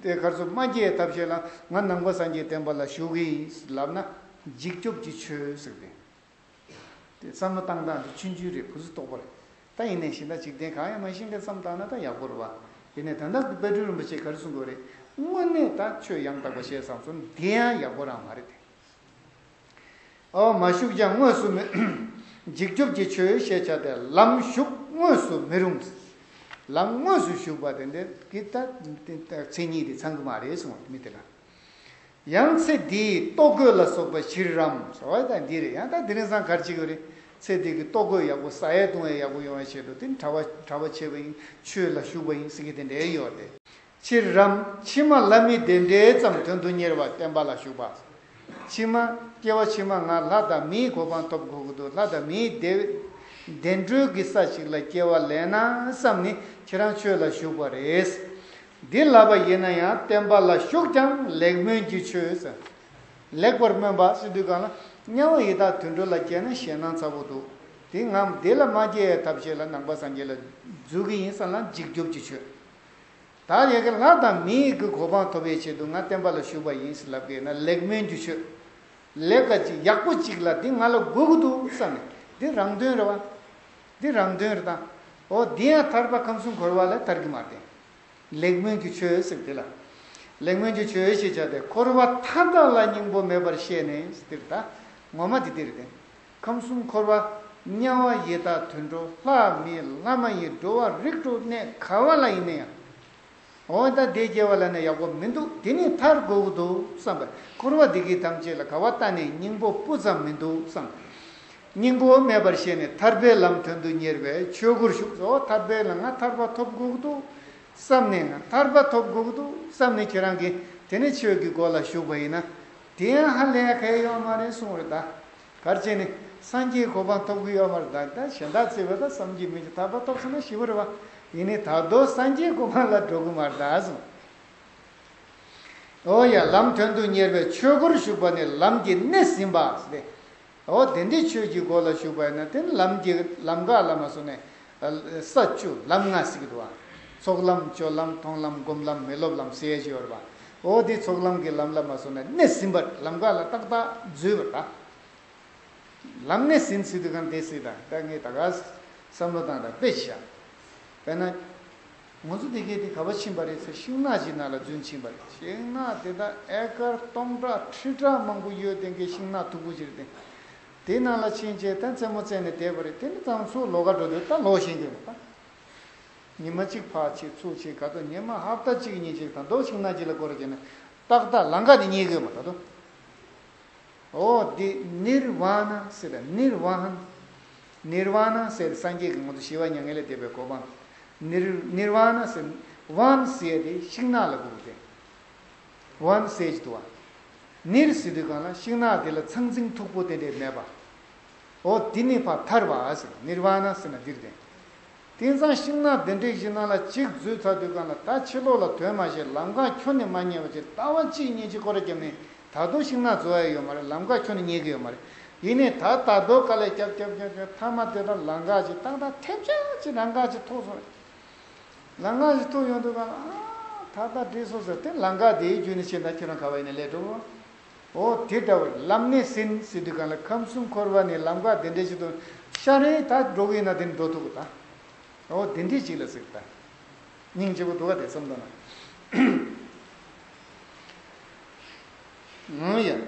དེ་གར་སོ་མ་སྐྱེས་ཐབས་ཤེས་ལ་ང་ནང་པ་སངས་རྒྱས་བསྟན་པ་ལ་ཞུགས་གི་ཡིན་ལབ་ན་འཇིགས་སྐྱོབ་ཀྱི་ཆོས་ཟེར་ཏེ། དེ་བསམ་བློ་བཏང་སྟངས་དེ་ཆུང་ཆུང་རེད། ཕུན་སུམ་ཚོགས་པ་རེད། ད་ཡིན་ནའི་གཞན་དག་འཇིག་རྟེན་གང་ཡང་མ་ཤེས་མཁན་བསམ་བཏང་ན་ད་ཡག་པོ་རེད་བ། ཡིན་ནའི་ད་ལྟ་དཔལ་སྤྲུལ་རིན་པོ་ཆེས་ག་རེ་གསུང་གི་ཡོད་རེད། དངོས་གནས་ད་ཆོས་ཡང་དག་པ་བཤད་བསམ་སོང་། དེ་ཡང་ཡག་པོ་རང་མ་རེད་དེ། ཨོ་མ་ཞུགས་ཀྱང་དངོས་སུ་མི། འཇིགས་སྐྱོབ་ཀྱི་ཆོས་ཞེས་བྱ་སྟེ། ལམ་ཞུགས་དངོས་སུ་མི་རུང་། ལམ་དངོས་སུ་ཞུགས་པ་དེ་འདྲ་གི་ད་མཚན་ཉིད་དེ་ཚང་གི་མ་རེད་གསུངས་པ་མི་དེ་ལ། ཡང་ཚེ་འདིའི་ལྟོ་གོས་ལ་སོགས་པ་ཕྱིར་རམ། ཟེར་བ་ད་འདི་རེད། ཡང་ད་དེ་རིང་སང་གར་གཅིག་ཡོད་རེད། ཚེ་འདི་གི་ལྟོ་གོས་ཡག་པོ་ཟ་ཡས་བཏུང་ཡས་ཡག་པོ་ཡོང་བའི་ཆེད་དུ་དེ་གྲྭ་པ་གྲྭ་པ་བྱས་པ་ཡིན། ཆོས་ལ་ཞུགས་པ་ཡིན་ཟེར་གི་དེ་འདྲའི་ཡོད་དེ། ཕྱིར་རམ། ཕྱི་མ་ལྷ་མི་བདེ་འབྲས་ཙམ་དོན་དུ་གཉེར་བ་བསྟན་པ་ལ་ཞུགས་པ། ཕྱི་མ་སྐྱེ་བ་ཕྱི་མ་ང་ལྷ་དང་མིའི་གོ་འཕང་ཐོབ་དགོས་ཀྱི་འདུག་ལྷ་དང་མིའི་བདེ་བདེ་འགྲོའི་གི་ས་ཞིག་ལ་སྐྱེ་བ་ལེན་ན་བསམ་ནས་ཁྱེད་རང་ཆོས་ལ་ཞུགས་པ་རེད། འདི་ལབ་པ་ཡིན་ན་ཡང་བསྟན་པ་ལ་ཞུགས་ཀྱང་ལེགས་སྨོན་གྱི་ཆོས་ཟེར། ལེགས་པར་སྨོན་པ་ཟེར་དུས་གང་ལ་དམྱལ་བ་ཡི་དྭགས་དུད་འགྲོ་ལ་སྐྱེས་ན་ཞེད་སྣང་ཚ་པོ་འདུག་དེ་ངམ་དེ་ལ་མ་སྐྱེ་ཡའི་ཐབས་ཤེས་ལ་ནང་པ་སངས་རྒྱས་ལ་འཛུལ་གི་ཡིན་བསམ་ན་འཇིགས་སྐྱོབ་ཀྱི་ཆོས། ད་ཡ་གི་ལྷ་དང་མིའི་གི་གོ་འཕང་ཐོབ་པའི་ཆེད་དུ་ང་བསྟན་པ་ལ་ཞུགས་པ་ཡིན་ཟེར་ལབ་གི་ཡིན་ན་ལེགས་སྨོན་གྱི་ཆོས། ལེགས་ཀ་ཅིག་ཡག་པོ་ཅིག་ལ་འདི་ང་ལ་དགོས་ཀྱི་འདུག་བསམ་ནས་འདི་རང་དོན་རེད་བ། འདི་རང་དོན་རེད་ད། འོ་འདི་ཡང་ཐར་པ་ཁམས་གསུམ་འཁོར་བ་ལས་ཐར་གྱི་མ་རེད། ལེགས་སྨོན་གྱི་ཆོས་ཟེར་དེ་ལ། ལེགས་སྨོན་གྱི་ཆོས་ཞེས་བྱ་སྟེ། འཁོར་བ་མཐའ་དག་ལ་སྙིང་པོ་མེད་པར་ཤེས་ནས་ཟེར་ད། ངོ་མ་དེ་དེ་རེད་དེ། ཁམས་གསུམ་འཁོར་བ། དམྱལ་བ་ཡི་དྭགས་དུད་འགྲོ་ལྷ་མི་ལྷ་མ་ཡིན་འགྲོ་བ་རིགས་དྲུག་གནས་ག་བ་ལ་ཡིན་ན་ཡང་། འོ་ད་དེ་སྐྱེ་བ་ལ་ནི་ཡག་པོ་མི་འདུག་དེ་ནི་ཐར་དགོས་ཀྱི་འདུག་བསམ་པས་འཁོར་བ་འདི་གའི་ཐམས་ཅད་ལ་ག་བ་ལྟ་ནས་སྙིང་པོ་སྤུ་ཙམ་མི་འདུག་བསམ། སྙིང་པོ་མེད་པར་ཤེས་ནས་ཐར་པའི་ལམ་དོན་དུ་གཉེར་བའི་ཆོས་སྒོར་ཞུགས་སོ། ཐར་པའི་ལམ་ང་ཐར་པ་ཐོབ་དགོས་ཀྱི་འདུག་བསམ་ནས་ང་ཐར་པ་ཐོབ་དགོས་ཀྱི་འདུག་བསམ་ནས་ཁྱེད་རང་གིས་དེ་ནས་ཆོས་ཀྱི་སྒོ་ལ་ཞུགས་པ་ཡིན་ན། དེ་ཡང་ཧ་ལས་གལ་ཡོད་མ་རེད་གསུངས་རེད་ད། གར་བྱས་ནས་སངས་རྒྱས་གོ་འཕང་ཐོབ་ཀྱི་ཡོད་མ་རེད་ད། ད་གཞན་དག་བརྩིས་པ་ད་བསམ་གྱིས་མི་ཁྱབ། ཐར་པ་ཐོབ་སོང་ན་ཞི་བ་རེད་བ། ཡིན་ནའི་ད་དུང་སངས་རྒྱས་གོ་འཕང་ལ་འགྲོ་གི་མ་རེད་ད་གསུངས། འོ་ཡ། ལམ་དོན་དུ་གཉེར་བའི་ཆོས་སྒོར་ཞུགས་པ་ནི་ལམ་གྱི་སྣེ་ཟིན་པ་ཟེར་ཏེ། འོ་དེ་འདྲའི་ཆོས་ཀྱི་སྒོ་ལ་ཞུགས་པ་ཡིན་ན་དེ་ནི་ལམ་གྱི་ལམ་ཁ་ལ་མ་སོང་ནས། ས་བཅུ་ལམ་ལྔ་ཟེར་གྱི་འདུག་བ། ཚོགས་ལམ་སྤྱོད་ལམ་མཐོང་ལམ་སྒོམ་ལམ་མི་སློབ་ལམ་ཟེར་ཡས་ཅིག་ཡོད་རེད་བ། འོ་དེ་ཚོགས་ལམ་གྱི་ལམ་ལ་མ་སོང་ནས་སྣེ་ཟིན་པར་ལམ་ཁ་ལ་ཏག་ཏག་འཛུལ་བར་ད། ལམ་སྣེ་ཟིན་ཟེར་དུས་གང་དེ་སྲིད་དང་ད་ངས་ད་ག་བསམ་བློ་བཏང་དང་དཔེ་བཞག་དཔེར་ན། ང་ཚོ་དེ་གས་དེ་ག་པར་ཕྱིན་པ་རེད་ཟེར་ཤིང་ནགས་ཅིག་ནང་ལ་འཛུལ་ཕྱིན་པ་རེད། ཤིང་ནགས་དེ་དག་ཨེ་ཀར་སྟོང་ཕྲག་ཁྲི་ཕྲག་མང་པོ་ཡོད་དེ་གའི་ཤིང་ནགས་མཐུག་པོ་ཅིག་རེད་དེ། དེ་ནང་ལ་ཕྱིན་བྱས་ད་མཚན་མོ་བཙལ་ནས་བསྡད་པ་རེད། དེ་ནི་ཙམ་ཚུར་ལོག་ག་འགྲོ་དུས་ད་ལོག་ཤེས་ཀྱི་ཡོད་མ་རེད། ཉི་མ་གཅིག་ཕར་ཕྱིན་ཚུར་ཕྱིན་ག་ཚོད་ཉི་མ་ཧབ་ཏ་གཅིག་གཉིས་ཅིག་དང་དོ་ཤིང་ནགས་ཅིག་ལ་སྐོར་ར་བྱས་ན་ཏག་ཏག་ལམ་ཁ་དེ་རྙེད་ཀྱི་ཡོད་མ་རེད་ད་དོ། འོ་འདི་ནིར་ཝཱ་ན་ཟེར་ད། ནིར་ཝཱ་ཧན། ནིར་ཝཱ་ན་ཟེར་སངས་རྒྱས་ཀྱི་ངོ་བོ་ཞི་བ་མྱ་ངན་ལས་འདས་པའི་གོ་འཕང་། ནིར་ནིར་ཝཱ་ན་ཟེར། ཝཱན་ཟེར་དེ་ཤིང་ནགས་ལ་གོ་གི་དེ། ཝཱན་ཟེར་གྱི་འདུག་བ། ནིར་ཟེར་དུས་གང་ལ་ཤིང་ནགས་དེ་ལ་ཚང་ཚིང་མཐུག་པོ་དེ་འདྲས་མེད་པ། འོ་དེ་ནི་ཕར་ཐར་བ་ཟེར། ནིར་ཝཱ་ན་ཟེར་ན་འདིར་དེ། དེང་སང་ཤིང་ནགས་དེ་འདྲས་ཞིག་ནང་ལ་གཅིག་འཛུལ་ཚར་དུས་གང་ལ་ད་ཕྱི་ལོགས་ལ་ཐོན་མ་ཤེས། ལམ་ཁ་ཁྱོན་ནས་མ་རྙེད་པ་བྱས། ལྟ་བ་གཅིག་གཉིས་ཅིག་སྐོར་ར་བརྒྱབ་ནས་ད་དུང་ཤིང་ནགས་འཛུལ་ཡ་ཡོད་མ་རེད། ལམ་ཁ་ཁྱོན་ནས་རྙེད་ཀྱི་ཡོད་མ་རེད། ཡིན་ནའི་ད་ད་དུང་དཀའ་ལས་རྒྱབ་རྒྱབ་རྒྱབ་རྒྱབ་མཐའ་མ་དེ་ལ་ལམ་ཁ་ཅིག་ཏག་ཏག་ཐེབས་ཆག་ཅིག་ལམ་ཁ་ཅིག་ཐུག་སོང་རེད། ལམ་ཁ་ཅིག་ཐུག་ཡོང་དུས་གང་ལ་ཨ་ད་ལྟ་འགྲིག་སོང་ཟེར་ཏེ་ལམ་ཁ་དེའི་བརྒྱུད་ནས་ཕྱིན་ད་ཁྱེད་རང་ག་བ་ཡིན་ན་སླེབས་འགྲོ་གི་རེད། འོ་དེ་འདྲ་བར་ལམ་སྣེ་ཟིན་ཟེར་དུས་གང་ལ་ཁམས་གསུམ་འཁོར་བ་ནས་ལམ་ཁ་དེ་འདྲ་ཞིག་ཏུ་ཤར་རེ་ད་འགྲོ་གི་ཡིན་ན་དེ་ནི་འགྲོ་ཐུབ་གི་ད། འོ་དེ་འདྲ་ཅིག་ལ་ཟེར་ད། སྙིང་རྗེ་པོ་འདུག་ག་དེ་བསམ་དང་ན། ཨང་ཡ།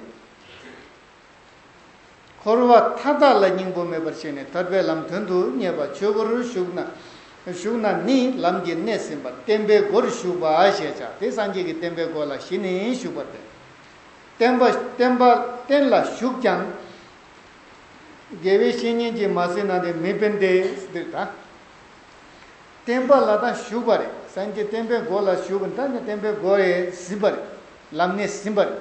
འཁོར་བ་མཐའ་དག་ལ་སྙིང་པོ་མེད་པར་ཤེས་ནས་ཐར་པའི་ལམ་དོན་དུ་གཉེར་བ་ཆོས་སྒོར་ཞུགས་ན། ཞུགས་ན་ནི་ལམ་གྱི་གནད་ཟིན་པ། བསྟན་པའི་སྒོར་ཞུགས་པ་ཞེས་བྱ། དེ་སངས་རྒྱས་ཀྱི་བསྟན་པའི་སྒོ་ལ་གཞི་ནས་ཞུགས་པ་སྟེ། བསྟན་པ་བསྟན་པ་བསྟན་ལ་ཞུགས་ཀྱང་། དགེ་བའི་བཤེས་གཉེན་གྱིས་མ་ཟིན་ན་ནི་མི་ཕན་ཏེ། འདིར་ད། བསྟན་པ་ལ་ད་ཞུགས་པ་རེད། སངས་རྒྱས་བསྟན་པའི་སྒོ་ལ་ཞུགས་པ་ད་ནི་བསྟན་པའི་སྒོ་རེད་ཟིན་པ་རེད། ལམ་གནད་ཟིན་པ་རེད།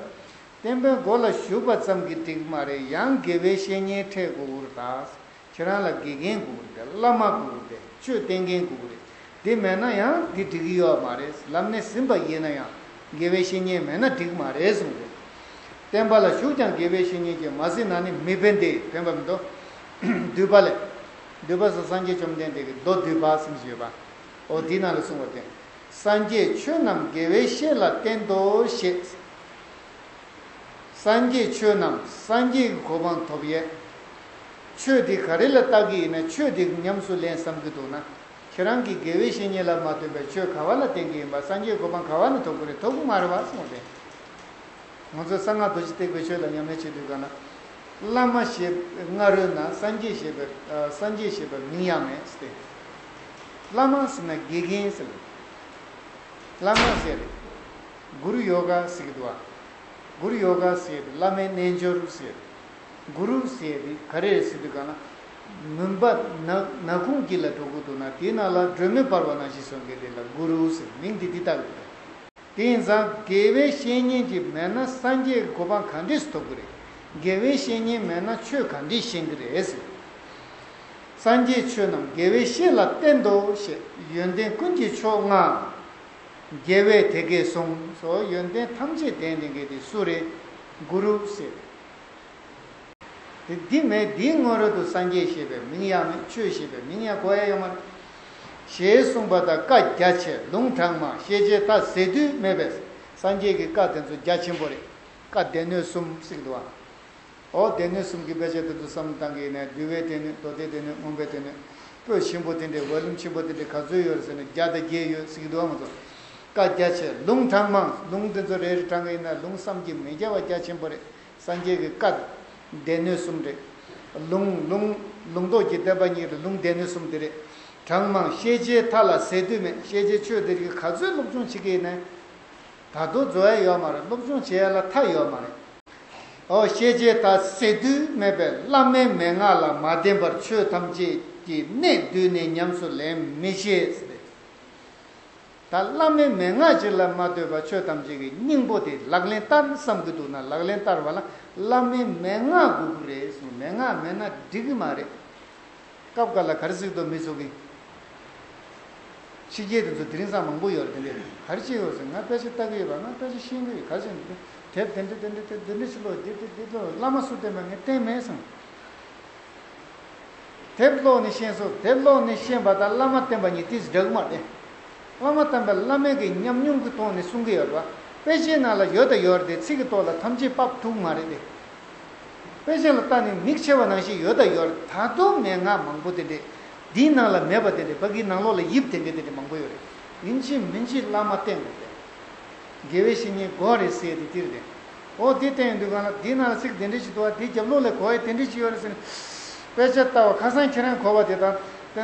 བསྟན་པའི་སྒོ་ལ་ཞུགས་པ་ཙམ་གྱིས་འགྲིག་མ་རེད། ཡང་དགེ་བའི་བཤེས་གཉེན་འཕྲད་དགོས་ཀྱི་རེད་ད། ཁྱེད་རང་ལ་དགེ་རྒན་དགོས་ཀྱི་རེད། བླ་མ་དགོས་ཀྱི་རེད། ཆོས་བསྟན་མཁན་དགོས་ཀྱི་རེད། དེ་མེད་ན་ཡང་དེ་འགྲིག་གི་ཡོད་མ་རེད། ལམ་གནད་ཟིན་པ་ཡིན་ན་ཡང་དགེ་བའི་བཤེས་གཉེན་མེད་ན་འགྲིག་མ་རེད་གསུངས་ཏེ། བསྟན་པ་ལ་ཞུགས་ཀྱང་དགེ་བའི་བཤེས་གཉེན་གྱིས་མ་ཟིན་ན་ནི་མི་ཕན་ཏེ། ཕན་པ་མི་འདུག་འདུས་པ་ལས། འདུས་པ་སོགས་སངས་རྒྱས་བཅོམ་ལྡན་འདས་ཀྱི་མདོ་འདུས་པ་གསུངས་ཡོད་པ། འོ་དེའི་ནང་ལ་གསུངས་པ་སྟེ། སངས་རྒྱས་ཆོས་རྣམས་དགེ་བའི་བཤེས་ལ་བསྟན་ཏོ་ཞེས། སངས་རྒྱས་ཆོས་རྣམས་སངས་རྒྱས་ཀྱི་གོ་འཕང་ཐོབ་ཡས། ཆོས་འདི་ག་རེ་ལ་བལྟ་གི་ཡིན་ན། ཆོས་འདི་ཉམས་སུ་ལེན་བསམ་གྱི་འདུག་ན། ཁྱེད་རང་གིས་དགེ་བའི་བཤེས་གཉེན་ལ་མ་བསྟེན་པའི་ཆོས་ག་བ་ལ་བསྟེན་གྱི་ཡིན་པ། སངས་རྒྱས་གོ་འཕང་ག་བ་ནས་ཐོབ་ཀྱི་རེད། ཐོབ་ཀྱི་མ་རེད་བ་གསུངས་ཏེ། ང་ཚོ་གསང་སྔགས་རྡོ་རྗེ་ཐེག་པའི་ཆོས་ལ་ཉམས་ལེན་བྱེད་དུས་ག་ན། བླ་མ་ཞེས་སྔ་རོལ་ན་སངས་རྒྱས་ཞེས་པའི་སངས་རྒྱས་ཞེས་པའི་མིང་ཡང་མེད་ཟེར་ཏེ། བླ་མ་ཟེར་ན་དགེ་རྒན་ཟེར། བླ་མ་ཟེར་རེད། གུ་རུ་ཡོ་ག་ཟེར་གྱི་འདུག་བ། གུ་རུ་ཡོ་ག་ཟེར་དེ་བླ་མའི་རྣལ་འབྱོར་ཟེར། གུ་རུ་ཟེར་དེ་ག་རེ་རེད་ཟེར་དུས་ག་ན། མུན་པ་ནག་ནག་ཁུང་དཀྱིལ་ལ་འགྲོ་དགོས་འདུག་ན། དེའི་ནང་ལ་སྒྲོན་མེ་སྤར་བ་ནང་བཞིན་སོང་གི་དེ་ལ་གུ་རུ་ཟེར། མིང་དེ་འདི་བཏགས་ཡོད་རེད། དེ་ཡིན་ཙང་དགེ་བའི་བཤེས་གཉེན་གྱིས་མེད་ན་སངས་རྒྱས་ཀྱི་གོ་འཕང་ག་འདྲས་སུ་ཐོབ་ཀྱི་རེད། དགེ་བའི་བཤེས་གཉེན་མེད་ན་ཆོས་ག་འདྲས་ཤེས་ཀྱི་རེད་ཟེར། སངས་རྒྱས་ཆོས་རྣམས་དགེ་བའི་བཤེས་ལ་བསྟན་ཏོ་ཞེས། ཡོན་ཏན་ཀུན་གྱི་མཆོག་ལྔའམ། རྒྱལ་བས་དེ་སྐད་གསུངས་སོ། ཡོན་ཏན་ཐམས་ཅད་ལྡན་ལྡན་གྱི་དེ་སུ་རེད། གུ་རུ་ཟེར། དེ་འདི་མེད། འདིའི་སྔོན་རོལ་དུ་སངས་རྒྱས་ཞེས་པའི་མིང་ཡང་མེད། ཆོས་ཞེས་པའི་མིང་ཡང་གོ་ཡ་ཡོད་མ་རེད། ཞེས་གསུངས་པ་དང་བཀའ་རྒྱ་ཆེ་ལུང་དྲངས་མང་། ཤེས་བྱའི་མཐའ་ཟད་དུས་མེད་པས། སངས་རྒྱས་ཀྱི་བཀའ་དེ་ཚོ་རྒྱ་ཆེན་པོ་རེད། བཀའ་སྡེ་སྣོད་གསུམ་ཟེར་གྱི་འདུག་བ། འོ་སྡེ་སྣོད་གསུམ་གྱི་དཔེ་ཆ་དེ་ཚོ་བསམ་བློ་བཏང་གི་ཡིན་ན། འདུལ་བའི་སྡེ་སྣོད། མདོ་སྡེའི་སྡེ་སྣོད། མངོན་པའི་སྡེ་སྣོད། པོད་ཆེན་པོ་དེ་འདྲའི་ཝོ་ལུམ་ཆེན་པོ་དེ་འདྲའི་ག་ཚོད་ཡོད་རེད་ཟེར་ན་བརྒྱ་དང་བརྒྱད་ཡོད་ཟེར་གྱི་འདུག་བ། ང་ཚོ་བཀའ་རྒྱ་ཆེ་ལུང་དྲངས་མང་། ལུང་དེ་ཚོ་རེ་རེ་དྲངས་གི་ཡིན་ན་ལུང་བསམ་གྱིས་མི་ཁྱབ་པ་རྒྱ་ཆེན་པོ་རེད། སངས་རྒྱས་ཀྱི་བཀའ་སྡེ་སྣོད་གསུམ་རེད། ལུང་ལུང་ལུང་རྟོགས་ཀྱི་བསྟན་པ་གཉིས་རེད། ལུང་སྡེ་སྣོད་གསུམ་དེ་རེད། དྲངས་མང་། ཤེས་བྱའི་མཐའ་ལ་ཟད་དུས་མེད། ཤེས་བྱའི་ཆོས་དེ་རིགས་ག་ཚོད་སློབ་སྦྱོང་བྱེད་ཀྱི་ཡིན་ན། ད་དུང་རྫོགས་ཡ་ཡོད་མ་རེད། སློབ་སྦྱོང་བྱེད་ཡ་ལ་མཐའ་ཡོད་མ་རེད། ཨོ་ཤེས་བྱའི་མཐའ་ཟད་དུས་མེད་པས། བླ་མའི་མན་ངག་ལ་མ་བརྟེན་པར། ཆོས་ཐམས་ཅད་ཀྱི་གནད་བསྡུས་ནས་ཉམས་སུ་ལེན་མི་ཤེས་ཟེར། ད་བླ་མའི་མན་ངག་ཅིག་ལ་མ་ལྟོས་པར་ཆོས་ཐམས་ཅད་ཀྱི་སྙིང་པོ་དེ་ལག་ལེན་བསྟར་བསམ་གྱི་འདུག་ན། ལག་ལེན་བསྟར་བ་ལ་བླ་མའི་མན་ངག་དགོས་ཀྱི་རེད་གསུངས། མན་ངག་མེད་ན་འགྲིག་གི་མ་རེད། སྐབས་འགའ་ལ་ག་རེ་ཟེར་གྱི་འདུག་མི་ཚོ་གིས། ཕྱི་རྒྱལ་དེ་ཚོ་དེ་རིང་སང་མང་པོ་ཡོད་རེད། དེ་འདྲས་ག་རེ་བྱས་ཡོད་ཟེར། ང་དཔེ་ཆ་ལྟ་གི་ཡོད་པ། ང་དཔེ་ཆ་ཤེས་ཀྱི་ཡོད། ག་རེ་བྱས་འདུག་དེབ་དེ་འདྲས་དེ་འདྲས་དེ་འདྲས་ཅིག་ཀློག་འདི་འདི་འདི་ཀློག་བླ་མ་སུ་བསྟེན་པ་ངས་བསྟེན་མེད་གསུངས། དེབ་ཀློག་ནས་ཤེས་སོང་། དེབ་ཀློག་ནས་ཤེས་པ་དང་བླ་མ་བསྟེན་པ་གཉིས་ཏོག་ཙམ་འདྲ་གི་མ་རེད། བླ་མ་བསྟེན་པ་བླ་མའི་གི་ཉམས་མྱོང་གི་ཐོག་ནས་གསུང་གི་ཡོད་རེད་བ། དཔེ་ཆའི་ནང་ལ་ཡོད་དང་ཡོད་རེད་དེ། ཚིག་གི་ཐོག་ལ་ཐམས་ཅད་ཕབ་ཐུབ་མ་རེད་དེ། དཔེ་ཆ་ལ་བལྟས་ནས་མིག་ཕྱེ་བ་ནང་བཞིན་ཡོད་དང་ཡོད་རེད། ད་དུང་མན་ངག་མང་པོ་དེ་འདྲས་འདིའི་ནང་ལ་མེད་པ་དེ་འདྲས་ཕ་གིའི་ནང་ལོགས་ལ་ཡིབ་དེ་འདྲས་དེ་འདྲས་མང་པོ་ཡོད་རེད། ཡིན་གཅིག་མིན་གཅིག་བླ་མ་བསྟེན་དགོས་རེད། དགེ་བའི་བཤེས་གཉེན་དགོས་རེད་ཟེར་དེ་དེ་རེད། འོ་དེ་བསྟན་ཡོང་དུས་གང་ལ་འདི་ནང་ལ་ཚིག་དེ་འདྲ་ཞིག་འདུག་བ། དེ་རྒྱབ་ལོགས་ལ་གོ་ཡ་དེ་འདྲ་ཞིག་ཡོད་རེད་ཟེར་ནས། དཔེ་ཆ་ལྟ་བ་ཁ་སང་ཁྱེད་རང་གོ་བ་དེ་དང་། དེ་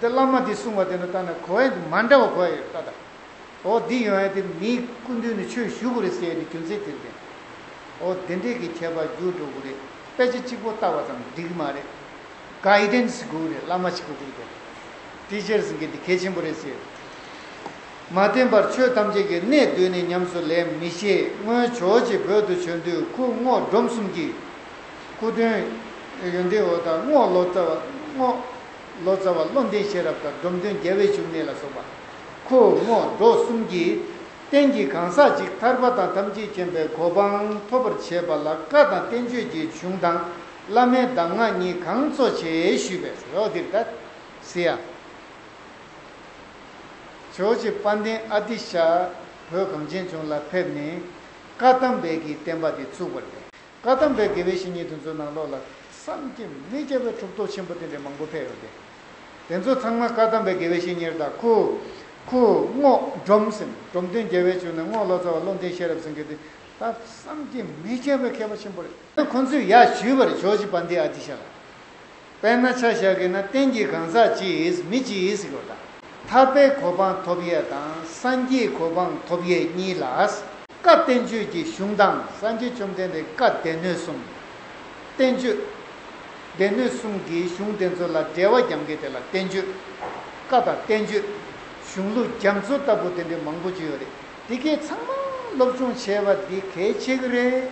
འདི་བླ་མ་འདིས་གསུངས་པ་དེ་འདྲ་ལྟ་ན་གོ་ཡ་དེ་མ་འདྲ་བ་གོ་ཡ་ཡོད་ད་ད། འོ་འདི་ཡོང་ཡ་དེ་མིའི་སྐུ་མདུན་ནས་ཆོས་ཞུ་དགོས་རེད་ཟེར་ཡ་དེ་རྒྱུ་མཚན་དེ་རེད། འོ་དེ་འདྲས་ཀྱི་ཁྱད་པར་འགྱུར་འགྲོ་གི་རེད། དཔེ་ཆ་གཅིག་པོ་ལྟ་བ་ཙམ་འགྲིག་གི་མ་རེད། གའི་ཌན་སི་དགོས་རེད། བླ་མ་གཅིག་པོ་དགོས་རེད། ཊི་ཅར་ཟེར་མཁན་དེ་གལ་ཆེན་པོ་རེད་ཟེར། མ་བསྟེན་པར་ཆོས་ཐམས་ཅད་ཀྱི་གནད་བསྡུས་ནས་ཉམས་སུ་ལེན་མི་ཤེས། སྔོན་ཇོ་བོ་རྗེ་བོད་དུ་བྱོན་དུས་ཁུ་རྔོག་འབྲོམ་གསུམ་གྱིས། ཁུ་སྟོན་ཡོན་ཏན་འོད་དང་། རྔོག་ལོ་ཙཱ་བ། རྔོག་ལོ་ཙཱ་བ་བློ་ལྡན་ཤེས་རབ་དང་། འབྲོམ་སྟོན་རྒྱལ་བའི་འབྱུང་གནས་ལ་སོགས་པ། ཁུ་རྔོག་འབྲོམ་གསུམ་གྱིས། རྟེན་གྱི་གང་ཟག་གཅིག་ཐར་པ་དང་ཐམས་ཅད་མཁྱེན་པའི་གོ་འཕང་ཐོབ་པར་བྱེད་པ་ལ་བཀའ་དང་བསྟན་བཅོས་ཀྱི་གཞུང་དང་བླ་མའི་གདམས་ངག་གཉིས་གང་གཙོ་ཆེ་ཞུས་པས་ཟེར། འོ་འདིར་ད་ཟེར་ཡ། ཇོ་བོ་རྗེ་དཔལ་ལྡན་ཨ་ཏི་ཤ་བོད་གངས་ཅན་ལྗོངས་ལ་ཕེབས་ནས་བཀའ་གདམས་པའི་གི་བསྟན་པ་དེ་བཙུགས་པ་རེད། བཀའ་གདམས་པའི་དགེ་བའི་བཤེས་གཉེན་དེ་ཚོའི་ནང་ལོགས་ལ་བསམ་གྱིས་མི་ཁྱབ་པའི་གྲུབ་ཐོབ་ཆེན་པོ་དེ་འདྲ་མང་པོ་ཕེབས་ཡོད་དེ། དེ་ཚོ་ཚང་མ་བཀའ་གདམས་པའི་དགེ་བའི་བཤེས་གཉེན་རེད། ད་ཁུ་ཁུ་རྔོག་འབྲོམ་ཟེར། འབྲོམ་སྟོན་རྒྱལ་བའི་འབྱུང་གནས། རྔོག་ལོ་ཙཱ་བ། བློ་ལྡན་ཤེས་རབ་ཟེར་མཁན་དེ་ད་བསམ་གྱིས་མི་ཁྱབ་པའི་མཁས་པ་ཆེན་པོ་རེད། ཁོང་ཚོས་ཡར་ཞུས་པ་རེད། ཇོ་བོ་རྗེ་དཔལ་ལྡན་ཨ་ཏི་ཤ་ལ། དཔེར་ན་ཆ་བཞག་གི་ན་རྟེན་གྱི་གང་ཟག་གཅིག་མི་གཅིག་ཟེར་གྱི་ཡོད་ད། ཐར་པའི་གོ་འཕང་ཐོབ་ཡས་དང་སངས་རྒྱས་གོ་འཕང་ཐོབ་ཡས་གཉིས་ལ། བཀའ་བསྟན་བཅོས་ཀྱི་གཞུང་དང་། སངས་རྒྱས་བཅོམ་ལྡན་འདས་བཀའ་སྡེ་སྣོད་གསུམ། བསྟན་བཅོས། སྡེ་སྣོད་གསུམ་གྱི་གཞུང་དེ་ཚོ་ལ་འགྲེལ་བ་རྒྱག་མཁན་དེ་ལ་བསྟན་བཅོས། བཀའ་དང་བསྟན་བཅོས། གཞུང་ལུགས་རྒྱ་མཚོ་ལྟ་བུ་དེ་འདྲའི་མང་པོ་ཅིག་ཡོད་རེད། དེ་གས་ཚང་མ་སློབ་སྦྱོང་བྱས་པ་འདི་གལ་ཆེ་གི་རེད།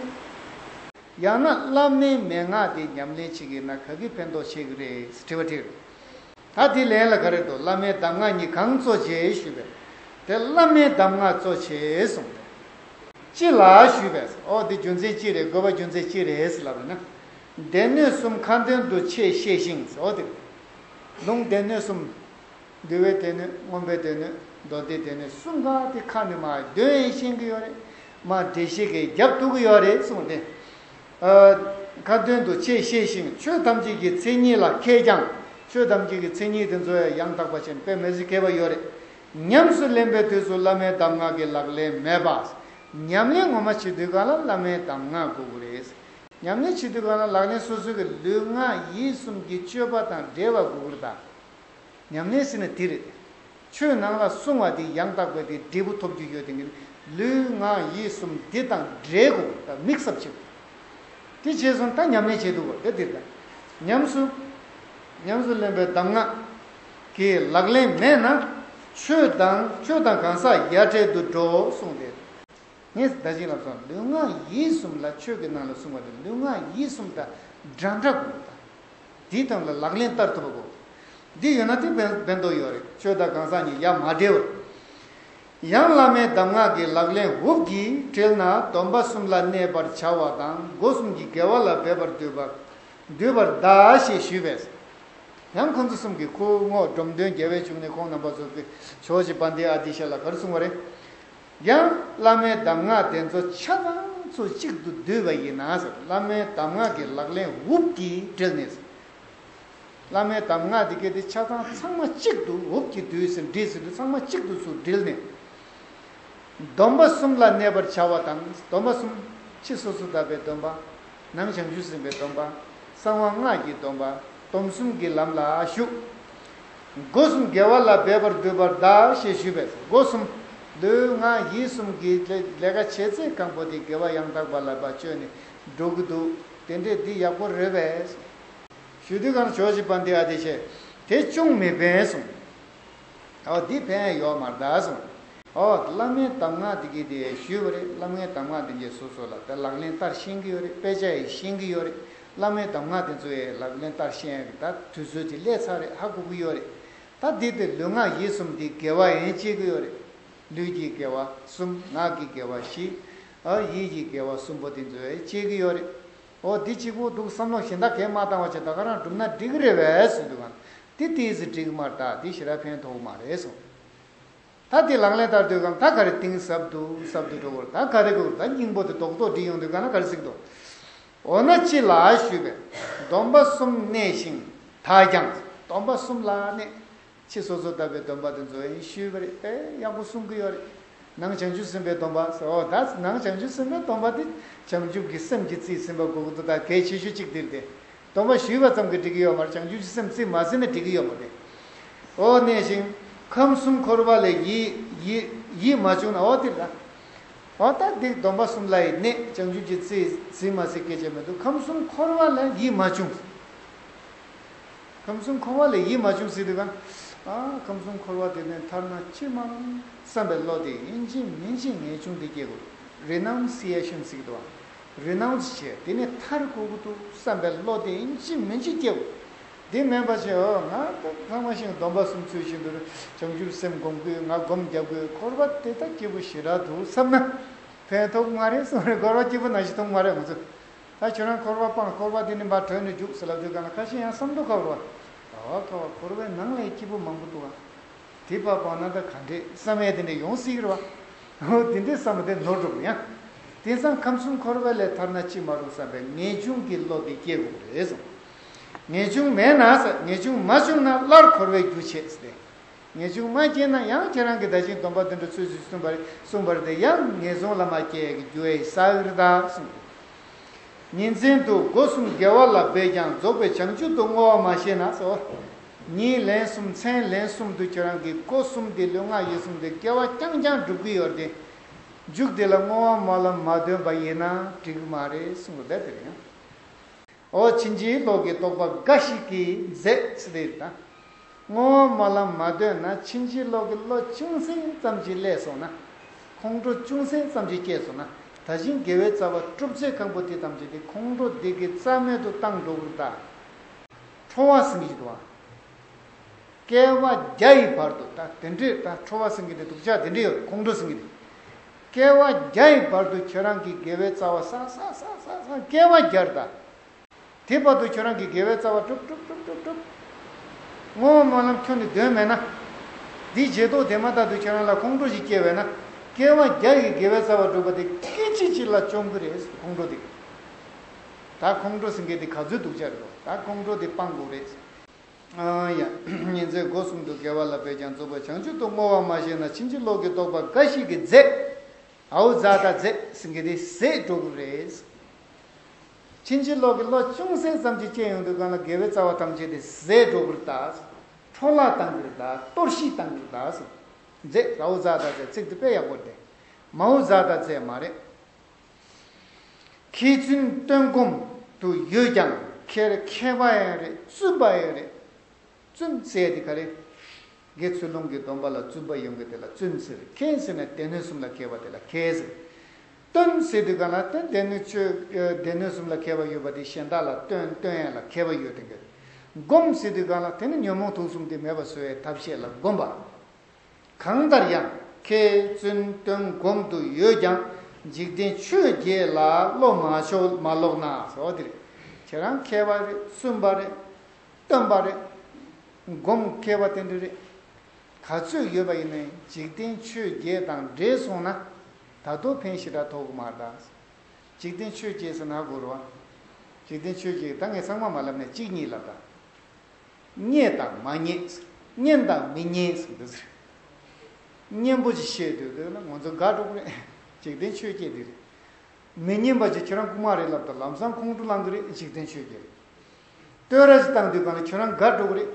ཡང་ན་བླ་མའི་མན་ངག་དེ་ཉམས་ལེན་བྱེད་ཀྱི་ན་ག་གི་ཕན་ཐོགས་ཆེ་གི་རེད་དྲི་བ་དྲིས། ད་དེ་ལན་ལ་ག་རེ་འདུག་བླ་མའི་གདམས་ངག་ཉིད་གང་གཙོ་ཆེ་ཞུས་པས། དེ་བླ་མའི་གདམས་ངག་གཙོ་ཆེ་གསུངས་ཏེ། ཅི་ལ་ཞུས་པས། ཨོ་དེ་རྒྱུ་མཚན་ཅི་རེད། དགོས་པ་རྒྱུ་མཚན་ཅི་རེད་ལབ་ན། སྡེ་སྣོད་གསུམ་ཁ་ཏོན་དུ་ཆེས་ཤེས་ཤིང་། ཨོ་དེ། ལུང་སྡེ་སྣོད་གསུམ། འདུལ་བའི་སྡེ་སྣོད། མངོན་པའི་སྡེ་སྣོད། མདོ་སྡེའི་སྡེ་སྣོད་གསུམ་ཀ་དེ་ཁ་ནས་མར་འདོན་ཡང་ཤེས་ཀྱི་ཡོད་རེད། མར་འགྲེལ་བཤད་ཀྱིས་རྒྱབ་ཐུབ་ཀྱི་ཡོད་རེད་གསུངས་ཏེ། ཨ། ཁ་ཏོན་དུ་ཆེས་ཤེས་ཤིང་། ཆོས་ཐམས་ཅད་ཀྱི་མཚན་ཉིད་ལ་མཁས་ཀྱང་། ཆོས་ཐམས་ཅད་ཀྱི་མཚན་ཉིད་དེ་ཚོ་ཡང་ཡང་དག་པ་ཅན་དཔེ་མི་སྲིད་མཁས་པ་ཡོད་རེད། ཉམས་སུ་ལེན་པའི་དུས་སུ་བླ་མའི་གདམས་ངག་གི་ལག་ལེན་མེད་པ། ཉམས་ལེན་ངོ་མ་བྱེད་དུས་གང་ལ་བླ་མའི་གདམས་ངག་དགོས་ཀྱི་རེད། ཉམས་ལེན་བྱེད་དུས་གང་ལ་ལག་ལེན་སོ་སོ་གི་ལུས་ངག་ཡིད་གསུམ་གྱི་སྤྱོད་པ་དང་འབྲེལ་བ་དགོས་ཀྱི་རེད་ད། ཉམས་ལེན་ཟེར་ན་དེ་རེད། ཆོས་ནང་ལ་གསུངས་པ་དེ་ཡང་དག་པའི་དེ་འབྲས་བུ་ཐོབ་རྒྱུ་ཡོད་དེ། ངས་ལུས་ངག་ཡིད་གསུམ་འདི་དང་འབྲེལ་དགོས་ད། དམིགས་སུ་བྱེད་དགོས། དེ་བྱས་སོང་ད་ཉམས་ལེན་བྱེད་དགོས་དེ་དེ་རེད་ད། ཉམས་སུ། ཉམས་སུ་ལེན་པའི་གདམས་ངག་གི་ལག་ལེན་མེད་ན། ཆོས་དང་ཆོས་དང་གང་ཟག་ཡ་བྲལ་དུ་འགྲོ་གསུངས་ཏེ། ངས་ད་ཅི་ལབ་སོང་། ལུས་ངག་ཡིད་གསུམ་ལ་ཆོས་ཀྱི་ནང་ལ་གསུངས་པ་དེ་ལུས་ངག་ཡིད་གསུམ་དང་འདྲ་འདྲ་དགོས་ད། དེའི་སྟེང་ལ་ལག་ལེན་བསྟར་ཐུབ་པ་དགོས། འདི་ཡོད་ན་དེ་ཕན་ཕན་ཐོགས་ཡོད་རེད། ཆོས་དང་གང་ཟག་གཉིས་ཡ་མ་བྲལ་བར། ཡང་བླ་མའི་གདམས་ངག་གི་ལག་ལེན་འུབ་ཀྱིས་བྲལ་ན་སྡོམ་པ་གསུམ་ལ་གནས་པར་བྱ་བ་དང་སྒོ་གསུམ་གྱི་དགེ་བ་ལ་འབད་པར་འདོད་པ། འདོད་པར་གདའ་ཞེས་ཞུས་པས། ཡང་ཁོང་ཚོ་གསུམ་གྱིས་ཁོ་བོ་ངོ་། འབྲོམ་སྟོན་རྒྱལ་བའི་འབྱུང་གནས་ཁོང་རྣམ་པ་ཚོ་གིས་ཇོ་བོ་རྗེ་དཔལ་ལྡན་ཨ་ཏི་ཤ་ལ་ག་རེ་གསུངས་པ་རེད། ཡང་བླ་མའི་གདམས་ངག་དེ་ཚོ་ཆ་ཚང་ཚོ་གཅིག་ཏུ་བསྡུས་པ་ཡིན་ན་ཟེར། བླ་མའི་གདམས་ངག་གི་ལག་ལེན་འུབ་ཀྱིས་དྲིལ་ནས་ཟེར། བླ་མའི་གདམས་ངག་དེ་གའི་དེ་ཆ་ཚང་ཚང་མ་གཅིག་ཏུ་འུབ་ཀྱིས་བསྡུས་ཟིན་བསྒྲིལ་ཟིན་དུ་ཚང་མ་གཅིག་ཏུ་ཚུར་དྲིལ་ནས། སྡོམ་པ་གསུམ་ལ་གནས་པར་བྱ་བ་དང་། སྡོམ་པ་གསུམ། ཕྱི་སོ་སོར་བརྟག་པའི་སྡོམ་པ། ནང་བྱང་ཆུབ་སེམས་དཔའི་སྡོམ་པ། གསང་བ་སྔགས་ཀྱི་སྡོམ་པ། སྡོམ་གསུམ་གྱི་ལམ་ལ་ཞུགས། སྒོ་གསུམ་དགེ་བ་ལ་འབད་པར་འདོད་པར་གདའ་ཞེས་ཞུས་པས། སྒོ་གསུམ། ལུས་ངག་ཡིད་གསུམ་གྱི་ལས་ལས་ཀ་བྱེད་ཚད་གང་པོ་དེ་དགེ་བ་ཡང་དག་པ་ལ་ཕར་བཅོས་ནས་འགྲོ་གི་འདུག་དེ་འདྲས་འདི་ཡག་པོ་རེད་པས། ཞུ་དུས་གང་ཇོ་བོ་རྗེ་དཔལ་ལྡན་ཨ་ཏི་ཤས་དེ་ཅུང་མི་ཕན་གསུངས། ཨོ་འདི་ཕན་ཡོད་མ་རེད་ད་གསུངས། ཨོ་བླ་མའི་གདམས་ངག་འདི་གི་དེ་ཞུས་པ་རེད། བླ་མའི་གདམས་ངག་འདི་གས་སོ་སོ་ལ་ད་ལག་ལེན་བསྟར་ཤེས་ཀྱི་ཡོད་རེད། དཔེ་ཆ་ཡང་ཤེས་ཀྱི་ཡོད་རེད། བླ་མའི་གདམས་ངག་དེ་ཚོ་ཡང་ལག་ལེན་བསྟར་ཤེས་ཡག་གི་ད་དུས་ཚོད་ཅིག་སླེབས་ཚར་རེད། ཧ་གོ་གི་ཡོད་རེད། ད་འདི་དེ་ལུས་ངག་ཡིད་གསུམ་འདི་དགེ་བ་ཡང་སྐྱེ་གི་ཡོད་རེད། ལུས་ཀྱི་དགེ་བ་གསུམ། ངག་གི་དགེ་བ་བཞི། ཨ་ཡིད་ཀྱི་དགེ་བ་གསུམ་པོ་དེ་ཚོ་ཡང་སྐྱེ་གི་ཡོད་རེད། ཨོ་འདི་གཅིག་པོ་འདུག་བསམ་བློ་གཞན་དག་གས་མ་བཏང་བ་བྱས་ད་ག་རང་སྒྲུབ་ན་འགྲིག་གི་རེད་པས་ཟེར་དུས་གང་། དེ་ཏོག་ཙམ་འགྲིག་གི་མ་རེད་ད། དེ་ཞེ་དྲག་ཕན་ཐོགས་མ་རེད་གསུངས། ད་དེ་ལག་ལེན་བསྟར་དུས་གང་ད་ག་རེ་གཏིང་ཟབ་ཏུ་ཟབ་ཏུ་འགྲོ་གི་རེད། ད་ག་རེ་དགོས་རེད། ད་སྙིང་པོ་དེ་རྡོག་རྡོག་བསྒྲིལ་ཡོང་དུས་གང་ན་ག་རེ་ཟེར་གི་འདུག་འོ་ན་ཅི་ལ་ཞུས་པས། སྡོམ་པ་གསུམ་གནས་ཤིང་དག་ཀྱང་། སྡོམ་པ་གསུམ་ལ་གནས། ཕྱི་སོ་སོར་བརྟག་པའི་སྡོམ་པ་དེ་ཚོ་ཡང་ཞུས་པ་རེད། དཔེ་ཡག་པོ་གསུང་གི་ཡོད་རེད། ནང་བྱང་ཆུབ་སེམས་དཔའི་སྡོམ་པ་ཟེར། འོ་ད་ནང་བྱང་ཆུབ་སེམས་དཔའི་སྡོམ་པ་དེ་བྱང་ཆུབ་ཀྱི་སེམས་ཀྱིས་རྩིས་ཟིན་པ་དགོས་ཀྱི་འདུག་ད་གལ་ཆེ་ཤོས་གཅིག་དེ་རེད་དེ། སྡོམ་པ་ཞུས་པ་ཙམ་གྱིས་འགྲིག་གི་ཡོད་མ་རེད། བྱང་ཆུབ་ཀྱི་སེམས་རྩིས་མ་ཟིན་ན་འགྲིག་གི་ཡོད་མ་རེད། འོ་གནས་ཤིང་། ཁམས་གསུམ་འཁོར་བ་ལས་ཡིད་ཡིད་ཡིད་མ་བྱུང་ན། འོ་དེ་རེད་ད། འོ་ད་འདི་སྡོམ་པ་གསུམ་ལ་ཡི་གནས། བྱང་ཆུབ་ཀྱི་རྩིས་ཟིན་མ་ཟིན་སྐད་ཆ་མི་འདུག་ཁམས་གསུམ་འཁོར་བ་ལས་ཡིད་མ་བྱུང་། ཁམས་གསུམ་འཁོར་བ་ལས་ཡིད་མ་བྱུང་ཟེར་དུས་གང་། ཨ་ཁམས་གསུམ་འཁོར་བ་དེ་ནས་ཐར་ན་ཅི་མ་རུང་བསམ་པའི་བློ་དེ་ཡིན་གཅིག་མིན་གཅིག་ངེས་འབྱུང་དེ་སྐྱེ་དགོས། རི་ནའུན་སི་ཡེ་ཤན་ཟེར་གྱི་འདུག་བ། རི་ནའུན་སི་བྱས་དེ་ནས་ཐར་དགོས་ཀྱི་འདུག་བསམ་པའི་བློ་དེ་ཡིན་གཅིག་མིན་གཅིག་སྐྱེ་དགོས། དེ་མིན་པ་བྱས། འོ་ང་ད་ཚང་མ་ཤེས། སྡོམ་པ་གསུམ་ཚུལ་བཞིན་དུ་བྱང་ཆུབ་སེམས་སྒོམ་དགོས། ང་སྒོམ་རྒྱག་དགོས། འཁོར་བ་དེ་ད་སྐྱིད་པོ་ཞེ་དྲག་འདུག་བསམ་ན་ཕན་ཐོགས་མ་རེད་གསུངས་རེད། འཁོར་བ་སྐྱིད་པོ་ནང་བཞིན་མཐོང་མ་རེད་ང་ཚོས། ད་ཁྱོད་རང་འཁོར་བ་སྤངས། འཁོར་བ་དེ་ནས་ཕར་གྲོལ་ནས་རྒྱུགས་ཟེར་ལབ་དུས་གང་ལ་ཁ་ཤས་ཡང་བསམ་འདུག་ག་བར་བ། ཨ་ཁ་བ་འཁོར་བའི་ནང་ལས་སྐྱིད་པོ་མང་པོ་འདུག་ཨ། དེ་ཕར་སྤངས་ན་ད་ག་འདྲས་བསམ་ཡས་དེ་འདྲས་ཡོང་སྲིད་ཀྱི་རེད་བ། འོ་དེ་འདྲས་བསམ་པ་དེ་ནོར་འགྲོ་གི་ཡང་། དེང་སང་ཁམས་གསུམ་འཁོར་བ་ལས་ཐར་ན་ཅི་མ་རུང་བསམ་པའི་ངེས་འབྱུང་གི་བློ་དེ་སྐྱེ་དགོས་རེད་གསུངས། ངེས་འབྱུང་མེད་ན་ཟེར། ངེས་འབྱུང་མ་བྱུང་ན་སླར་འཁོར་བའི་རྒྱུ་བྱེད་ཟེར་ཏེ། ངེས་འབྱུང་མ་སྐྱེས་ན་ཡང་ཁྱེད་རང་གིས་ད་ཅིང་སྡོམ་པ་དེ་འདྲ་ཚུལ་ཚུལ་གསུངས་པ་རེད། གསུངས་པ་རེད་དེ་ཡང་ངན་སོང་ལ་མ་སྐྱེ་གི་རྒྱུ་ཡི་ས་ཨིར་ད་གསུངས། ཉིན་མཚན་དུ་སྒོ་གསུམ་དགེ་བ་ལ་འབད་ཀྱང་། རྫོགས་པའི་བྱང་ཆུབ་ཏུ་བསྔོ་བ་མ་ཤེས་ན་ཟེར། ཉིན་ལན་གསུམ་མཚན་ལན་གསུམ་དུ་ཁྱོད་རང་གི་སྒོ་གསུམ་དེ་ལུས་ངག་ཡིད་གསུམ་དེ་དགེ་བ་རྐྱང་རྐྱང་སྒྲུབ་ཀྱི་ཡོད་དེ། མཇུག་དེ་ལ་བསྔོ་བ་སྨོན་ལམ་མ་འདོན་པ་ཡིན་ན་འགྲིག་གི་མ་རེད་གསུངས་པ་དེ་རེད་ཡང་། འོ་ཕྱིན་ཅི་ལོག་གི་རྟོག་པ་འགའ་ཞིག་གིས་མཛད་ཟེར་དེ་རེད་ད། བསྔོ་བ་སྨོན་ལམ་མ་འདོན་ན་ཕྱིན་ཅི་ལོག་གི་བློ་ཅུང་ཟད་ཙམ་ཅིག་སླེབས་སོང་ན། ཁོང་ཁྲོ་ཅུང་ཟད་ཙམ་ཅིག་སྐྱེས་སོང་ན། ད་གིན་དགེ་བའི་རྩ་བ་སྒྲུབ་ཚེ་གང་པོ་དེ་ཐམས་ཅད་དེ་ཁོང་ཁྲོ་དེ་གི་རྩ་མེད་དུ་བཏང་འགྲོ་གི་རེད་ད། ཁྲོ་བ་ཟེར་གྱི་འདུག་ཨ། བསྐལ་པ་བརྒྱ་ཡི་བར་དུ་ད་དེ་འདྲས་ད་ཁྲོ་བ་ཟེར་གྱི་དེ་སྡུག་ཅག་དེ་འདྲས་ཡོད་རེད། ཁོང་ཁྲོ་ཟེར་གྱི་དེ། བསྐལ་པ་བརྒྱ་ཡི་བར་དུ་ཁྱོད་རང་གི་དགེ་བའི་རྩ་བ་བསགས་བསགས་བསགས་བསགས་བསགས་བསྐལ་པ་བརྒྱར་ད། དེ་བར་དུ་ཁྱོད་རང་གི་དགེ་བའི་རྩ་བ་སྒྲུབ་སྒྲུབ་སྒྲུབ་སྒྲུབ་སྒྲུབ། བསྔོ་བ་སྨོན་ལམ་ཁྱོན་ནས་འདོན་མེད་ན། འདིའི་རྗེས་ཐོག་དེ་མ་ཐག་ཏུ་ཁྱོད་རང་ལ་ཁོང་ཁྲོ་ཞིག་སྐྱེ་བས་ན། བསྐལ་པ་བརྒྱ་ཡི་དགེ་བའི་རྩ་བ་སྒྲུབ་པ་དེ་སྐད་ཅིག་གཅིག་ལ་བཅོམ་གི་རེད་ཁོང་ཁྲོ་དེ། ད་ཁོང་ཁྲོ་ཟེར་མཁན་དེ་ག་ཚོད་སྡུག་ཅག་རེད་དོ། ད་ཁོང་ཁྲོ་དེ་སྤང་དགོས་རེད། ཨ་ཡ། ཉིན་མཚན་སྒོ་གསུམ་དུ་དགེ་བ་ལ་འབད་ཀྱང་རྫོགས་པ་བྱང་ཆུབ་ཏུ་བསྔོ་བ་མ་བྱས་ན་ཕྱིན་ཅི་ལོག་གི་རྟོག་པ་འགའ་ཞིག་གིས་མཛད། ཨའུ་ཛ་ད་མཛད་ཟེར་མཁན་དེ་ཟད་འགྲོ་གི་རེད། ཕྱིན་ཅི་ལོག་གི་བློ་ཅུང་ཟད་ཙམ་ཅིག་སྐྱེས་ཡོང་དུས་གང་ལ་དགེ་བའི་རྩ་བ་ཐམས་ཅད་དེ་ཟད་འགྲོ་གི་རེད་ད། འཕྲོ་བརླག་བཏང་གི་རེད་ད། གཏོར་བཤིག་བཏང་གི་རེད་ད། མཛད། ཨའུ་ཛ་ད་མཛད་ཚིག་དེ་དཔེ་ཡག་པོ་རེད། མའུ་ཛ་ད་མཛད་མ་རེད། མཁས་བཙུན་སྟོན་གོམས་དུ་ཡོད་ཀྱང་མཁས་མཁས་པ་ཡང་རེད། བཙུན་པ་ཡང་རེད། བཙུན་ཟེར་དེ་ག་རེ། དགེ་ཚུལ་སློང་གི་སྡོམ་པ་ལ་བཙུན་པ་ཡོང་གི་དེ་ལ་བཙུན་ཟེར། མཁས་ཟེར་ན་སྡེ་སྣོད་གསུམ་ལ་མཁས་པ་དེ་ལ་མཁས་ཟེར། སྟོན་ཟེར་དུས་ག་ལ་སྟོན་སྡེ་སྣོད་ཆོས་སྡེ་སྣོད་གསུམ་ལ་མཁས་པ་ཡོད་པ་དེ་གཞན་དག་ལ་སྟོན་སྟོན་ཡ་ལ་མཁས་པ་ཡོད་དེ་ག་རེ། སྒོམ་ཟེར་དུས་ག་ལ་དེ་ནི་ཉོན་མོངས་དུག་གསུམ་དེ་མེད་པ་བཟོ་བའི་ཐབས་ཤེས་ལ་སྒོམ་པ། གང་ལྟར་ཡང་མཁས་བཙུན་སྟོན་གོམས་དུ་ཡོད་ཀྱང་འཇིག་རྟེན་ཆོས་བརྒྱད་ལ་བློ་མ་ཕྱོགས་མ་ལོག་ན་ཟེར་བ་དེ་རེད། ཁྱེད་རང་མཁས་པ་རེད། བཙུན་པ་རེད། སྟོན་པ་རེད། སྒོམ་མཁས་པ་དེ་འདྲ་རེད། ག་ཚོད་ཡོད་པ་ཡིན་ནའི་འཇིག་རྟེན་ཆོས་བརྒྱད་དང་འདྲེས་སོང་ན་ད་དུང་ཕན་ཞེ་དྲག་ཐོགས་ཀྱི་མ་རེད་ད། འཇིག་རྟེན་ཆོས་བརྒྱད་ཟེར་ན་ཧ་གོ་རེད་བ། འཇིག་རྟེན་ཆོས་བརྒྱད་ད་ངས་ཚང་མ་མ་ལབ་ནས་གཅིག་གཉིས་ལབ་ད། རྙེད་དང་མ་རྙེད། སྙན་དང་མི་སྙན་ཟེར་འདི་ཟེར། སྙན་པོ་ཅིག་བཤད་དུས་དེ་ལ་ང་ཚོ་དགའ་འགྲོ་གི་རེད། འཇིག་རྟེན་ཆོས་བརྒྱད་འདི་རེད། མི་སྙན་པ་ཅིག་ཁྱོད་རང་རྐུ་མ་རེད་ལབ་དང་ལམ་སང་ཁོང་ཁྲོ་ལངས་གི་རེད། འཇིག་རྟེན་ཆོས་བརྒྱད་རེད། བསྟོད་ར་ཅིག་བཏང་དུས་གང་ལ་ཁྱོད་རང་དགའ་འགྲོ་གི་རེད།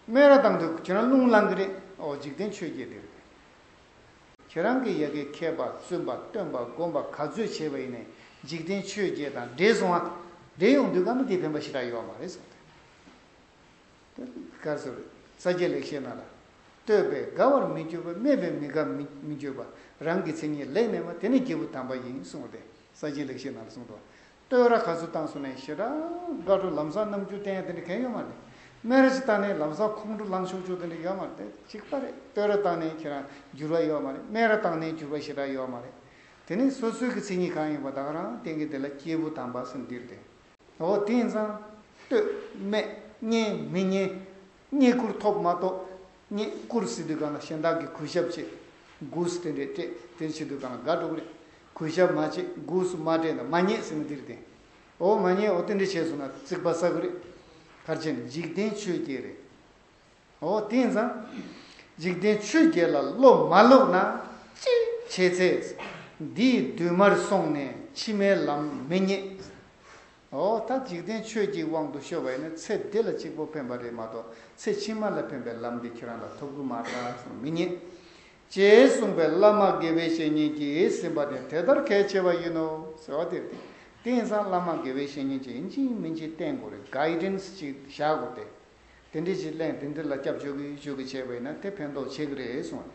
སྨད་ར་བཏང་དུས་ཁྱོད་རང་རླུང་ལངས་གི་རེད། ཨོ་འཇིག་རྟེན་ཆོས་བརྒྱད་འདི་རེད། ཁྱེད་རང་གི་ཡ་གི་མཁས་པ་བཙུན་པ་སྟོན་པ་སྒོམ་པ་ག་ཚོད་བྱས་པ་ཡིན་ནའི་འཇིག་རྟེན་ཆོས་བརྒྱད་དང་འདྲེས་སོང་ང་། འདྲེས་ཡོང་དུས་ག་མི་དེ་ཕན་པ་ཞེ་དྲག་ཡོད་མ་རེད་གསུངས་ཏེ། དེ་གར་སོ་རེད། ས་སྐྱ་ལེགས་བཤད་ནང་ལ། བསྟོད་པས་དགའ་བར་མི་འགྱུར་བ། སྨད་པས་མི་དགའ་མི་མི་འགྱུར་བ། རང་གི་མཚན་ཉིད་ལེགས་གནས་པ། དེ་ནི་སྐྱེས་བུ་དམ་པ་ཡིན་གསུངས་ཏེ། ས་སྐྱ་ལེགས་བཤད་ནང་ལ་གསུངས་འདུག་བསྟོད་ར་ག་ཚོད་བཏང་སོང་ནའི་ཞེ་དྲག་དགའ་སྤྲོ་ལམ་སང་རྣམ་འགྱུར་བསྟན་ཡ་དེ་འདྲ་གང་ཡོད་མ་རེད། སྨད་ར་ཅིག་བཏང་ནའི་ལམ་སང་ཁོང་ཁྲོ་ལངས་ཤོག་ཤོག་དེ་འདྲ་ཡོད་མ་རེད། དེ་གཅིག་པ་རེད། བསྟོད་ར་བཏང་ནའི་ཁྱེད་རང་འགྱུར་བ་ཡོད་མ་རེད། སྨད་ར་བཏང་ནའི་འགྱུར་བ་ཞེ་དྲག་ཡོད་མ་རེད། དེ་ནི་སོ་སོའི་གི་མཚན་ཉིད་གང་ཡིན་པ་ད་ག་རང་བསྟན་གི་དེ་ལ་སྐྱེས་བུ་དམ་པ་ཟེར་འདིར་དེ། འོ་དེ་ཡིན་ཙང་། བསྟོད། སྨད། སྙན། མི་སྙན། རྙེད་བཀུར་ཐོབ་མ་གཏོགས། རྙེད་བཀུར་ཟེར་དུས་གང་ལ་གཞན་དག་གིས་གུས་ཞབས་བྱེད། གུས་དེ་འདྲས་སྤྲད་དེ་བྱེད་དུས་གང་ལ་དགའ་འགྲོ་གི་རེད། གུས་ཞབས་མ་བྱེད། གུས་མ་སྤྲད་ན་མ་རྙེད་ཟེར་ན་འདིར་བསྟན། འོ་མ་རྙེད། འོ་དེ་འདྲས་བྱས་སོང་ན་རྩིག་པ་ཟ་གི་རེད། ག་རེ་བྱས་ན་འཇིག་རྟེན་ཆོས་བརྒྱད་རེད། འོ་དེ་ཡིན་ཙང་། འཇིག་རྟེན་ཆོས་བརྒྱད་ལ་བློ་མ་ལོག་ན། ཅི་བྱས་ཚེ། འདིའི་བདུད་མར་སོང་ནས་ཕྱི་མའི་ལམ་མི་རྙེད། འོ་ད་འཇིག་རྟེན་ཆོས་ཀྱི་དབང་དུ་ཤོར་བ་ཡིན་ན་ཚེ་འདི་ལ་གཅིག་པོ་ཕན་པ་རེད་མ་གཏོགས་ཚེ་ཕྱི་མ་ལ་ཕན་པའི་ལམ་འདི་ཁྱེད་རང་ལ་ཐོབ་གི་མ་རེད་གསུངས། མི་རྙེད། ཅེས་གསུངས་པས་བླ་མ་དགེ་བའི་བཤེས་གཉེན་གྱིས་ཟིན་པ་དེ་དེ་ལྟར་གལ་ཆེ་བ་ཡིན་ནོ་ཟེར་བ་དེ་རེད། དེ་ཡིན་ཙང་བླ་མ་དགེ་བའི་བཤེས་གཉེན་གྱིས་ཡིན་གཅིག་མིན་གཅིག་བསྟེན་དགོས་རེད། གའི་ཌེན་སི་ཅིག་བཞག་དགོས་ཏེ། དེ་འདྲ་ཞིག་གླེང་དེ་འདྲ་ལ་སྐྱབས་བཅོལ་གི་བཅོལ་གི་བྱས་པ་ཡིན་ན་དེ་ཕན་ཐོགས་ཆེ་གི་རེད་གསུངས།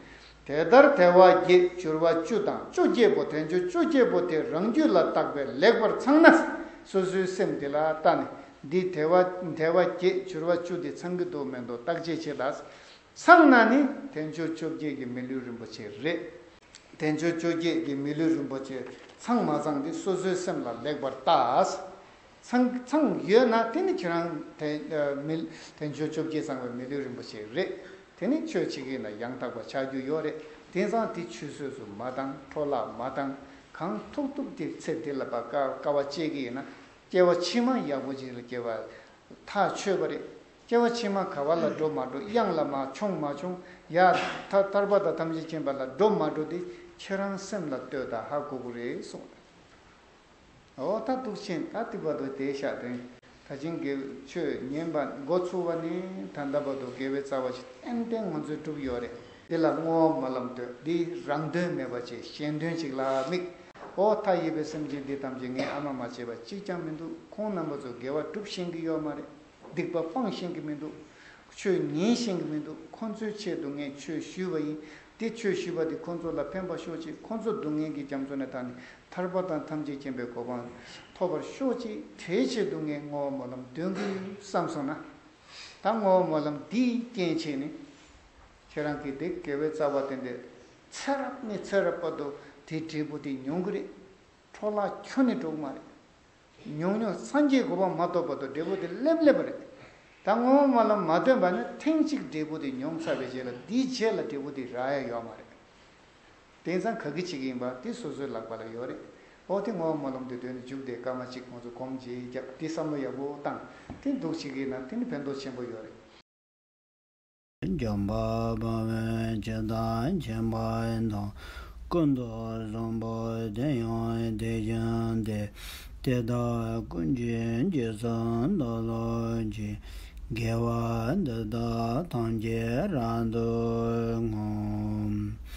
དེ་ལྟར་དལ་བ་བརྒྱད་འབྱོར་བ་བཅུ་དང་བཅོ་བརྒྱད་པོ་དལ་འབྱོར་བཅོ་བརྒྱད་པོ་དེ་རང་རྒྱུད་ལ་བཏགས་པས་ལེགས་པར་ཚང་ན། སོ་སོའི་སེམས་དེ་ལ་ལྟ་ནས་འདི་དལ་བ་དལ་བ་བརྒྱད་འབྱོར་བ་བཅུ་དེ་ཚང་གི་འདུག་མི་འདུག་བརྟག་དཔྱད་བྱེད་ད། ཚང་ན་ནི་དལ་འབྱོར་བཅོ་བརྒྱད་ཀྱི་མི་ལུས་རིན་པོ་ཆེ་རེད། དལ་འབྱོར་བཅོ་བརྒྱད་ཀྱི་མི་ལུས་རིན་པོ་ཆེ་ཚང་མ་ཚང་འདི་སོ་སོའི་སེམས་ལ་ལེགས་པར་བལྟ། ཚང་ཚང་ཡོད་ན་དེ་ནི་ཁྱེད་རང་དལ་མི་དལ་འབྱོར་བཅོ་བརྒྱད་ཚང་བའི་མི་ལུས་རིན་པོ་ཆེ་རེད། དེ་ནི་ཆོས་བྱེད་ཀྱི་ཡིན་ན་ཡང་དག་པ་ཆགས་རྒྱུ་ཡོད་རེད། དེང་སང་དེ་ཆུད་ཟོས་སུ་མ་བཏང་འཕྲོ་བརླག་མ་བཏང་། གང་ཐུབ་ཐུབ་དེ་ཚེ་འདི་ལ་བ་དཀའ་དཀའ་བ་སྤྱད་ཀྱི་ཡིན་ན་སྐྱེ་བ་ཕྱི་མ་ཡག་པོ་ཅིག་ལ་སྐྱེ་བ། ཐག་ཆོད་པ་རེད། སྐྱེ་བ་ཕྱི་མ་ག་བ་ལ་འགྲོ་མ་འགྲོ་གཡང་ལ་མ་མཆོང་མ་མཆོང་། ཡ། ཐ་ཐར་པ་དང་ཐམས་ཅད་མཁྱེན་པ་ལ་འགྲོ་མ་འགྲོ་དེ་ཁྱེད་རང་སེམས་ལ་ལྟོས་དང་ཧ་གོ་གི་རེད་གསུངས། འོ་ད་འདུག་ཕྱིན་ད་དེ་བར་དུ་དེ་བཞག་དོན། ད་ཕྱིན་དགེ་ཆོས་ཉན་པ་འགོ་ཚུགས་པ་ནས་ད་ལྟ་བར་དུ་དགེ་བའི་རྩ་བ་ཞིག་ཏན་ཏན་ང་ཚོས་བསྒྲུབས་ཡོད་རེད། འདི་ལ་བསྔོ་བ་སྨོན་ལམ་འདོན། འདི་རང་དོན་མེད་པ་བྱས། གཞན་དོན་ཞིག་ལ་དམིགས། ཨོ་མཐའ་ཡས་པའི་སེམས་ཅན་འདི་ཐམས་ཅད་ངས་ཨ་མ་མ་བྱས་པ་གཅིག་ཀྱང་མི་འདུག་ཁོང་རྣམ་པ་ཚོ་དགེ་བ་སྒྲུབ་ཤེས་ཀྱི་ཡོད་མ་རེད། སྡིག་པ་སྤང་ཤེས་ཀྱི་མི་འདུག་ཆོས་ཉན་ཤེས་ཀྱི་མི་འདུག་ཁོང་ཚོའི་ཆེད་དུ་ངས་ཆོས་ཞུས་པ་ཡིན། དེ་ཆོས་ཞུས་པ་དེ་ཁོང་ཚོ་ལ་ཕན་པ་ཤོག་ཅིག་ཁོང་ཚོ་སྡུག་བསྔལ་གྱི་རྒྱ་མཚོ་ནས་ཐར་ནས་ཐར་པ་དང་ཐམས་ཅད་མཁྱེན་པའི་གོ་འཕང་ཐོབ་པར་ཤོག་ཅིག་དེའི་ཆེད་དུ་ངས་བསྔོ་བ་སྨོན་ལམ་འདོན་གྱི་ཡོད་བསམ་སོང་ན། ད་བསྔོ་བ་སྨོན་ལམ་འདིའི་རྐྱེན་བྱས་ནས་ཁྱེད་རང་གིས་དེ་དགེ་བའི་རྩ་བ་དེ་འདྲ་ཚེ་རབས་ནས་ཚེ་རབས་བར་དུ་དེ་འབྲས་བུ་དེ་མྱོང་གི་རེད། འཕྲོ་བརླག་ཁྱོན་ནས་འགྲོ་གི་མ་རེད། ཉུང་ཉུང་སངས་རྒྱས་གོ་འཕང་མ་ཐོབ་བར་དུ་འབྲས་བུ་དེ་སླེབས་སླེབས་པ་རེད། ད་བསྔོ་བ་སྨོན་ལམ་མ་འདོན་པ་ནི་ཐེངས་གཅིག་འབྲས་བུ་དེ་མྱོང་ཚར་བའི་རྗེས་ལ་དེའི་རྗེས་ལ་འབྲས་བུ་དེ་རག་ཡ་ཡོད་མ་རེད། དེང་སང་ག་གི་བྱེད་ཀྱི་ཡིན་པ་དེ་སོ་སོའི་ལག་པ་ལ་ཡོད་རེད། ཨོ་དེ་བསྔོ་བ་སྨོན་ལམ་དེ་འདོན་ནས་མཇུག་དེ་སྐར་མ་གཅིག་ཁོང་ཚོ་སྒོམ་བྱེད་རྒྱབ་དེ་བསམ་བློ་ཡག་པོ་བཏང་། དེ་འདུག་བྱེད་ཀྱི་ཡིན་ན་དེ་ནི་ཕན་ཐོགས་ཆེན་པོ་ཡོད་རེད། འཇམ་དཔལ་དཔའ་བོས་ཇི་ལྟར་མཁྱེན་པ་དང་། ཀུན་ཏུ་བཟང་པོ་དེ་ཡང་དེ་བཞིན་ཏེ། དེ་དག་ཀུན་གྱི་རྗེས་སུ་བདག་སློབ་ཅིང་། དགེ་བ་འདི་དག་ཐམས་ཅད་རབ་ཏུ་བསྔོ།